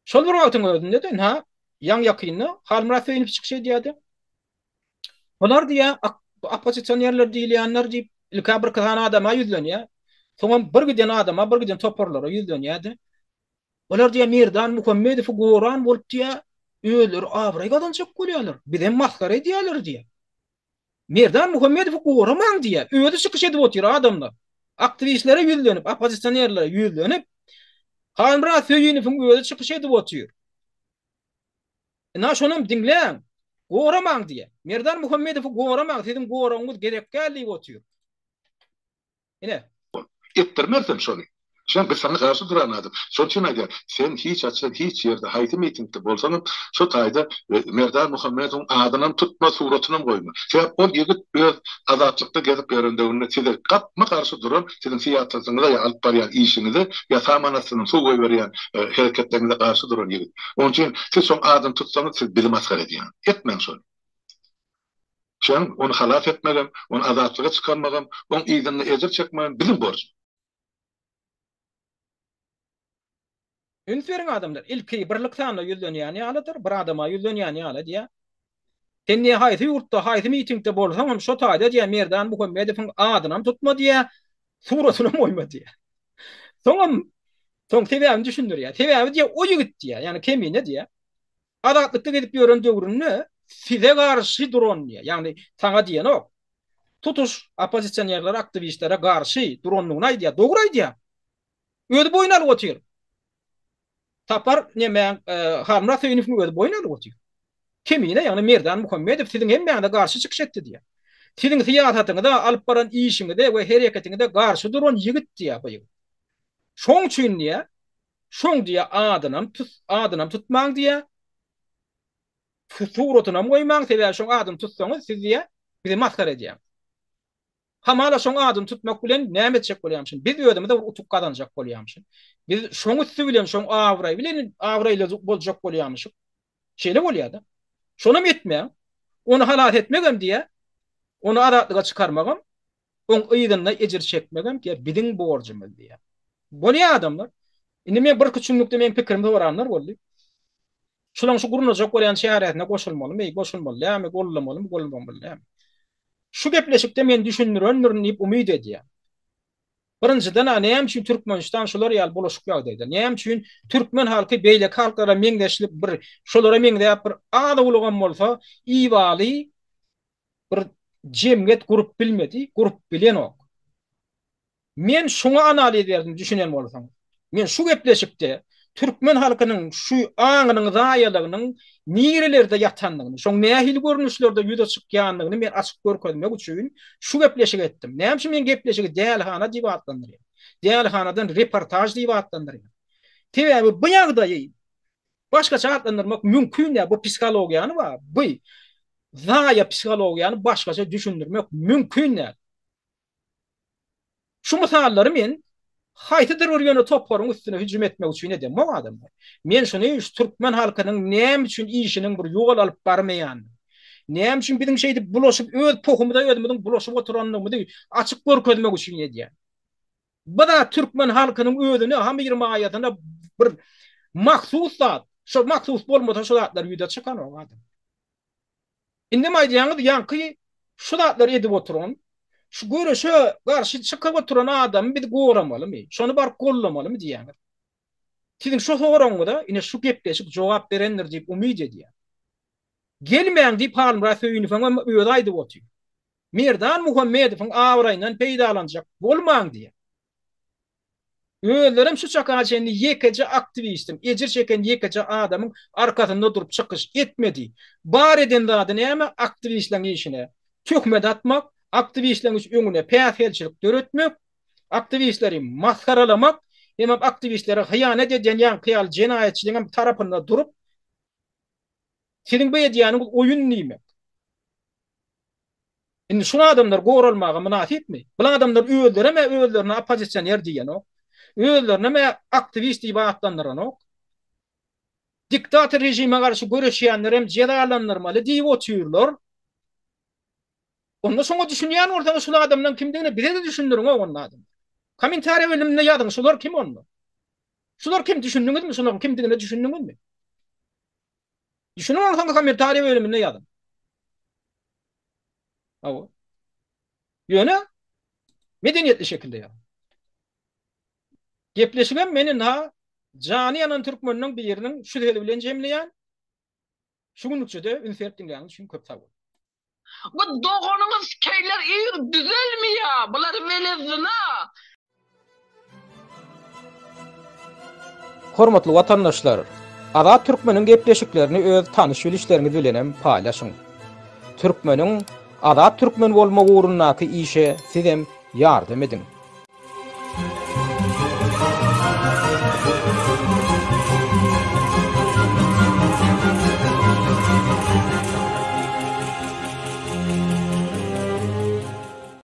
Şol bir wagtyň özünde-de ynha, ýaňy-ýakynda Halmyrat Söýünow çykyş edýärdi. Bular diýýär, oppozisionerler diýilýänler diýip, ilk-ä birki sany adama ýüzlenýär. Soňam bir giden adama, bir giden toparlara ýüzlenýärdi. Bular diýýär, Merdan Muhammedowy goran bolup diýýär, özleri abraý gazanjak bolýarlar. Bizem masgara edýärler diýýär. Merdan Muhammedowy goramaň diýýär. Özi çykyş edip otyr adamlar. Aktiwistlere ýüzlenip, oppozisionerlere ýüzlenip, Halmyrat Söýünowyň özi çykyş edip otyr. Ynha şonam diňläň. Goramaň diýýär. Merdan Muhammedowy goramaň, siziň goragyňyz gerek däl diýip otyr. Ine. Etdirmersem şony. Sen biz saňa garşy duran adam. Şonuň üçin aýdýan, sen hiç haçan hiç ýerde haýsy mitingde bolsaňam şo taýda Merdan Muhammedowyň adynam tutma, suratynam goýma. Sebäp ol ýigit öz azatlykda gezip ýören döwründe size gapma-garşy duran, siziň syýasatyňyza ýa alyp barýan işiňize ýa saman astyndan suw goýberýän hereketleriňize garşy duran ýigit. Onuň üçin siz şoň adyny tutsaňyz siz bizi masgara edýäňiz. Etmäň şony. Şoň ony halas etmegem, ony azatlyga çykarmagam, oň yzynda ejir çekmegem biziň borjumyz. Üns beriň adamlar, ilki birlik sanyna ýüzlenýän ýalydyr, bir adama ýüzlenýän ýaly diýýär. Sen diýýär, haýsy ýurtda, haýsy mitingde bolsaňam şo taýda diýýär, Merdan Muhammedowyň adynam tutma diýýär, suratynam goýma diýýär. Soňam, soň sebäbini düşündirýär. Sebäbi diýýär, o ýigit diýýär, ýagny Kemine diýýär. Azatlykda gezip ýören döwründe size garşy duran diýýär. Ýagny saňa diýenok. Tutuş oppozisionerlere, aktiwistlere garşy durandygyny aýdýar. Dogry aýdýar. Özi boýun alyp otyr. Sapar nemäň Halmyrat Söýünowyň özi boýun alyp otyr. Kemine, ýagny Merdan Muhammedow siziň hemmäňize garşy çykyş etdi diýýär. Siziň syýasatyňyza, alyp baran işiňize we hereketiňize garşy duran ýigit diýýär bu ýigit. Şoň üçin diýýär, Şoň diýýä adynam tut adynam tutmaň diýýä. Suratynam goýmaň sebäbi şoň adyny tutsaňyz siz diýýä bizi masgara edýäňiz. Hamala şoň adyny tutmak bilen näme etjek bolýamyşyn? Biz özümize bir utuk gazanjak bolýamyşyn. Biz şoň üsti bilen şoň abraý bilen abraýly boljak bolýamyşyk. Şeýle bolýada. Şonam etmäň. Ony halas etmegem diýýä. Ony azatlyga çykarmagam Oň yzynda ejir çekmegem diýýär, biziň borjumyz diýýär. Bolýar adamlar. Indi men birki çümlükde meň pikirimi soranlar boldy. Şulaň şu gurnajak bolýan çäresine goşulmalymy, goşulmaly dälmi, gollamalymy, gollamaly dälmi? Şu gepleşikde men düşündirendirin diýip umyt edýän. Birinjiden-ä näme üçin Türkmenistan şular ýaly bulaşyk ýagdaýda? Näme üçin türkmen halky beýleki halklara meňzeşlik bir şolara meňzäp bir az-owlagam bolsa ibaly bir jemgyýet gurup bilmedi, gurup bilenok. Men şuňa analiz berdim düşünen bolsaňyz. Men şu gepleşikde türkmen halkynyň şu aňynyň zaýalygynyň nirelerde ýatandygyny, şoň nähili görnüşlerde ýüze çykýandygyny men açyk görkezmek üçin şu gepleşigi etdim. Näme üçin men gepleşigi dälihana diýip atlandyrýan? Dälihanadan reportaž diýip atlandyrýan. Sebäbi bu ýagdaýy Başgaça atlandyrmak mümkin däl. Bu psihologiýany bar. Bu zaýa psihologiýany başgaça düşündirmek mümkin däl. Şu mysallary men haýsydyr bir ýöne toparyň üstüne hüjüm etmek üçin edemok adamlar. Men şuny şu türkmen halkynyň näme üçin işiniň bir ýol alyp barmaýanyny, Näme üçin biziň şeýdip bulaşyp öz pohumyza özümiziň bulaşyp oturanlygymyzy açyk görkezmek üçin edýän. Bu zat türkmen halkynyň özüne hamyr maýasyna bir mahsus zat. Şo mahsus bolmasa şu zatlar ýüze çykanok adam. Indem aýdýaňyz ýaňky şu zatlary edip oturan, şu göreşe garşy çykyp oturan adamy biz goramalymy? Şony baryp gollamalymy diýýäňiz. Siziň şu soragyňyza ine şu gepleşik jogap berendir diýip umyt edýän. Gelmäň diýip Halmyrat Söýünowyň hem özi aýdyp otyr. Merdan Muhammedowyň abraýyndan peýdalanjak bolmaň diýýär. Özlerem şu çaka çenli ýekeje aktiwistiň, ejir çeken ýekeje adamyň arkasynda durup çykyş etmedi. Bar eden zady näme? Aktiwistleriň işine töhmet atmak, aktiwistleriň öňüne päsgelçilik döretmek, aktiwistleri masgaralamak hemem aktiwistlere hyýanat edýän ýaňky ýaly jenaýatçylygyň tarapynda durup, siziň bu edýäniňiz oýun diýmek. Indi şul adamlar goralmaga mynasypmy? Bul adamlar özlerem-ä özlerine oppozisioner diýenok. Özlerinem-ä aktiwist diýip atlandyranok. Diktator režime garşy göreşýänlerem jezalandyrmaly diýip otyrlar. Onda şoňa düşünýän bolsaňyz şul adamlaryň kimdigini bize-de düşündiriň-ow onda adamlar. Kommentariýa bölüminde ýazyň şular kim onda? Şular kim düşündiňizmi şularyň kimdigine düşündiňizmi? Düşünen bolsaňyz kommentariýa bölüminde ýazyň. Hawa. Ýöne medeniýetli şekilde ýazyň. Gepleşigem men ynha jany ýanan türkmeniniň biriniň şu sözi bilen jemleýän. Şu günlükçe-de üns berip diňläniňiz üçin köp sag boluň. Bu doganyňy sikeýler ir düzelmiýa bular welezyna. Hormatly watandaşlar! Azat Türkmeniň gepleşiklerini öz tanyş-bilişleriňiz bilenem paýlaşyň. Türkmeniň Azat Türkmen bolmagy ugrundaky işe sizem ýardam ediň.